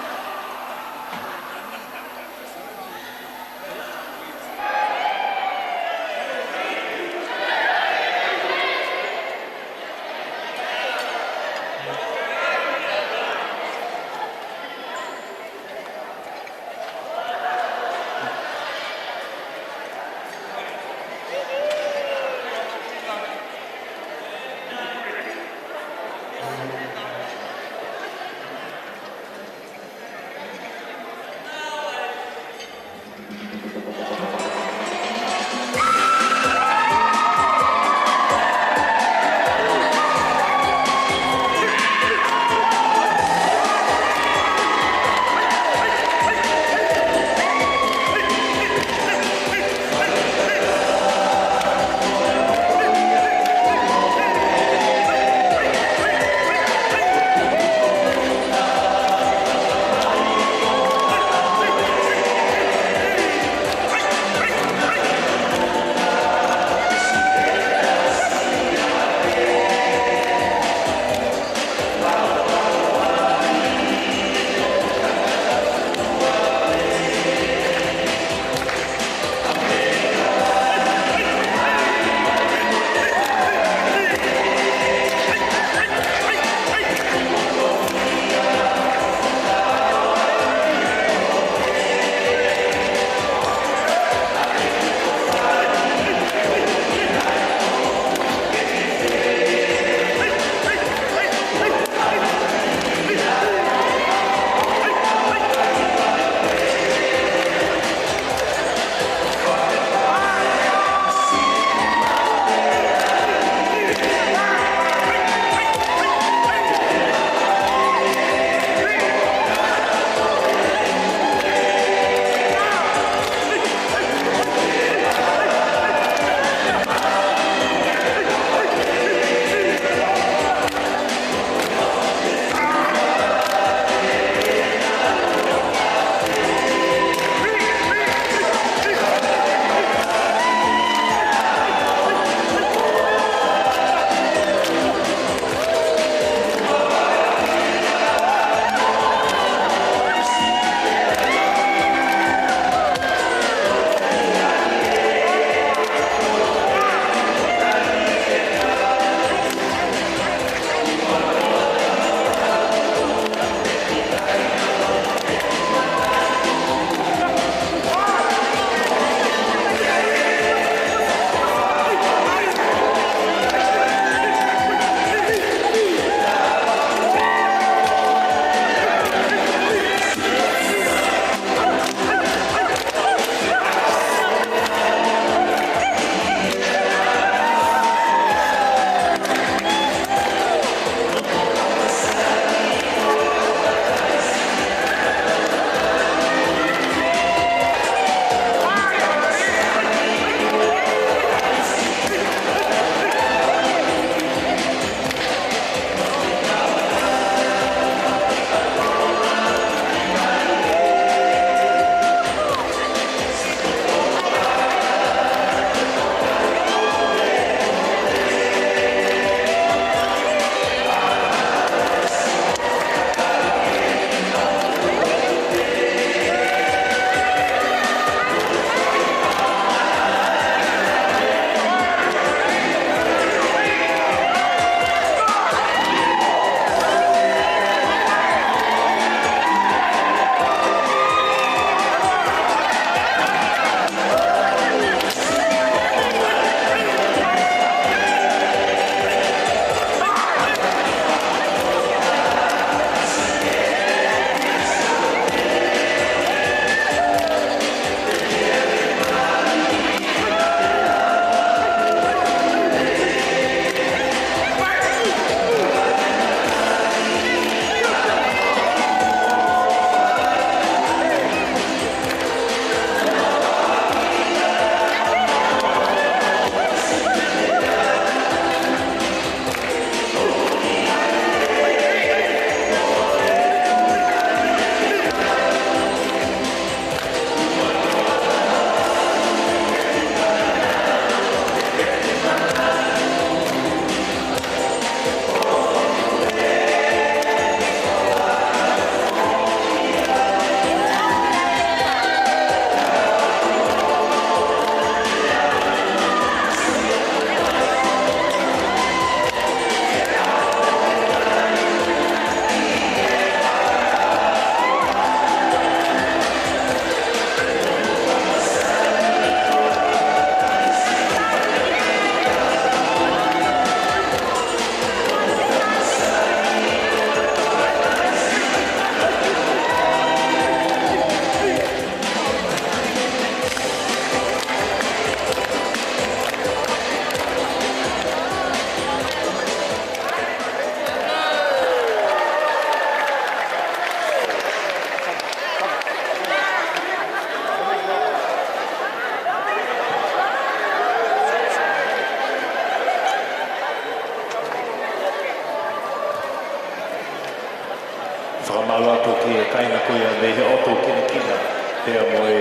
Fakamālō atu ki he kāinga ko ia mei he ʻOtu Kinakina, pea mo e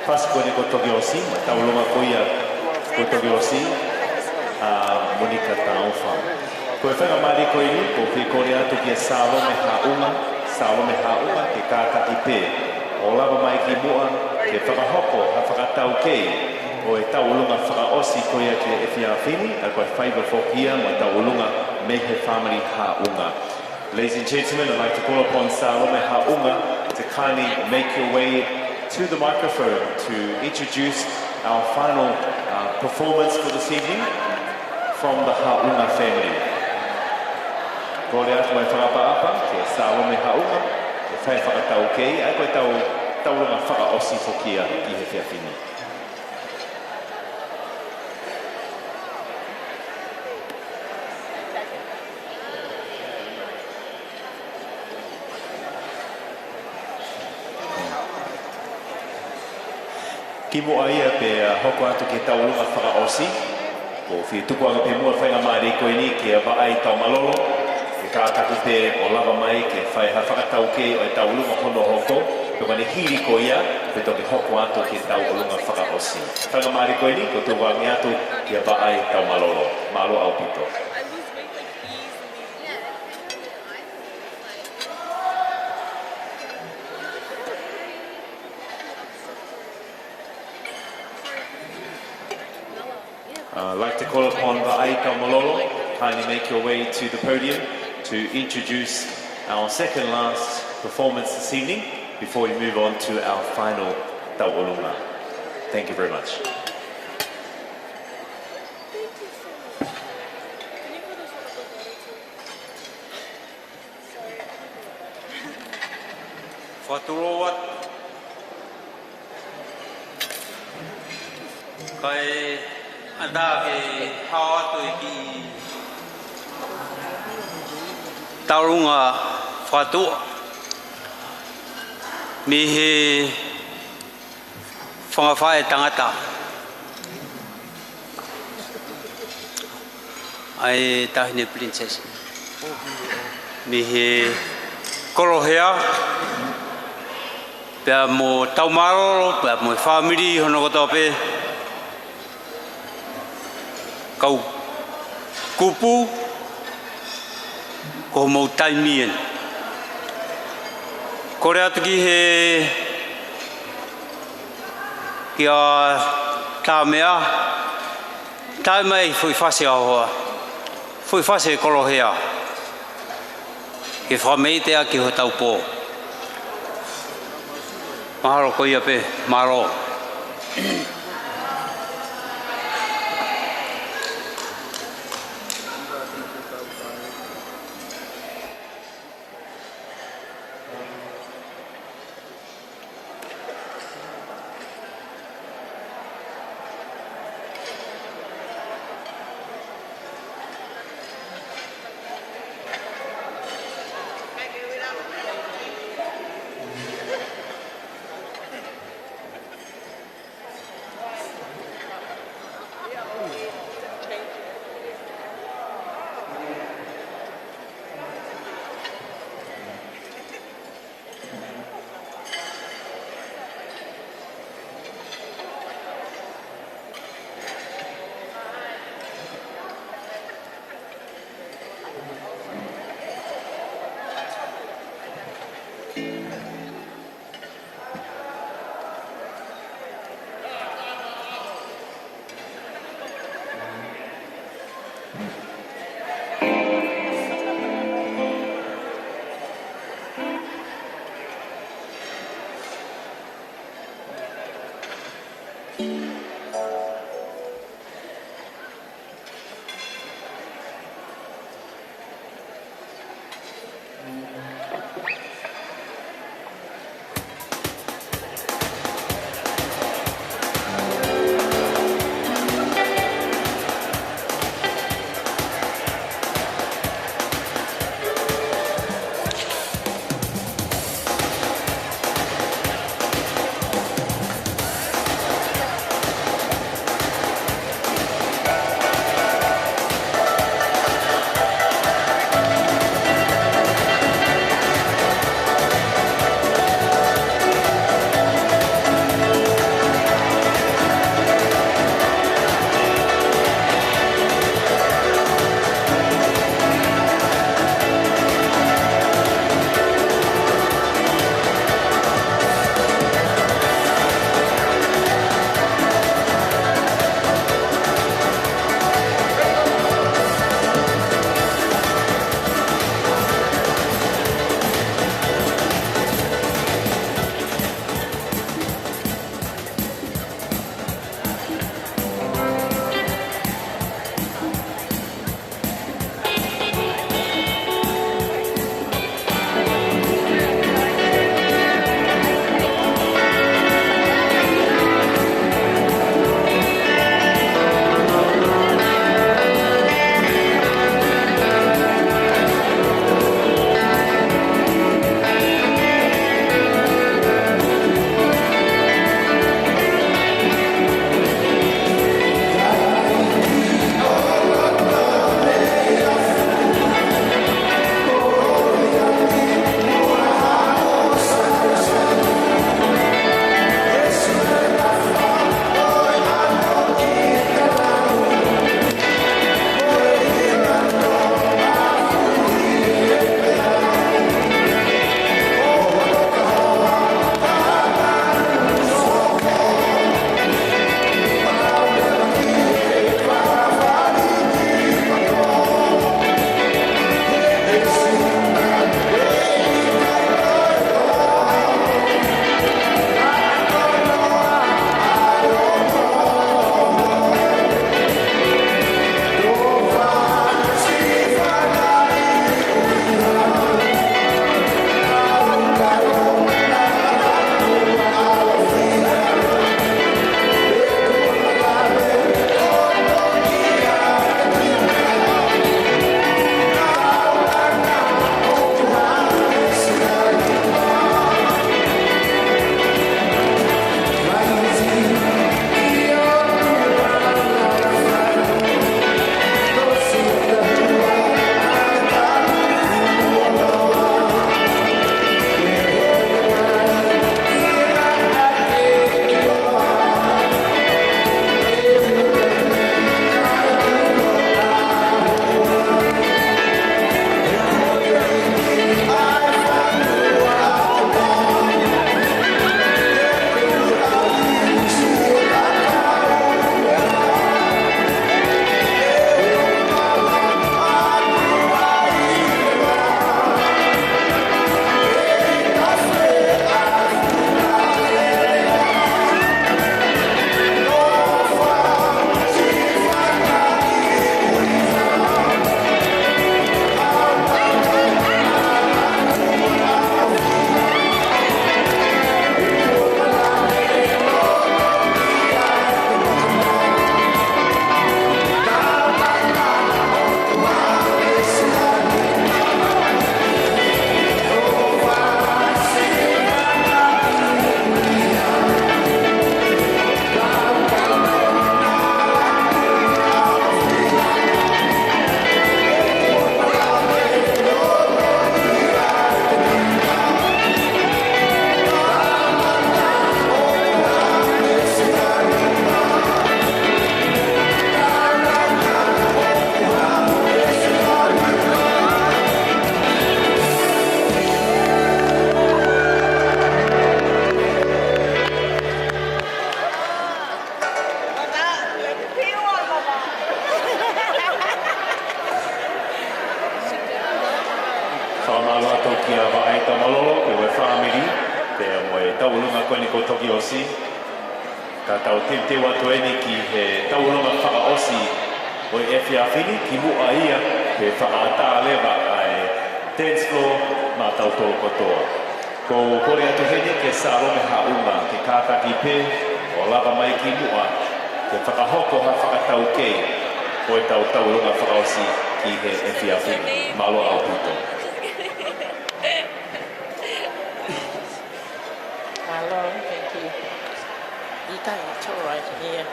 fasi ko eni kuo toki ʻosi, mo e tauʻolunga ko ia kuo toki ʻosi, ʻa Monica Taufa. Ko e faingamālie ko eni, ʻoku ou kole atu kia Salome Haʻunga, Salome Haʻunga ke kātaki pē ʻo lava mai ki muʻa ke fakahoko ha fakataukei ʻo e tauʻolunga fakaʻosi ko ia ki he efiafi ni, ʻa ia ko e faiva foki ia mo e tauʻolunga mei he fāmili Haʻunga. Ladies and gentlemen, I'd like to call upon Salome Haʻunga to kindly make your way to the microphone to introduce our final, uh, performance for this evening from the Haʻunga family. Kole atu mo e fakaʻapaʻapa kia Salome Haʻunga ke fai fakataukei, ʻa ia ko e tau, tauʻolunga fakaʻosi foki ia ki he efiafi ni. Kimuʻa ia pea hoko atu ki he tauʻolunga fakaʻosi, ʻoku ou fie tuku ange pē muʻa e faingamālie ko eni kia Vaʻai Taumalolo, ke kātaki pē ʻo lava mai ke fai ha fakataukei ʻo e tauʻolunga hono hoko, pea ko ʻene hili ko ia, pea toki hoko atu ki he tauʻolunga fakaʻosi. Faingamālie ko eni, ʻoku ou tuku ange atu kia Vaʻai Taumalolo. Mālō ʻaupito. Uh, I'd like to call upon Vaʻai Taumalolo, kindly make your way to the podium to introduce our second last performance this evening before we move on to our final tauʻolunga. Thank you very much. Fakatulou atu. Kae ʻatā ke hao atu e kiʻi tauʻolunga fakatuʻa mei he fanga faʻētangata ʻa e Taʻahine Princess mei he Kolohea, pea mo Taumalolo, pea mo e fāmili hono kotoa pē. Kau kupu, ko hoʻomou taimi eni. Kole atu ki he, kia Tāmea, tae mai foʻi fasi ʻa hoa, foʻi fasi Kolohea, ke fakameʻite ʻaki hotau pō. Mahalo ko ia pē, mālō. Fakamālō atu kia Vaʻai Tamalolo, pea mo e fāmili, pea mo e tauʻolunga ko eni kuo toki ʻosi. Ka tau teuteu atu eni ki he tauʻolunga fakaʻosi ʻo e efiafi ni, kimuʻa ia ke fakaʻatā leva ʻa e dance floor maʻatautolu kotoa. ʻOku ou kole atu heni kia Salome Haʻunga ke kātaki pē ʻo lava mai kimuʻa ke fakahoko ha fakataukei ʻo e tau tauʻolunga fakaʻosi ki he efiafi ni. Mālō ʻaupito. Mālō, thank you. Ika, it's all right, yeah.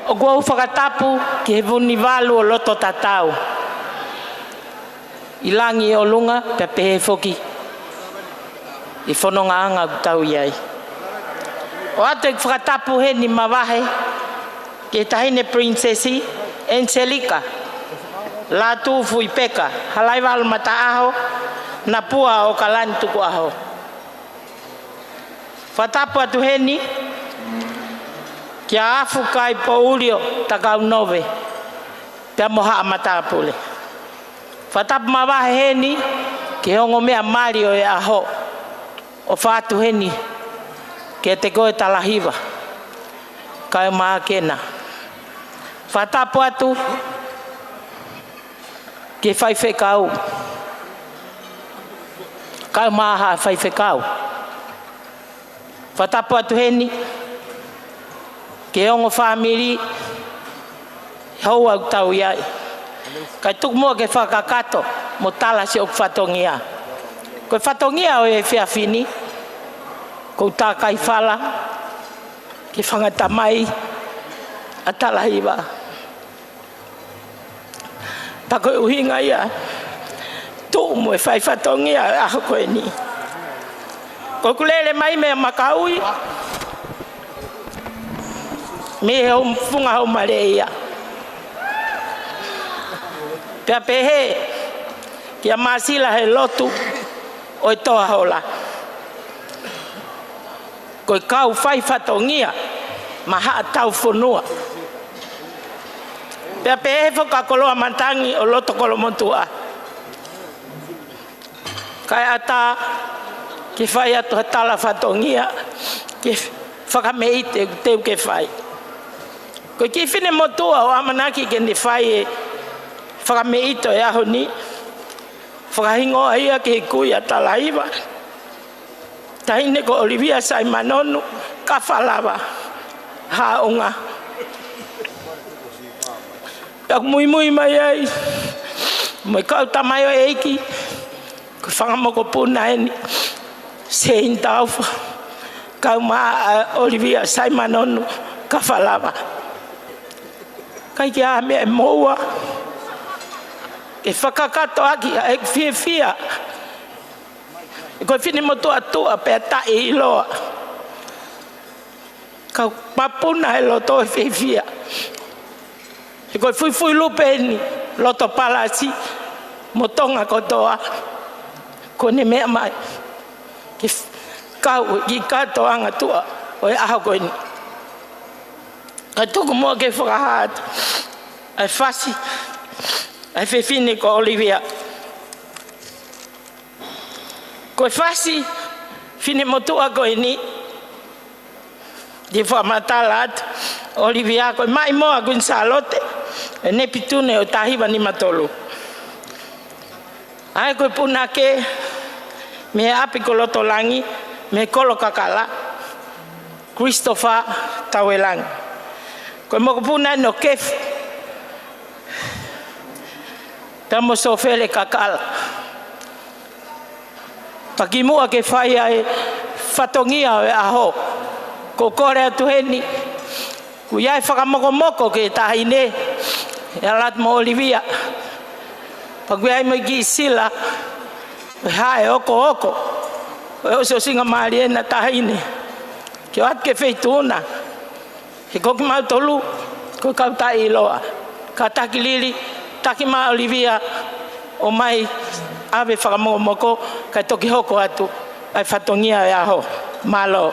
ʻOku ou fakatapu ki he Vunivalu ʻo Loto Tatau, ʻi langi ʻi ʻolunga, pea pehē foki ʻi he fonongaʻanga ʻoku tau ʻi ai. ʻOatu ʻeku fakatapu heni mavahe ki he Taʻahine Pilinisesi Angelika Lātūfuipeka Halaivalu Mataʻaho Napua ʻo ʻOkalani Tukuʻaho. Fakatapu atu heni kia Afukai Poulio Takaunove pea mo haʻa matāpule. Fakatapu mavahe heni ki he ongo meʻa mali ʻo e ʻaho, ʻofa atu heni kiate koe Talahiva, kae ʻumaʻā Kena. Fakatapu atu ki he faifekau, kae ʻumaʻā haʻa faifekau. Fakatapu atu heni ki he ongo fāmili, he houa ʻoku tau ʻi ai. Kae tuku muʻa ke fakakakato mo tala siʻoku fatongia. Ko e fatongia ʻo e efiafi ni, ʻoku ou tākai fala ki he fanga tamai ʻa Talahiva. Pea ko e ʻuhinga ia, tuʻu mo e fai fatongia ʻo e ʻaho ko eni. Ko ʻeku lele mai mei Makaui, mei he hom-, funga Haumalēʻia. Pea pehē kia Māsila he lotu ʻo e Toa Hola, ko e kau fai fatongia maʻa haʻa taufonua. Pea pehē foki kia Koloa Matangi ʻo loto Kolomotuʻa, kae ʻatā ke fai atu ha tala fatongia ke fakameʻite ʻoku teu ke fai. Ko e kiʻi finemotuʻa ʻoku ʻamanaki ke ne fai e fakameʻite ʻo e ʻaho ni, fakahingoa ia ki he kui ʻa Talahiva, Taʻahine ko ʻOlivia Saimanonu Kafalava Haʻunga. Pea ʻoku muimui mai ai mo e kau tamaioʻeiki, ko e fanga mokopuna eni, Seini Taufa, kae ʻumaʻā ʻa ʻOlivia Saimanonu Kafalava. ʻIkai ke ʻi ai ha meʻa ʻe moua ke fakakakato ʻaki ʻa ʻeku fiefia. Ko e finemotuʻa tuʻa pea taʻeʻiloa, ka mapuna e loto ʻo e fiefia. He ko e fuifui lupe eni, Lotopalasi mo Tonga kotoa, kuo ne meʻa mai ke f-, kau ki he kātoanga tuʻa ʻo e ʻaho ko eni. Kae tuku muʻa ke fakahā atu ʻa e fasi ʻa e fefine ko ʻOlivia. Ko e fasi finemotuʻa ko eni, te u fakamatala atu, ʻOlivia, ko e maʻimoa ʻa Kuini Sālote ʻi he Nepitune ʻo e taha hiva nima tolu. ʻA ia ko e punake mei he ʻapi ko Lotolangi, mei he kolo kakala, Christopher Tauelangi. Ko e mokopuna eni ʻo Kefu pea mo Sofele Kakala. Pea kimuʻa ke fai ʻa e fatongia ʻo e ʻaho, ʻoku ou kole atu heni, ʻoku ʻi ai e fakamokomoko ki he taʻahine, ʻe ala atu mo ʻOlivia. Pea ʻoku ʻi ai mo e kiʻi sila ʻo e haʻe okooko ʻo e ʻosiʻosingamālie ʻena taʻahine, ke ʻoatu ki he feituʻu na. He ko kimautolu ko e kau taʻeʻiloa. Kātaki Lili, taki mai ʻa ʻOlivia ʻo ʻomai ʻave fakamokomoko, kae toki hoko atu ʻa e fatongia ʻo e ʻaho. Mālō.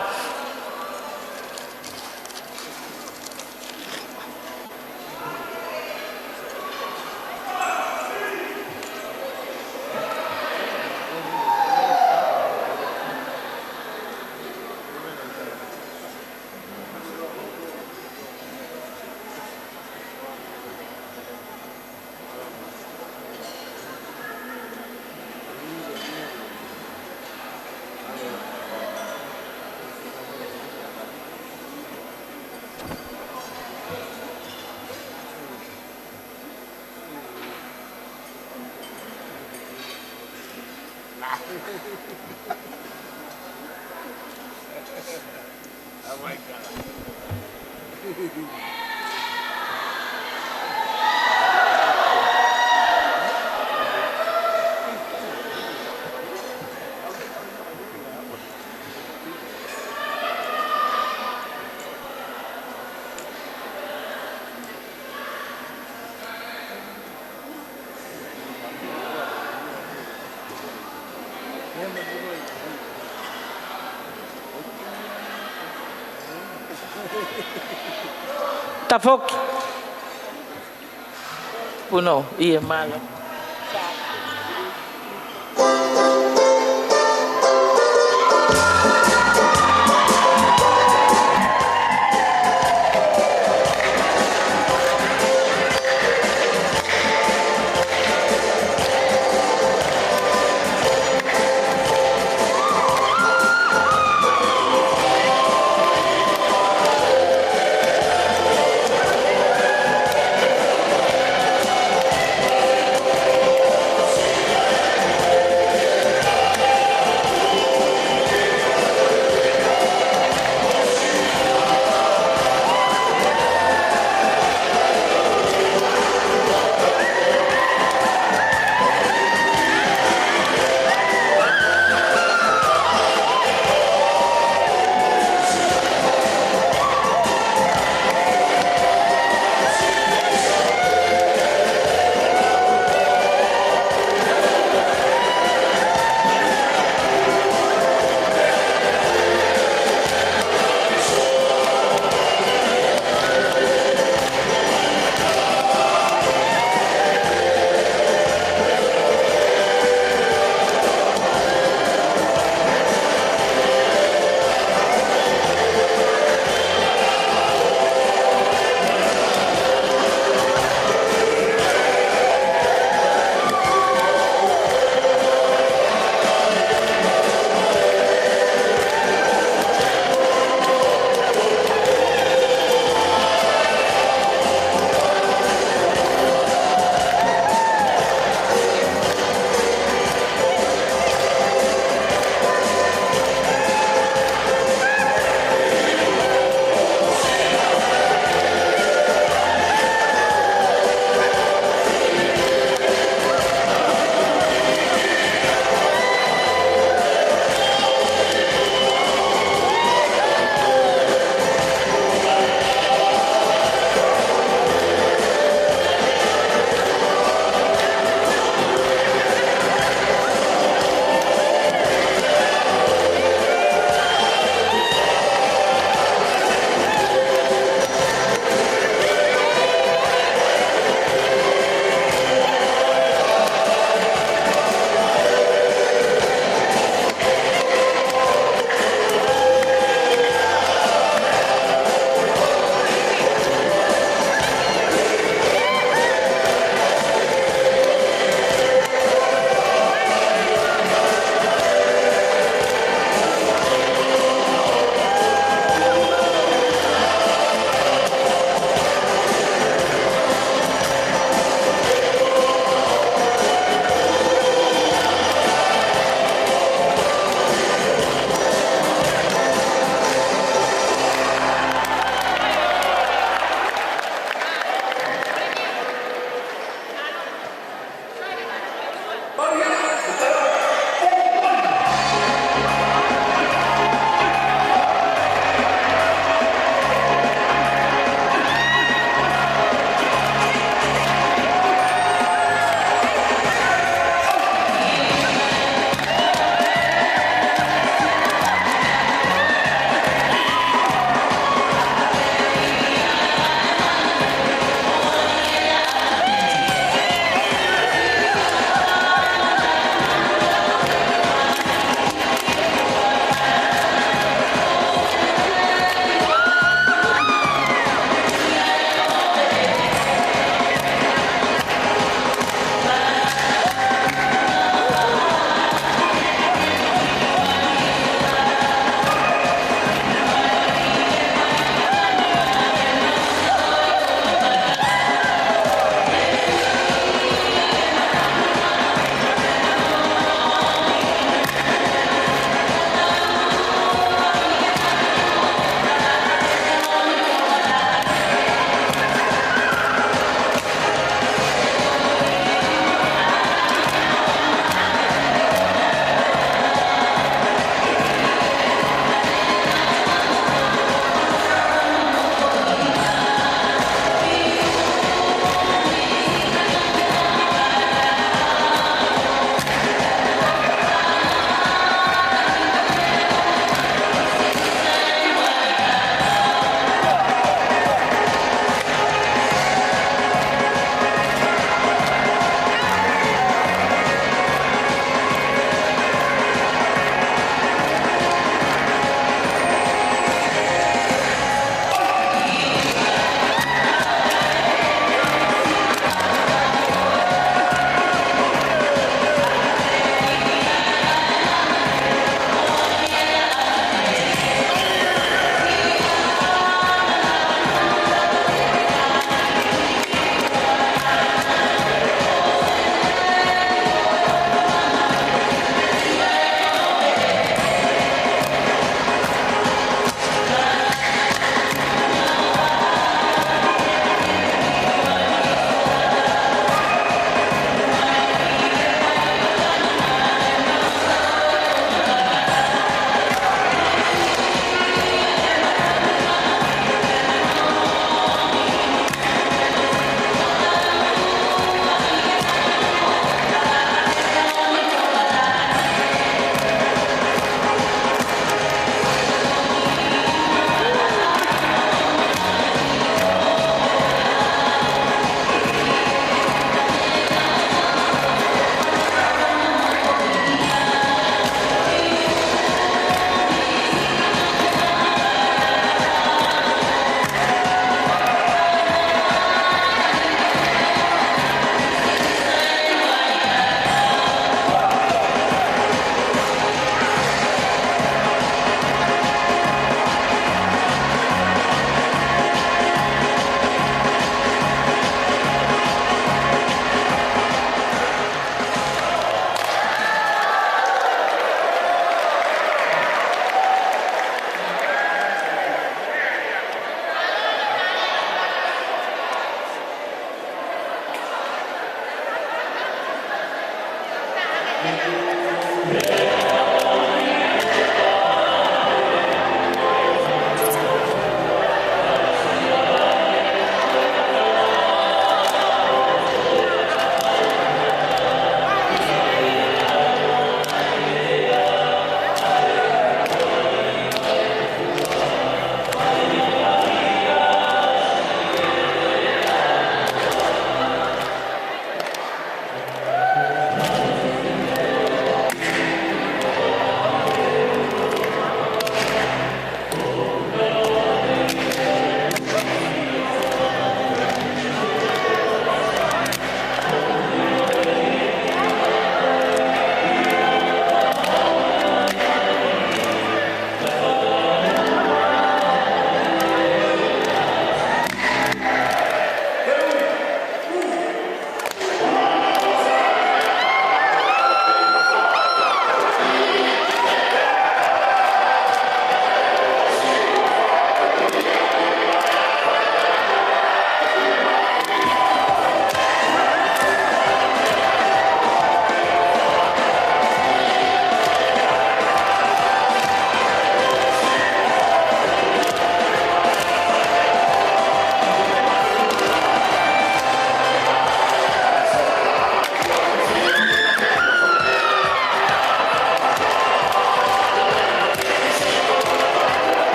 Tafoki. Puno, ʻio mālō.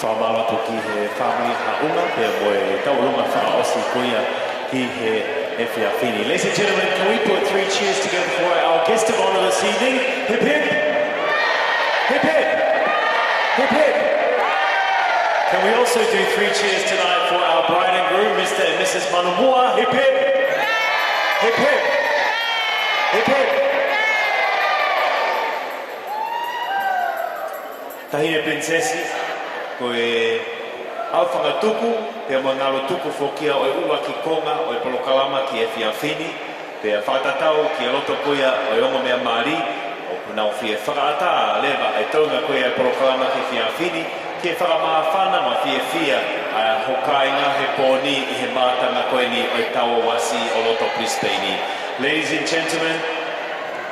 Fakamālō atu ki he fāmili Haʻunga, pea mo e tauʻolunga fakaʻosi ko ia ki he efiafi ni. Ladies and gentlemen, can we put three cheers together for our guest of honor this evening? Hip hip! Hip hip! Hip hip! Can we also do three cheers tonight for our bride and groom, Mister and Missus Manumua? Hip hip! Hip hip! Hip hip! Taʻahine Pilinisesi, ko e ʻaufanga tuku, pea mo e ngalo tuku foki ia ʻo e ʻuluaki konga ʻo e polokalama ki he efiafi ni, pea fakatatau ki he loto ko ia ʻo e ongo meʻa mali, ʻoku nau fie fakaʻatā leva e toenga ko ia e polokalama ki he efiafi ni, ke fakamāfana mo fiefia ʻa hoʻo kāinga he pō ni ʻi he mātanga ko eni ʻo e Tau Uasi ʻo loto Brisbane ni. Ladies and gentlemen,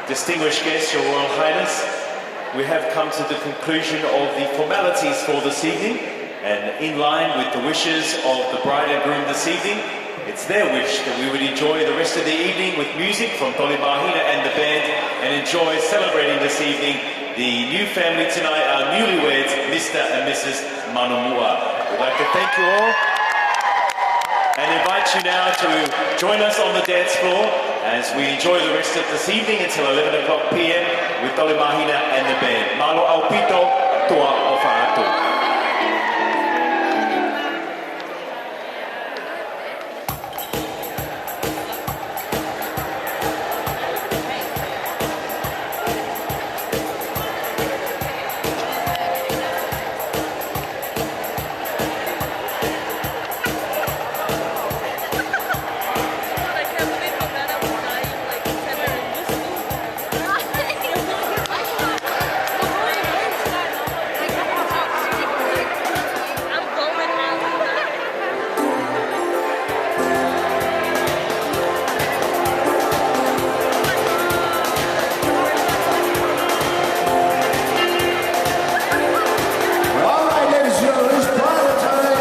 distinguished guests, Your Royal Highness, we have come to the conclusion of the formalities for this evening, and in line with the wishes of the bride and groom this evening, it's their wish that we would enjoy the rest of the evening with music from Toli Mahina and the band, and enjoy celebrating this evening the new family tonight, our newlyweds, Mister and Missus Manumua. We'd like to thank you all. And invite you now to join us on the dance floor as we enjoy the rest of this evening until eleven o'clock p.m. with Tole Mahina and the band. Mālō ʻaupito, tuʻa ʻofa atu. All right, ladies and gentlemen, it's party time.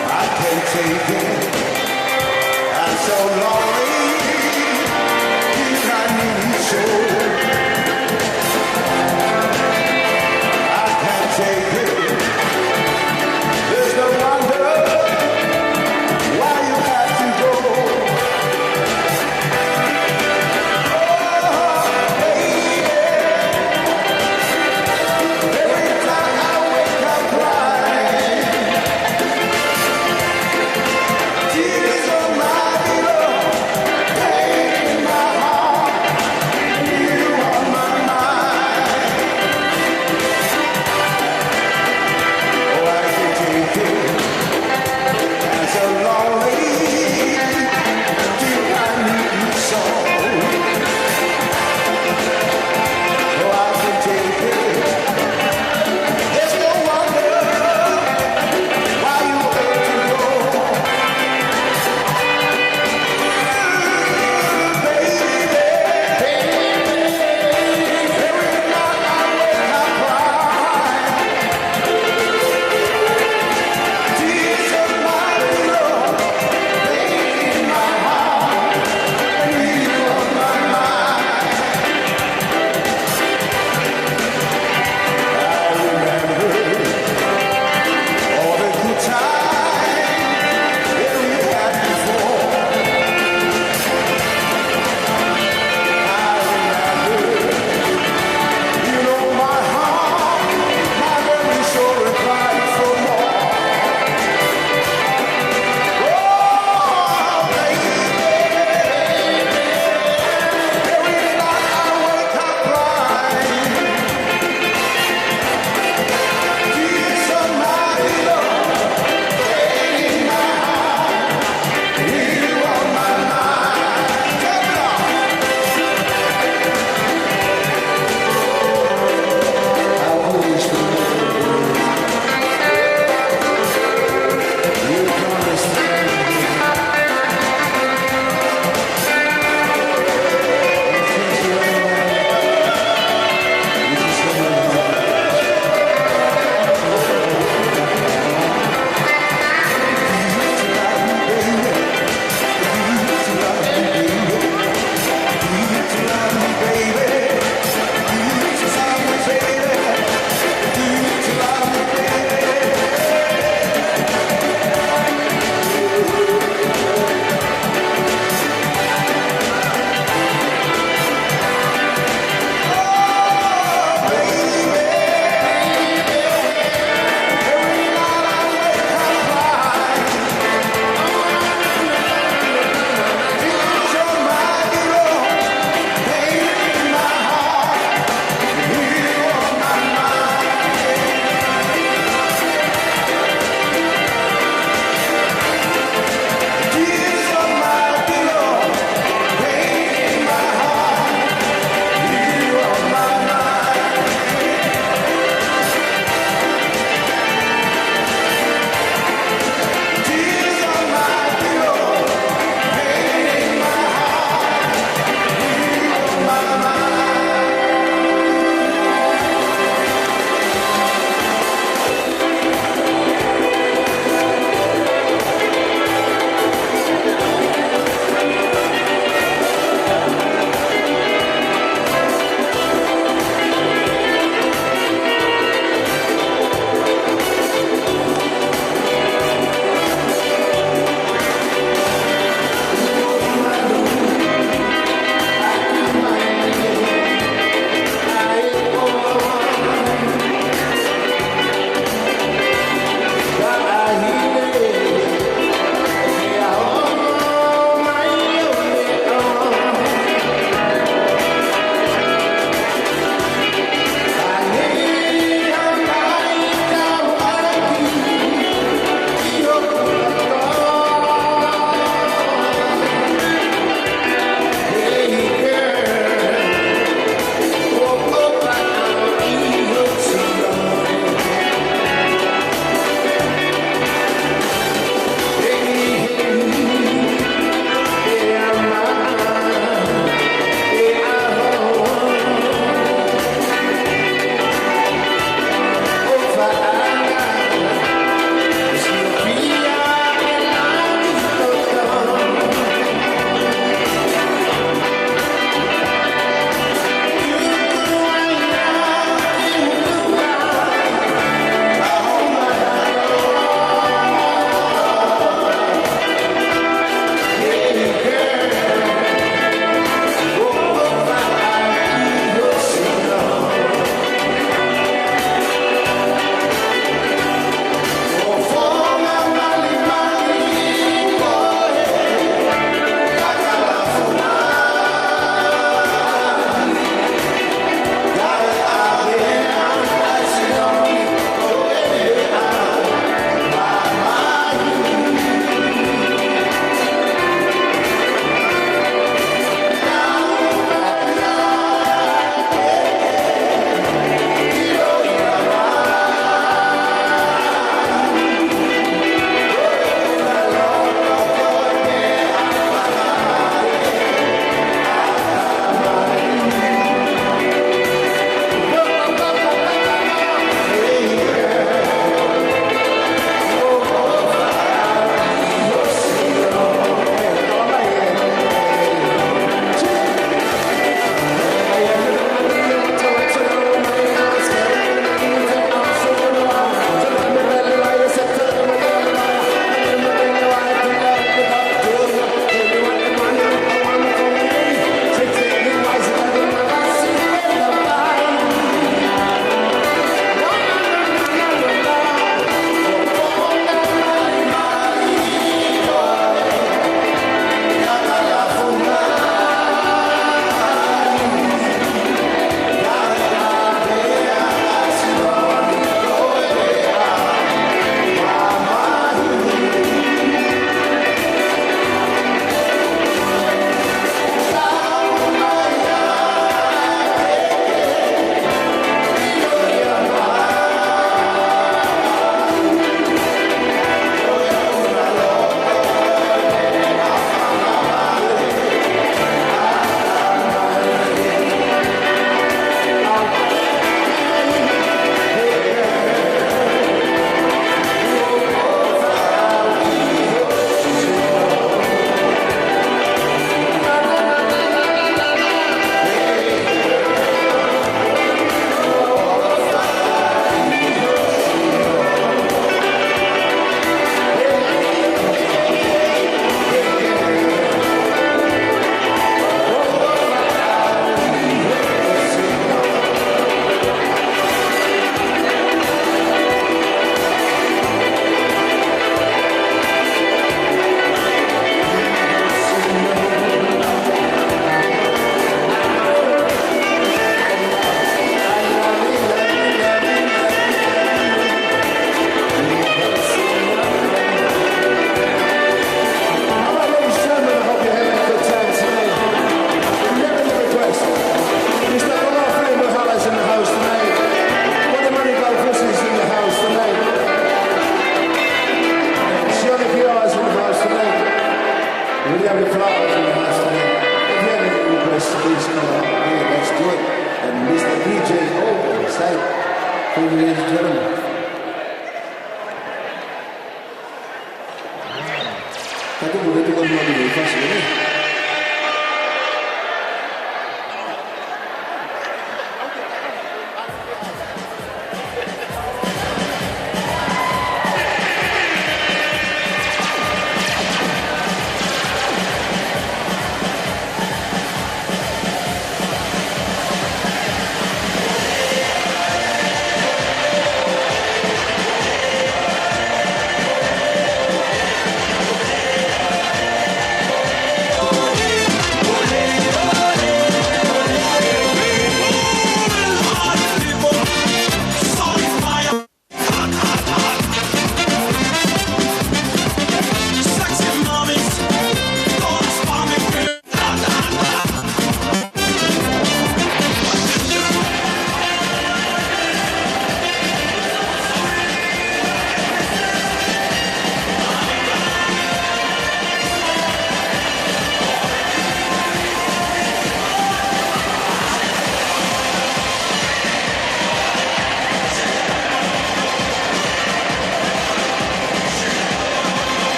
I can't take it. I'm so lonely. I need you. I can't take it. There's no wonder.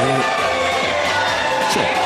Check.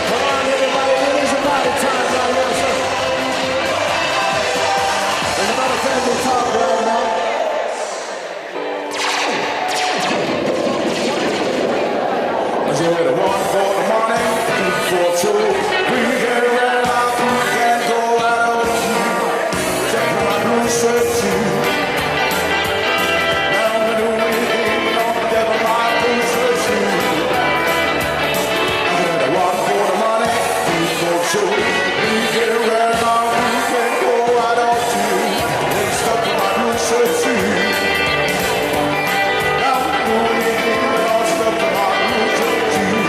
Come on, everybody, it is your party time right now, sir. It's about a family talk right now. Let's go with it. One for the money, two for two. We can run out, we can go out on two. Check my blue shirt too. Now we do anything, we don't ever mind blue shirt too. We got a one for the money, two for two. We can run out, we can go out on two. Let's talk about blue shirt too. Now we do anything, we don't stop about blue shirt too.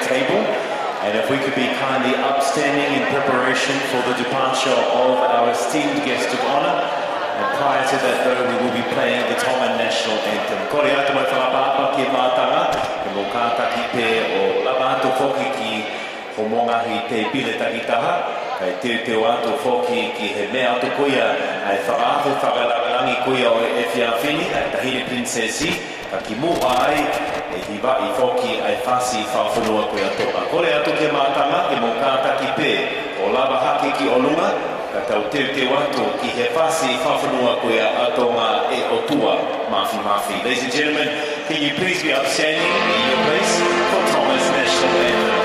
table. And if we could be kindly upstanding in preparation for the departure of our esteemed guest of honour. And prior to that, though, we will be playing the Tongan National Anthem. Kole atu mo e fakaʻapaʻapa ki he mātanga, ke mou kātaki pē ʻo lava atu foki ki hoʻomou ngaahi tēpile takitaha, kae teuteu atu foki ki he meʻa atu ko ia ʻa e fakaafe fakalāngilangi ko ia ʻo e efiafi ni, ʻa e Taʻahine Pilinisesi, ka kimuʻa ai ʻe hivaʻi foki ʻa e fasi fakafonua ko ia ʻa Tonga. Kole atu ki he mātanga ke mou kātaki pē ʻo lava hake ki ʻolunga, ka tau teuteu atu ki he fasi fakafonua ko ia ʻa Tonga, ʻE ʻOtua Māfimafi. Ladies and gentlemen, can you please be upstanding in your place for Tonga's national anthem?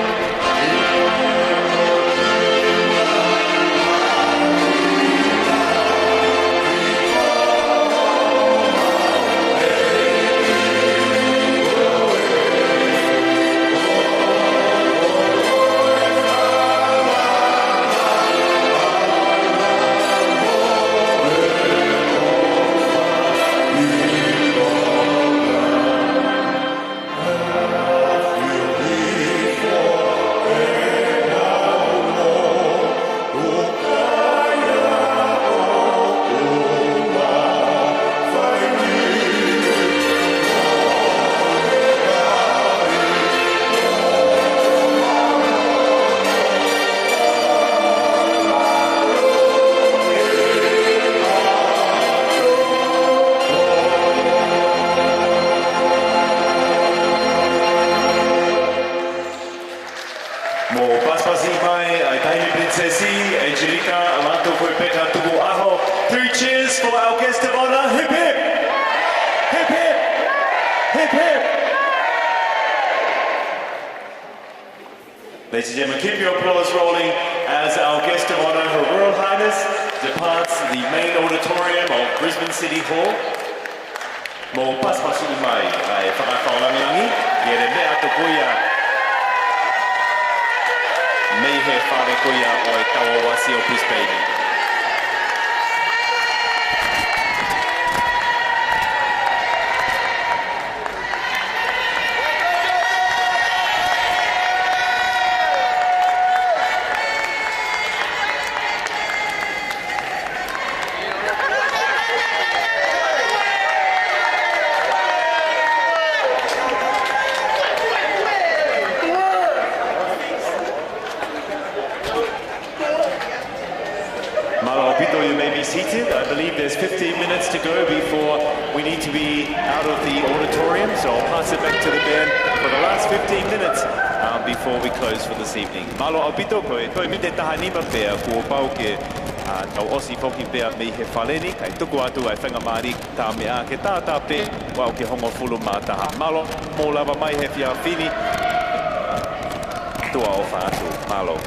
Mou pasipasi mai ʻa e Taʻahine Pilinisesi Angelika Lātūfuipeka Tukuʻaho. Three cheers for our guest of honour. Hip hip! Hip hip! Hip hip! Ladies and gentlemen, keep your applause rolling as our guest of honour, Her Royal Highness, departs the main auditorium of Brisbane City Hall. Mou pasipasi mai ʻa e fakaʻapaʻapa fakalāngilangi, ʻi heʻene meʻa atu ko ia mei he fale ko ia ʻo e Tauʻawasi ʻo Brisbane. Mālō ʻaupito, you may be seated. I believe there's fifteen minutes to go before we need to be out of the auditorium, so I'll pass it back to the band for the last fifteen minutes, um, before we close for this evening. Mālō ʻaupito, ko e toe miniti ʻe taha nima pea kuo pau ke, uh, tau ʻosi foki pea mei he fale ni, kae tuku atu ʻa e faingamālie ki he meʻa ke tātā pē ʻo aʻu ki he hongofulu mā taha. Mālō hoʻomou lava mai he efiafi ni. Tuʻa ʻofa atu. Mālō.